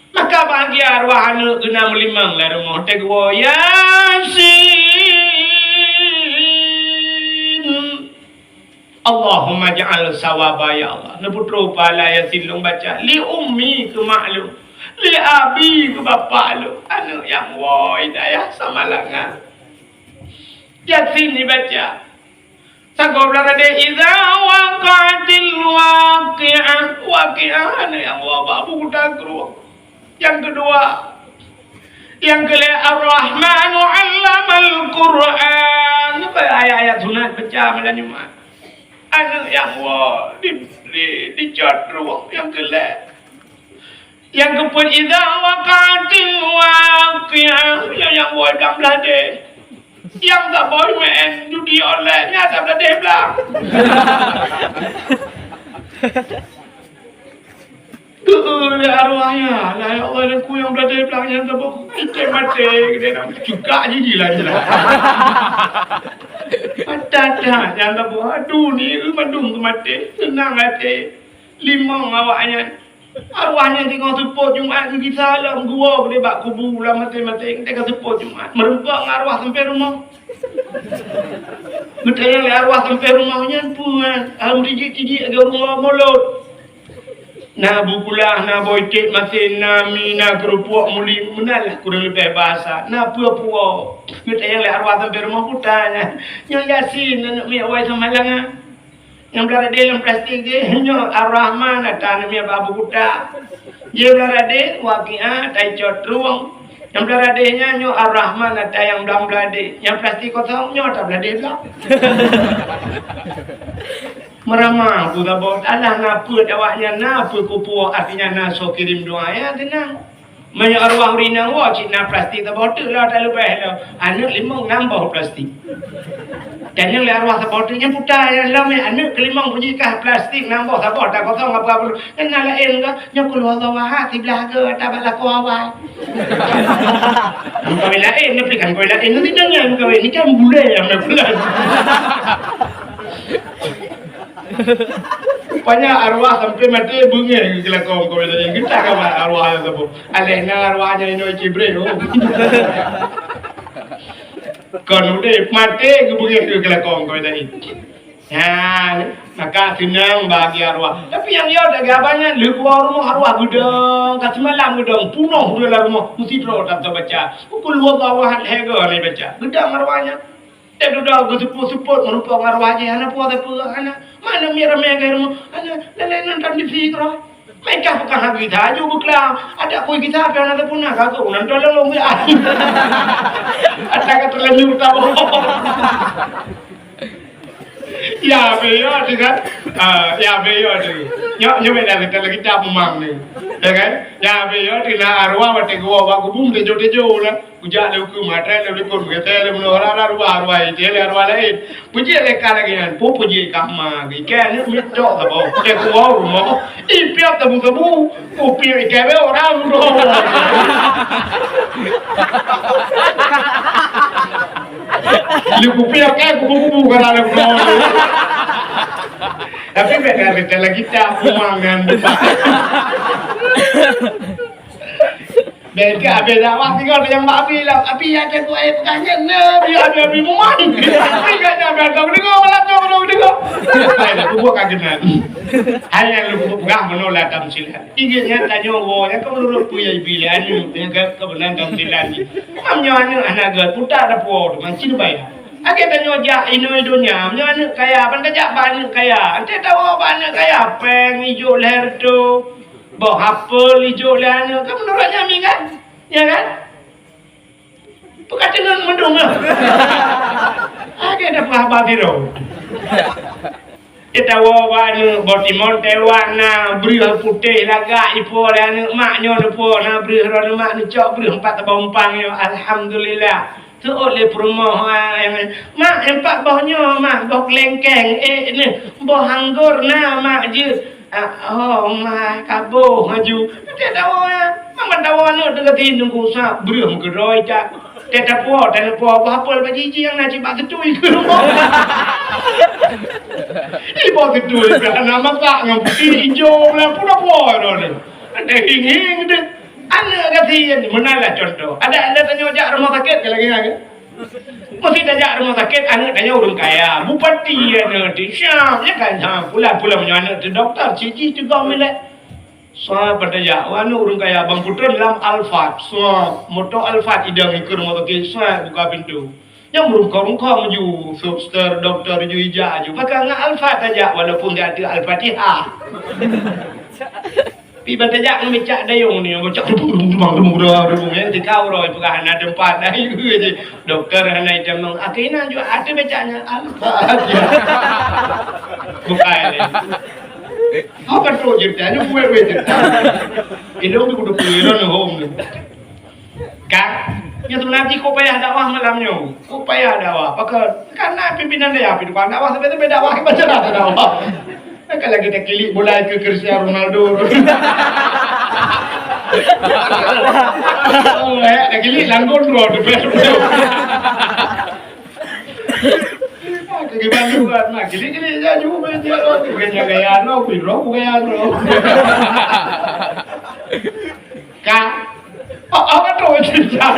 Maka bahagia arwah aneuk geuna meulimong lam rumoh, teuh geuwoe, "Yasin! Allahumma ja'al sawaba, ya Allah." Neupeutrok pahala Yasin lôn baca. "Li ummi," keu mak lôn. "Li abi," keu bapak lôn. Aneuk nyang woe i dayah Samalanga. Yasin ibaca. Sagoe beuladeh, "Idza waqa'atil waqi'ah." Waqi'ah, aneuk nyang woe bak Abu Kuta Krueng. Nyang keudua, nyang keulhèe, "Ar-Rahmanu 'allamal Qur'an." Nyoe ayat-ayat sunat baca malam Jumat. Aneuk nyang woe di, di, dicot rueng nyang keulhèe. Nyang keupeuet, "Idza waqa'atil waqi'ah," nyang, nyang woe blang beuladeh. Nyang saboh meu'en judi online, nyan tabeuladeh blang. Geu-eu lé arwah nyan, "Alah, ya Allah, dan ku nyang beuladeh blang nyan saboh." Item maté, geude na cukak jih lah jeulaih. Mata dah nyan saboh, aduh, ni mandum keu maté, seunang até. Limong awaknyan. Arwah nyan teungoh seupôt Jumat geugisa lom, geuwoe bak kubu lam maté-maté, teuka seupôt Jumat. Meurumpok ngon arwah sampoe rumoh. Geutanyong lé arwah sampoe rumoh nyan, "Peue nyan? Alham tijik-tijik lagèe ureueng mulod." Na bu kulah, na boh iték masin, na mi, na keureupok muli, meunan lah kurang leubeh bahasa. Na peue puwoe. Geutanyong lé arwah sampoe rumoh, "Peue ata nyan?" "Nyoe Yasin, aneuk miet woe Samalanga." Nyang beuladeh lam plastik jih, nyoe Ar-Rahman, ata aneuk miet bak Abu Kuta. Jih beuladeh, Waqiah, ata icot rueng. Nyang beuladeh nyan, nyoe Ar-Rahman, ata nyang blang beuladeh. Nyang plastik kosong, nyoe ata beuladeh blang. Meuramah, bu saboh, alah na peuet awaknyan, na peuet kupu, artinya na soe kirém doa, ya, teunang. Meunyoe arwah ureueng inong woe, cit na plastik saboh teuk lom, ata leubeh lom. Aneuk limong nam boh plastik. Tanyong lé arwah saboh teuk, "Nyan peue ata nyan lom, aneuk keulimong, peue jih kah plastik nam boh saboh, ata kosong apa-apa. Nyan na laén kah?" "Nyoe kul huwallahu ahad, siblah goe, ata bak lakoe awai." Meukawen laén, tapi kan kawén laén, nanti nyan meukawen, ni kan bulèe nyang na bulan. Rupanya arwah sampai maté beungéh keu lakoe meukawen laén. Geutak ka bak arwah nyan saboh. Aléh na arwah nyan inoe cibreh, oh. Kon udép maté geubeungéh keu lakoe meukawen laén. Nah, maka seunang bagi arwah. Tapi nyang yo dak gaban nyan leuko rumoh arwah geudong, ka seumalam geudong, punoh udah lam rumoh, meusidroe tan tabaca. Kul huwallahu ahad lhèe go ni baca. Geudong arwah nyan. Dak dudoe geuseupôt-seupôt meurumpok ngon arwah jih, hana peue sapeue, hana. Mana mi ramé gai rumoh, hana. Lalai nonton T V keudroe. Meuikah peukah gisa aju beuklam. Adak kui gisa pih hana teupuna ka geuh nonton lom ya. Ata ka terlanjur taboh. Ya beyo tu kan. Ah, ya beyo tu. Nyok nyok beda kita lagi tak memang ni. Ya kan? Ya beyo tu na arwah watèe geuwoe bak kubu tejo-tejo lah. Kujak lé ukeue maté lé likot meugeutée lé meunurah arwah-arwah itu lé arwah laén. Peujeuet lé ka lagée nyan, peue peujeuet ka ma geuh. Ikan nyoe miet cok saboh. Cek kuwoe rumoh. Ipiap tabu-tabu. Kupiap ikan be orang rumoh. Lé kupiap kan kubu-kubu ka dalam rumoh. Tapi beda-beda lagi tak kumang ngan. Bèk keu abéh dakwah singoh nyang bak abi lom. Abi ya cek kuai peugah nyan na, abi abi abi muman. Abi ka nyan abi atau deungoe malam nyoe deungoe deungoe. Hai dah kubuat ka keunan. Hai nyang lôn kubuat peugah meunoe lam tamsilan. Ingat nyan tanyoe woe nyan ka meunurot peue ya ibi lé aneuk nyan ka keubeunang tamsilan ni. Mam nyoe aneuk hana gèt puta dah puwoe tu mancin bayar. Lagèe tanyoe jak inoe donya, nyoe aneuk kaya, ban tajak bak aneuk kaya. Ante tawoe bak aneuk kaya, péng ijok lhèe reutôh. Boh apel ijok lé aneuk, kan meunurot nyami kan? Ya kan? Peukateungon meudong lah. Ada dah peugah haba sidroe. Itawoe bak aneuk boh timon teuwan na, breuh putéh lagak ipo lé aneuk mak nyoe neupo na breuh droeneuh mak neucok breuh empat tabong umpang nyoe. Alhamdulillah. Teuôt lé peurumoh, "Mak, empat boh nyoe, Mak, boh keulengkeng, ék neh, boh anggor na, Mak, jeuet." "Ah, oh, Mak, kaboh aju." Teudawa, Mak, meudawa aneuk teuka ti nunggu sab, breuh meukeudroe cak. Teudawa, teudawa, boh apel bak jiji nyang na cit bak teutui keu rumoh. Ih, boh teutui, hana masak ngon putih ijo, lam pun apa droeneuh. Ada hing-hing deh. Aneuk gasien, meunan lah contoh. Ada, ada tanyoe jak rumoh sakét ke lagèe nyan ke? Meusti tajak rumoh sakét, aneuk tanyoe ureueng kaya. Bupati aneuk teuh, siap, ya kan? Ha, pulan-pulan meunyoe aneuk teuh dokto, siji teugom ilèe. Sua, ban tajak, aneuk ureueng kaya, bang putrôn lam Alphard. Sua, moto Alphard idong ikeue rumoh sakét, sua, buka pintoe. Nyang meurungkong-rungkong ju, suster, dokto ju ijak ju. Maka ngon Alphard tajak, walaupun di ateueh Al-Fatihah. Pi ban tajak ngon becak dayong ni, becak rubung, rubung, rubung, rubung, rubung, rubung, ya, tikau roh, peugah hana tempat, dah, ya, ya. Doktor hana itam nong, akhirnya juga ada becaknya, Al-Fatihah. Bukan, ya. Apa tu cerita? Ini buat, buat cerita. Ini untuk dua puluh orang home ni. Kan? Nyoe seubeuna jih kok payah dakwah malam nyoe. Kok payah dakwah? Pakon? Karena pimpinan dayah pih tukang dakwah, sampai-sampai dakwah, baca dah dakwah. Kan lagi takilik bola ke Cristiano Ronaldo. Oh, eh, takilik langgon dua, the best. Kiban juga, nah, kilik-kilik je, cuma main dia, bukan gaya no, piro bukan gaya no. Ka, oh, apa tu cerita?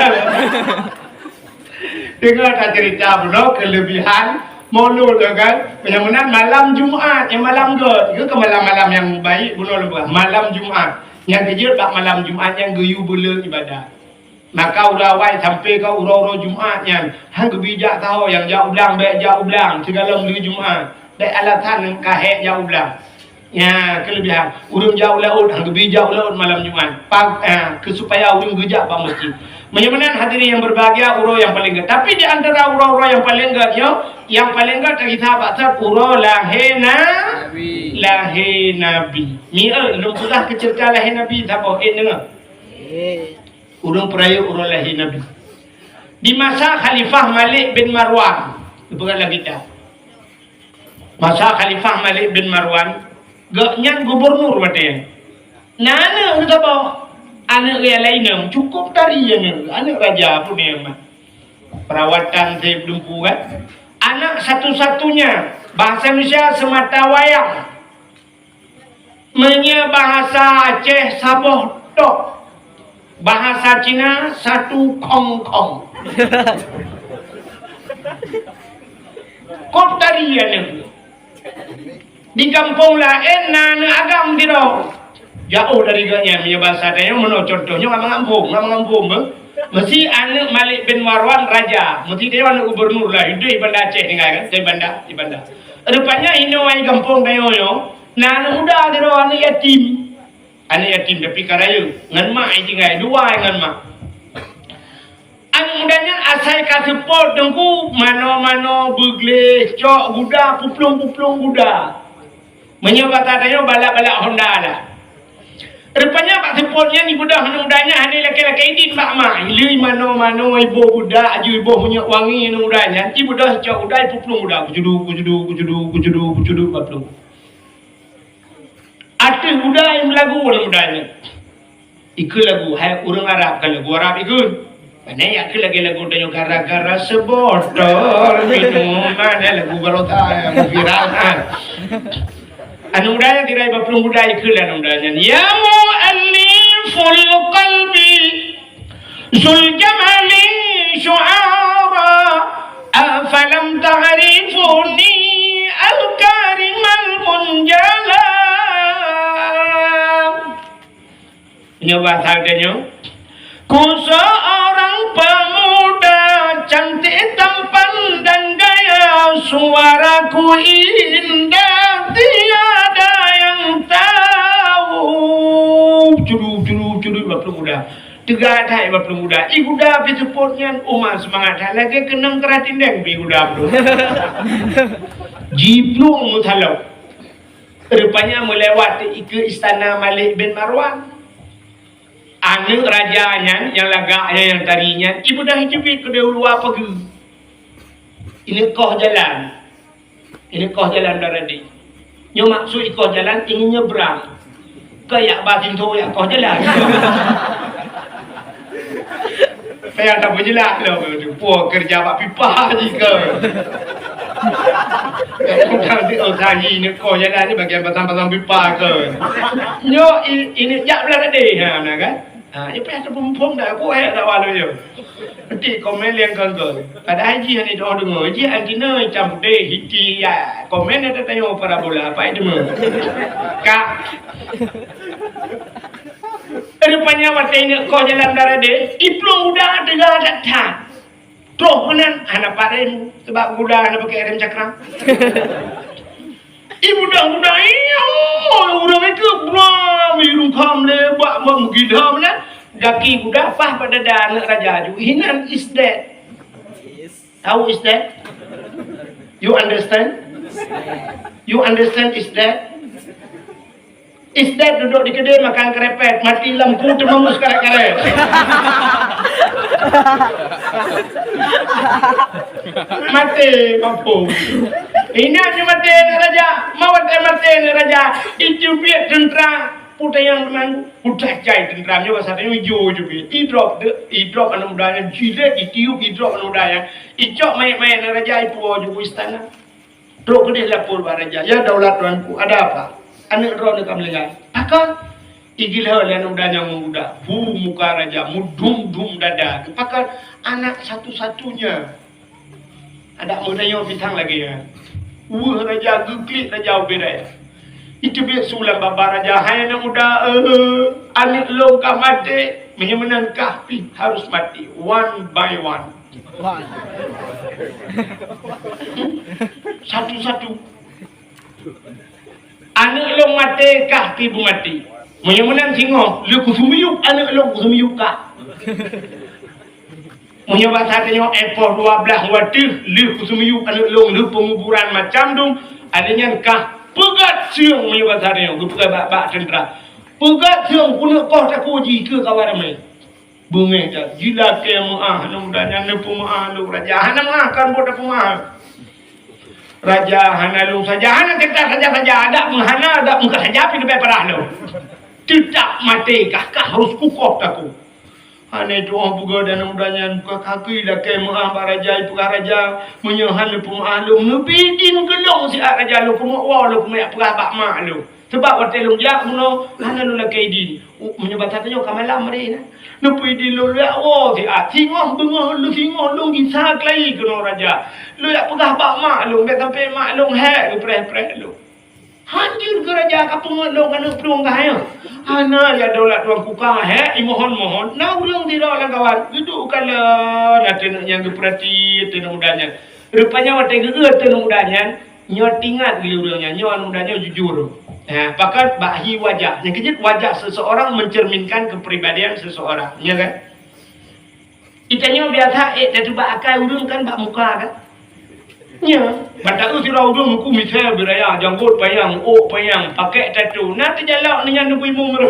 Dengar tak cerita pula kelebihan Maulud tu kan? Meunyoe meunan malam Jumat, nyang malam göt, itu ke malam-malam nyang baik bunoe leubeh. Malam Jumat, nyang keujeuet bak malam Jumat nyang geuyue buleuen ibadat. Maka uroe awai sampai ka uroe-uroe Jumat nyan, han geubri jak saho, nyang jak u blang bèk jak u blang, sigohlom lheueh Jumat. Bèk alasan ka hék jak u blang. Nyan keulebihan. Ureueng jak u laôt, han geubri jak u laôt malam Jumat. Pa-, eh, keu supaya ureueng geujak bak meuseujid. Meunyoe meunan hadirin yang berbahagia, uroe nyang paleng gèt. Tapi di antara uroe-uroe nyang paleng gèt nyoe, nyang paleng gèt tagisa bak sat uroe lahé na-, Nabi. Lahé Nabi. Mieu, lôn peugah keu ceurita lahé Nabi saboh, eh, deungö. Eh. Ureueng peurayeuk uroe lahé Nabi. Di masa Khalifah Malik bin Marwan, geupeugah lam kitab. Masa Khalifah Malik bin Marwan, gobnyan gubunur watèe nyan. Na aneuk geusaboh, aneuk nyang laén nyan cukôp tari aneuk, aneuk raja pun nyan mah. Perawatan sép lumpu kan. Anak satu-satunya, bahasa Indonesia semata wayang. Meunyoe bahasa Aceh saboh tok, bahasa Cina satu kong-kong. Kop tari aneuk. Di gampông laén na aneuk agam sidroe. Jiôh dari geuh nyan, meunyoe basa tanyoe, meunoe contoh nyoe, ngon gampông, ngon gampông beuh. Meusi aneuk Malik bin Marwan raja, meusi tanyoe aneuk gubernur lah, udeh Banda Aceh tinggai kan, dari Banda, di Banda. Rupanya inoe di gampông tanyoe nyoe, na aneuk muda sidroe, aneuk yatim. Aneuk yatim tapi ka rayeuk, ngon mak tinggai, dua ngon mak. Aneuk muda nyan asai ka seupôt teungku, manoe-manoe, beugleh, cok guda, puplueng-puplueng guda. Meunyoe basa tanyoe, balak-balak honda lah. Rupanya bak seupôt nyan ibeudôh aneuk muda nyan hana lakée-lakée idin bak mak. Ilui manoe-manoe, iboh guda, aju iboh minyeuk wangi aneuk muda nyan, ibeudôh cok guda, ipuplueng guda, kucudu, kucudu, kucudu, kucudu, kucudu, bak plueng. Ateueh guda nyang meulagu aneuk muda nyan. Ikheun lagu, hai ureueng Arab kan lagu Arab ikheun. Pane ikheun lagée lagu tanyoe gara-gara sebotol minuman, eh, lagu baroesa nyang viral kan. Aneuk muda nyan tirai bak plueng guda ikheun aneuk muda nyan. Ya mu'allifal qalbi. Zul jamali syu'ara, afalam ta'rifuni al-karimal munjala. Nyoe bahasa geutanyoe. Ku seorang pemuda cantik tampan dan gaya, suaraku indah tiada yang tahu. Cudu, cudu, cudu, bak plueng guda. Teuga that bak plueng guda. I guda pih seupôt nyan uma seumangat that lagée keunong keuratindeng pih guda plueng. Jiplueng meusalok. Rupanya meulewat ikeue istana Malik bin Marwan. Aneuk raja nyan, nyang lagak nyan, nyang tari nyan, ibeudôh iteubiet keudeh u luwa pageue. Ineuk koh jalan. Ineuk koh jalan daradeh. Nyoe maksud ikoh jalan ingin nyebrang. Keu jak ba sintô jak koh jalan. Payah tapeujeulaih lom, po keureuja bak pipa jih keu. Kadang di, oh, tadi ni koh jalan ni bagian pasang-pasang pipa keu. Nyoe i-, ini jak belah tadi. Ha, nah kan? Ha, ni payah tapeuphom dah, aku ayat dak walu je. Nanti komen yang kan keu. Padahai jih ni dah dengar, jih anti na macam putih, hiti ya. Komen ada tanya parabola, apa itu mah? Kak. Rupanya watée ineuk koh jalan daradeh, iplueng guda teuga that-that. Troh keunan hana pat rem, sabab guda hana pakai rem cakram. Ibeudôh guda, iya, ureueng itu bram, irungkam lé bak meugidam na. Gaki guda paih bak dada aneuk raja ju. Inan is that. Tahu is that? You understand? You understand is that? Is that duduk di keudè makan krepet, mati lampu teumeungus karet-karet. Maté lampu. Inan nyoe maté aneuk raja, mawat eh maté aneuk raja. Itu biet teuntara, putai nyang meunang, putai jai teuntara nyoe basa tanyoe ijo ju biet. Idrop de, idrop aneuk muda nyan jilet, itiup idrop aneuk muda nyan. Icok mayét-mayét aneuk raja ipuwoe ju istana. Trok keudeh lapor bak raja, "Ya daulat tuanku, ada apa? Aneuk droeneuh ka meuninggai." "Pakon?" Igiloe lé aneuk muda nyang muda. Hu muka raja, meudum-dum dada. "Pakon?" "Anak satu-satunya." Adak meutanyoe pisang lagèe nyan. Weueh raja, geuklik raja ubé raja. Iteubiet su lam babah raja, "Hai aneuk muda, eh, aneuk lôn ka maté, meunyoe meunan kah pih harus maté, one by one." Satu-satu. Aneuk lôn maté kah pih beumaté. Meunyoe meunan singoh, lheueh kuseumiyueb aneuk lôn kuseumiyueb kah. Meunyoe basa tanyoe, eh, poh dua blaih watèe lheueh kuseumiyueb aneuk lôn lheueh peunguburan macam dum, aneuk nyan kah peugöt siong meunyoe basa tanyoe, geupeugah bak, bak teuntara. Peugöt siong keuneuk poh takue jih keu kawan ramé. Beungéh that, jilakèe meu'ah aneuk muda nyan neupeumeu'ah lôn raja. Hana meu'ah, kon buet neupeumeu'ah. Raja hana lôn saja, hana teutab saja-saja, adak meuhana, adak meuka saja pih leubèh parah lôn. Teutab maté kah, kah harus kukoh takue. Hana itu oh peugah dan aneuk muda nyan, ka kaki lakèe meu'ah bak raja, ipeugah raja, meunyoe hana peumeu'ah lôn, neubi idin keu lôn siat raja lôn keumeuk woe lôn keumeuk peugah bak mak lôn. Sabab watèe lôn jak bunoe, hana lôn lakèe idin. U, meunyoe basa tanyoe ka malam hari nyan. Neupeu idin lôn jak woe siat. Singoh beungoh lôn, singoh lôn gisa keulayi keunoe raja. Lôn jak peugah bak mak lôn, bèk sampai mak lôn hék geupreh-preh lôn. Hanjeuet keu raja ka peungeut lôn keuneuk plueng kah nyoe. Hana, ya daulat tuanku, ka hék, imohon-mohon. Na ureueng sidroe lam kawan, geuduek kalon ateueh nyan geupeurati ateueh muda nyan. Rupanya watèe geupeue ateueh muda nyan, nyoe teuingat lé ureueng nyan, nyoe aneuk muda nyoe jujur. Ha, pakon bak hi wajah. Nyang keujeuet wajah seseorang mencerminkan kepribadian seseorang. Ya kan? Geutanyoe biasa ék tateubiet akai ureueng kan bak muka kan? Nya, bak taeu sira ureueng muku misai beuraya, janggot panyang, ôk panyang, pakèk tato. Na teujalok nyan neubui mum rôh.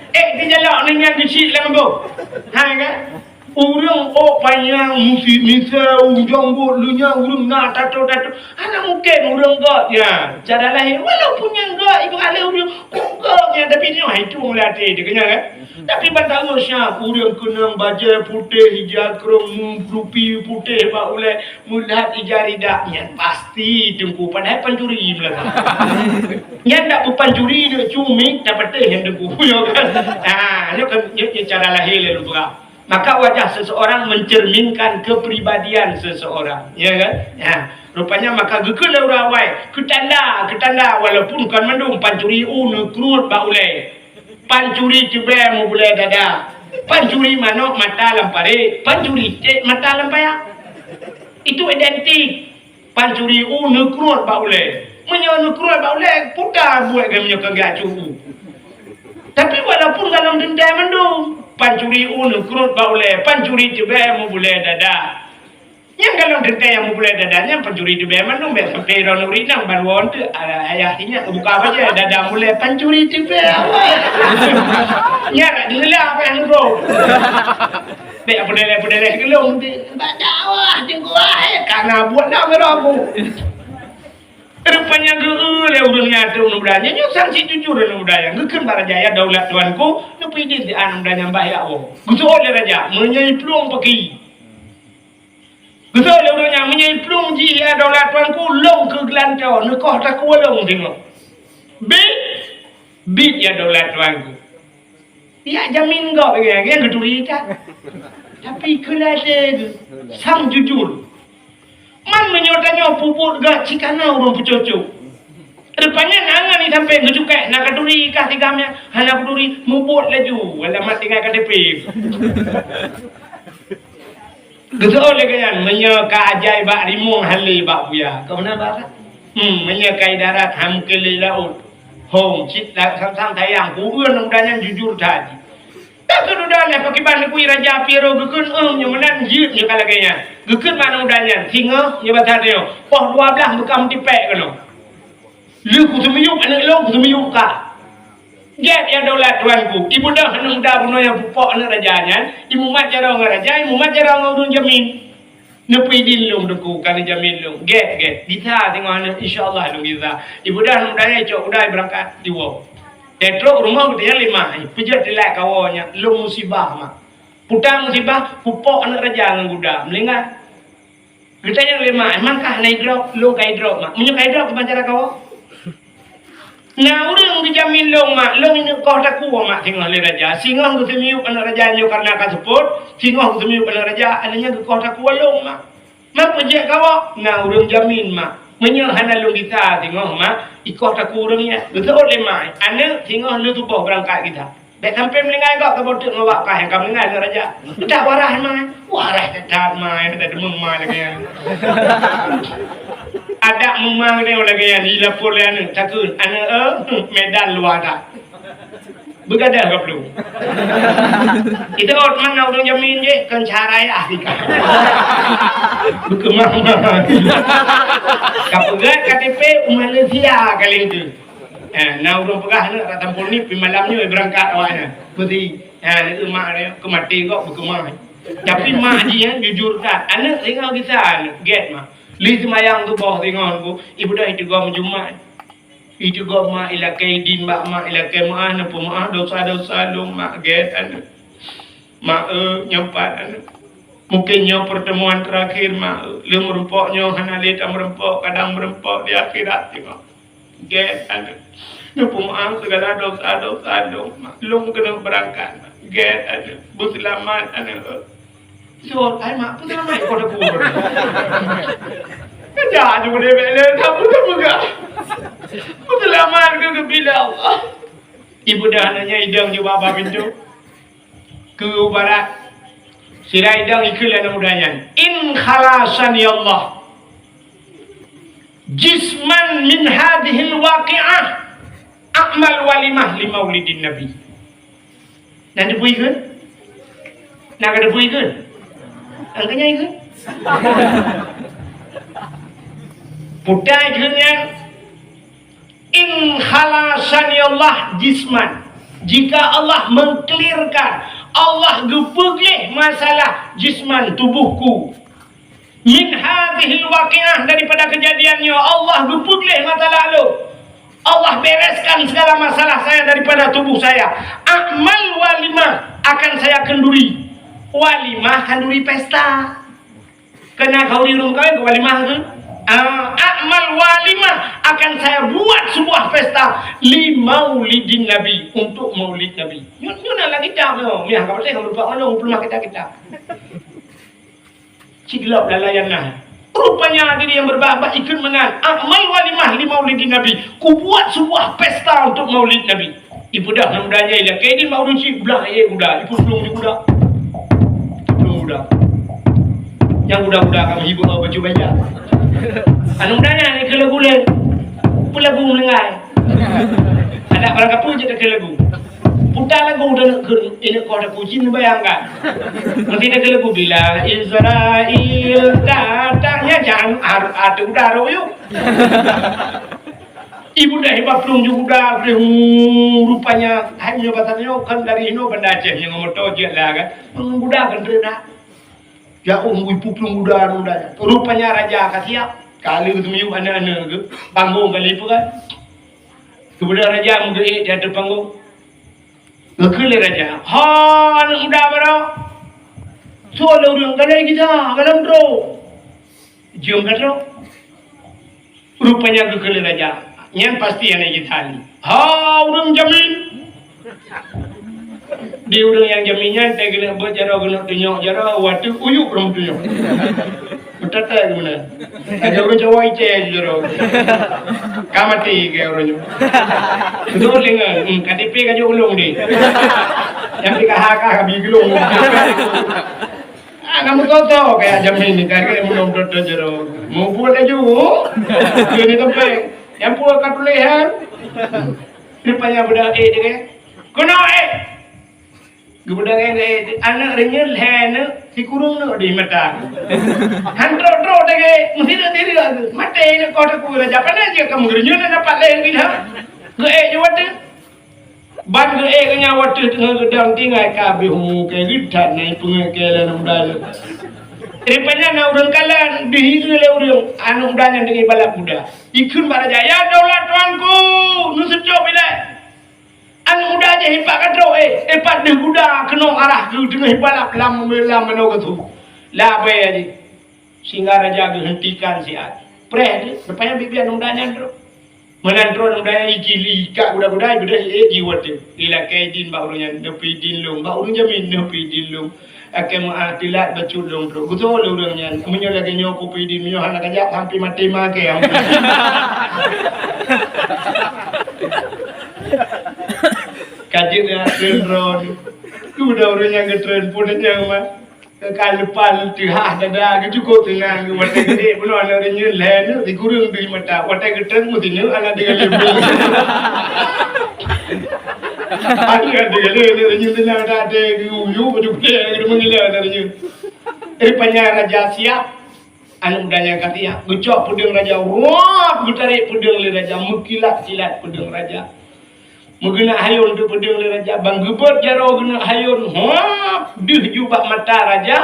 Ék teujalok nyan geuchik lam boh. Hai kan? Ureueng ôk panyang, musi misai, janggot leunyah, ureueng na tato-tato. Hana mungken ureueng göt nyan. Cara lahé, walaupun nyang göt ibarat lé ureueng, kok göt nyan, tapi nyoe hai tueng lam até teuh, keunyan kan? Tapi ban taeu siap ureueng keunong bajèe putéh, ija krong, mu-, lupi putéh bak ulèe, meulihat ija ridak nyan pasti teungku, padahai pancuri meulaga. Nyan dak beupancuri neuk cumi tapatéh nyan teungku. Ya kan? Ha, nyoe kan nyoe, nyoe cara lahé lé lubra. Maka wajah seseorang mencerminkan kepribadian seseorang, ya kan? Ha, rupanya maka geukheun lé ureueng awai, keutanda, keutanda walaupun kon mandum pancuri u neukruet bak ulèe. Pancuri tibèe meubulèe dada. Pancuri manok mata lam parék. Pancuri cék mata lam paya. Itu identik. Pancuri u neukruet bak ulèe. Meunyoe neukruet bak ulèe, puta buet geuh meunyoe keu geuacu u. Tapi walaupun galom teuntèe mandum, pancuri u neukruet bak ulèe, pancuri tibèe meubulèe dada. Nyang galom teuntèe nyang meubulèe dada nyan pancuri tibèe mandum, bèk sampai droeneuh rinang ban woe teuk, ayah ingat buka bajèe dada mulai pancuri tibèe awai. Nyan rak diheula apa nyang nurok. Bèk peudalai-peudalai geulong di bak dakwah teungku ai, kana buet na meurabu. Rupanya geu lé ureueng nyan ateueh aneuk muda nyan, nyoe sang cit jujur aneuk muda nyan. Geukheun bak raja, "Ya daulat tuanku, neupeu idin di aneuk muda nyan bah jak woe." Geuseuôt lé raja, "Meunyoe iplueng paki." Geuseuôt lé ureueng nyan, "Meunyoe iplueng jih ya daulat tuanku, lôn keu geulantoe, neukoh takue lôn singoh." "Bit, bit ya daulat tuanku." Yak jamin gob, nyan geuturi ikat. Tapi keu lagèe geuh, sang jujur. Man meunyoe tanyoe peubuet gak cit kana ureueng peucocok. Rupanya na ngon itampe geucukek, na katuri kah tigam nyan, hana katuri, mubuet laju alamat tinggai K T P. Geuseuôt lé geuh nyan, meunyoe ka ajai bak rimueng, hale bak buya. Ka meunan bak? Hmm, meunyoe ka i darat, han mungken lé laôt. Hom, cit la-, sang-sang sayang, ku eun muda nyan jujur that. Takheun udah lé pakriban neukui raja Piero geukheun, "Eum, nyoe meunan jeuet nyoe ka lagèe nyan." Geukheun mak aneuk muda nyan, "Singoh nyoe basa nyoe, poh dua blaih beukam tipèk keunoe. Lheueh kuseumiyueb aneuk lôn, kuseumiyueb kah." Gèt ya daulat tuanku, ibeudôh aneuk muda bunoe nyang pupok aneuk raja nyan, imumat jaroe ngon raja, imumat jaroe ngon ureueng jamin. Neupeu idin lôn teungku, ka neujamin lôn. Gèt, gèt. Gisa singoh aneuk, insya Allah lôn gisa. Ibeudôh aneuk muda nyan icok kuda ibeurangkat diwoe. Teutrok rumoh geutanyoe lé mak, peujeuet teulat kawoe nyan, lôn musibah mak. Peue musibah, pupok aneuk raja ngon kuda, meuninggai. Geutanyong lé mak, "Man kah na idrop?" "Lôn ka idrop mak." "Meunyoe ka idrop, kiban cara kawoe?" "Na ureueng geujamin lôn mak, lôn neuk koh takue mak singoh lé raja. Singoh geuseumiyueb aneuk raja nyoe kareuna ka seupôt, singoh geuseumiyueb aneuk raja, aneuk nyan geukoh takue lôn mak." "Man peue jeuet kawoe?" "Na ureueng jamin mak. Meunyoe hana lôn gisa singoh mak, ikoh takue ureueng nyan." Geuseuôt lé mak, "Aneuk, singoh lheueh suboh beurangkat gisa. Bèk sampai meuninggai gob saboh teuk ngon wak paih nyang ka meuninggai aneuk raja. Dak wahrah mak." "Wahrah that mak, that deungon mak lagèe nyan." Adak meuma lagèe nyan, ilapor lé aneuk, takheun, "Aneuk, eh, Medan luwa that." Beugadôh ka plueng. Itu ôt mana ureueng jamin jih, kon cara yah. Beukeumah-mah. Ka peugöt K T P u Malaysia kali itu. Eh, na ureueng peugah aneuk rak tampol ni, pi malam nyoe beurangkat awaknyan. Meusti, eh, aneuk mak dia keu maté gob beukeumah. Tapi mak jih, eh, jujur that. Aneuk singoh gisa aneuk, gèt mak. Lheueh seumayang suboh singoh ku, ibeudôh iteugom Jumat. Iteugom mak, ilakèe idin bak mak, ilakèe meu'ah, neupeu meu'ah dosa-dosa lôn mak, gèt aneuk. Mak, eh, nyoe pat aneuk. Mungkin nyoe pertemuan terakhir, mak. Lôn meureumpok nyoe hana lé tameurumpok, kadang meureumpok di akhirat teuma. Gét aneuk. Neupeumeu'ah segala dosa-dosa lôn, mak. Lôn keuneuk beurangkat, mak. Gét aneuk. Beuseulamat aneuk. Sot, ai mak, peuseulamat kau teuku. Kejak je boleh bek le, kamu tak peugah. Peuseulamat keu geubila Allah. Ibu dah nanya idang je bak pintu. Keu barat. Sira idang ikheun lé aneuk muda nyan. In khalasani Allah jisman min hadhil waqi'ah a'mal walimah li maulidin Nabi. Na teupeue ikheun? Na ka teupeue ikheun? Angkanya ikheun? Putai ikheun nyan. In khalasani Allah jisman. Jika Allah mengklirkan, Allah geupeugleh masalah jisman tubuhku. Min hadhil waqi'ah, daripada kejadian nyoe, Allah geupeugleh masalah lôn. Allah bereskan segala masalah saya daripada tubuh saya. A'mal walimah, akan saya kenduri. Walimah, kenduri pesta. Kena khanduri ureueng kawin keu walimah tu. Ah, a'mal walimah, akan saya buat sebuah pesta li maulidin Nabi, untuk maulid Nabi. Nyoe, nyoe na lam kitab nyoe. Miah ka patéh ka meurupak mandum, peuleumah kitab-kitab. Cit glop lam layar na. Rupanya hadirin yang berbahagia, ikheun meunan, a'mal walimah li maulidin Nabi. Kubuat sebuah pesta untuk maulid Nabi. Ipeugah aneuk muda nyan ilakée idin bak ureueng chik, blah ék guda, ipeuplong di guda. Ipeuplong guda. Nyang guda-guda ka meuhibur bak bacut bajang. Aneuk muda nyan ikheun lagu lé. Peue lagu meuninggai. Adak barang kapeue jeuet takheun lagu. Puta lagu dan kheun, ini kau ada kucing bayangkan. Nanti takheun lagu bila Israel datangnya jangan ar-, ada udara yuk. Ibu dah hebat pelung juga udah, udah, hmm, rupanya hai punya pasal nyoe kan dari ino Banda Aceh nyang moto je lah kan. Hmm, udah kan terus dah. Ya, um, ibu pelung udah, udah. Rupanya raja ka siap. Kali tu miyup aneuk-aneuk ke panggung kali tu kan. Kemudian raja meugeue di ateueh panggung. Geukheun lé raja, "Ho, aneuk muda baroe! Soe lé ureueng ka lheueh gita ka lheueh droe?" Jeuem ka droe. Rupanya geukheun lé raja, "Nyan pasti aneuk gita nyoe. Ho, ureueng jamin!" Di ureueng nyang jamin nyan, teuh geuneuk beuet jaroe, geuneuk tunyok jaroe, watèe uyuek ureueng tunyok. Meuteuteu geuh meunan. Lagèe ureueng Jawa icè jih droe. Ka maté keu ureueng nyoe. Beutôi deungon, hmm, K T P ka jok ulôn deh. Nyang P K H ka, ka bi geulong. Ah, na meusoe-soe kaya jamin ni, ka keuneuk meunong beutôi-beutôi jih droe. Mubuet laju. Keu ni tempat. Nyang peue ka tuléh han. Rupanya budak ék deh. Keunoe ék. Geupeudong ék, aneuk reunyeun lhèe neuk, sikureueng neuk di mata. Han trok-trok deh, meusideuek-sideuek. Maté neuk koh teukue raja, pane jeuet kamoe reunyeun na pat lhèe geuh ha. Geuék jih watèe. Ban geuék geuh nyan watèe teungoh geudong tinggai ka beuhu keu geuh that na ipeungeuet keu lé aneuk muda nyan. Rupanya na ureueng kalon, dihireue lé ureueng, aneuk muda nyan deungon balap kuda. Ikheun bak raja, "Ya daulat tuanku, neuseutôt ilèe." Aneuk muda jih ipat ka trok, eh, ipat deuh guda keunoe arah keu teungoh ibalap lam, lam manoe geutu. Labée jih. Sehingga raja geuheuntikan siat. Preh deuh, rupanya biet-biet aneuk muda nyan trok. Meunan trok aneuk muda nyan iji li ikat guda-guda, ibeudôh ék jiwoe teuh. Ilakée idin bak ureueng nyan, "Neupeuidin lôn, bak ureueng jamin neupeuidin lôn." Akhé meu'ah teulat bacut lôn trok. Geusoe lé ureueng nyan, "Meunyoe lagèe nyoe kupeue idin, meunyoe hana kajak, hampé maté maké." Ka jeuet nyan treun droe. Keu budak ureueng nyang geutreun pun nyang ma. Ka leupah teuhah dada geucukôp teunang geuh watèe geuék bunoe aneuk reunyeun lhèe neuk sikureueng deuh mata. Watèe geutreun meusineuk aneuk deuh lé. Aneuk deuh lé aneuk reunyeun teunang dada geuh uyu baju putih geuh meungilat aneuk reunyeun. Rupanya raja siap, aneuk muda nyan ka siap. Geucok peudeueng raja, wah, geutarek peudeueng lé raja, meukilat-kilat peudeueng raja. Meugeunak hayôn teuk peudeueng lé raja, ban geubeuet jaroe geunak hayôn, wah, deuh ju bak mata raja.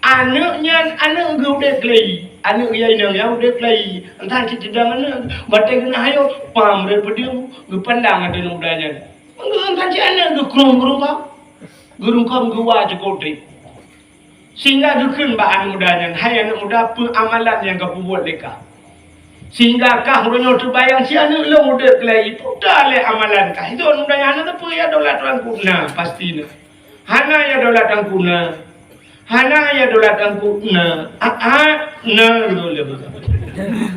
Aneuk nyan aneuk geuh udép keulayi, aneuk geuh inong nyan udép keulayi. Entah cit teudong aneuk, watèe geunak hayôn, pam rot peudeueng, geupandang ateueh aneuk muda nyan. Entah cit aneuk geuh krong geurungkam, geurungkam geuwa cukôp trép. Sehingga geukheun bak aneuk muda nyan, "Hai aneuk muda, peue amalan nyang ka peubuet lé kah? Sehingga kah uroe nyoe teubayang si aneuk lôn udeb keulai, puta lé amalan kah. Itu aneuk muda nyan hana teupeue ya daulat Tuanku." "Na, pasti na." "Hana ya daulat Tuanku?" "Na." "Hana ya daulat Tuanku?" "Na." "Ah, ah, na," gitu lé.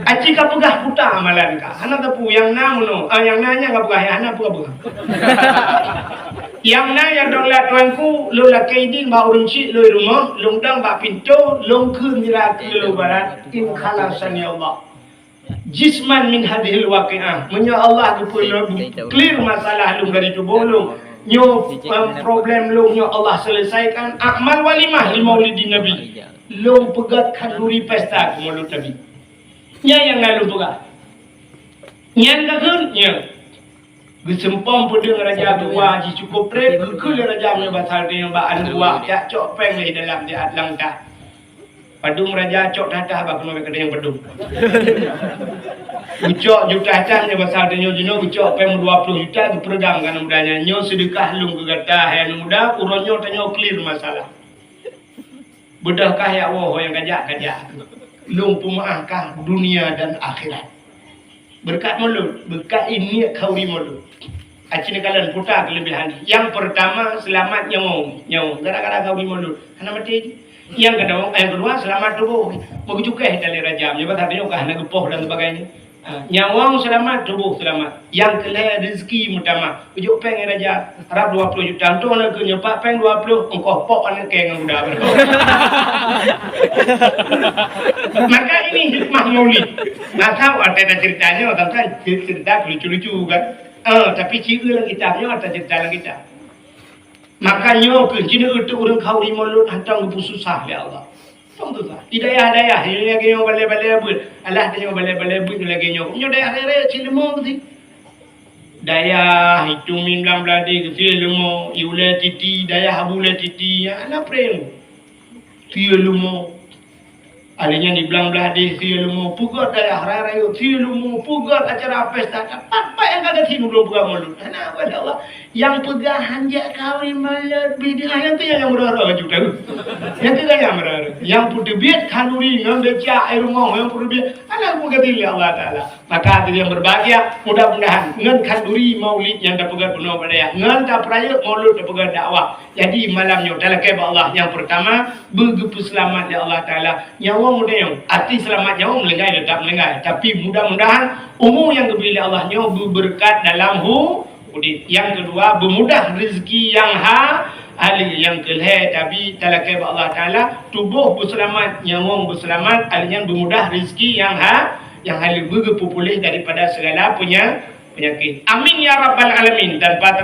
"Aci ka peugah puta amalan kah. Hana teupeue nyang na meunoe. Ah, nyang na nyan ka peugah, nyang hana peue ka peugah." "Nyang na ya daulat Tuanku, lôn lakée idin bak ureueng chik lôn rumoh, lôn dong bak pintoe, lôn kheun nira keu lôn barat, in khalasani Allah jisman min hadhil waqi'ah." Meunyoe Allah geupeu-, clear masalah lôn dari tuboh lôn, nyoe, em, problem lôn nyoe Allah selesaikan, a'mal walimah li maulidin Nabi. Lôn peugöt khanduri pesta keu maulud Nabi. Nyan nyang na lôn peugah. Nyan ka kheun, nyan. Geuseumpom peudeueng raja dua jih cukôp trép, geukheun lé raja meunyoe basa tanyoe bak aneuk buah, jak cok péng lé dalam siat lam tah. Padum raja cok that-that bak keunoe bak keudéh nyang padum. Geucok juta that meunyoe basa tanyoe jinoe, geucok péng dua ploh juta, geupeureudam keu aneuk muda nyan, "Nyoe seudeukah lôn keu gata, hai aneuk muda, uroe nyoe tanyoe clear masalah." Beudôh kah ya Allah, ho nyang kajak, kajak. Lôn peumeu'ah kah dunia dan akhirat. Beureukat maulud, beureukat ié niet khanduri maulud. Aci neukalon puta keuleubehan. Nyang peurtama, seulamat nyawöng. Nyawöng. Gara-gara khanduri maulud. Hana maté jih. Nyang keudua, nyang keudua, seulamat tuboh. Meucukéh tali rajam. Nyoe basa tanyoe kah hana geupoh dan sebagainya. Ha, nyawöng seulamat, tuboh seulamat. Nyang keu lhèe, rezeki meutamah. Geujok péng raja, harab dua ploh juta. Untung aneuk keuh nyoe pat péng dua ploh, ongkoh pok aneuk kèe ngon guda. Maka ini hikmah maulid. Maka watèe taceurita nyoe, kan, kan, ceurita lucu-lucu, kan. Eh, tapi ci eu lam kitab nyoe, taceurita lam kitab. Maka nyoe keuh, ci eu teuk ureueng khanduri maulud hantom geupeususah lé Allah. Contoh, di dayah-dayah, nyoe lagèe nyoe balèe-balèe beuet. Alah, tanyoe balèe-balèe beuet nyoe lagèe nyoe. Nyoe dayah raya-raya cit leumo keuh. Dayah, itu mim blang bladé keuh sie leumo, i ulèe titi, dayah abu ulèe titi, ya, hana prem. Sie leumo. Alèh nyan di blang bladé sie leumo, peugöt dayah raya-raya sie leumo, peugöt acara pesta. Pat-pat nyang ka geuthèe ulôn peugah maulud. Hana, masya Allah. Nyang peugah hanjeuet khanduri maulud bid'ah, nyang tu nyang meurara ju tahu. Nyang tu nyang meurara. Nyang peuteubiet khanduri ngon becak air rumoh nyang peuteubiet, hana geupeugah lé Allah Taala. Maka hadirin yang berbahagia, mudah-mudahan ngon khanduri maulid nyang tapeugah bunoe bak dayah, ngon tapeurayeuk maulud tapeugah dakwah. Jadi malam nyoe talakèe bak Allah, nyang peurtama, beugeupeuseulamat lé Allah Taala. Nyawöng meudayong, arti seulamat nyawöng meulinggai, teutap meulinggai. Tapi mudah-mudahan umu nyang geubri lé Allah nyoe beubeureukat dalam hu-, udép. Nyang keudua, beumudah rezeki nyang ha-, halal. Nyang keulhèe, tapi talakèe bak Allah Taala, tuboh beuseulamat, nyawöng beuseulamat, alèh nyan beumudah rezeki nyang ha-, nyang halal, beugeupeupuléh daripada segala penya-, penyakit. Amin ya rabbal alamin. Tanpa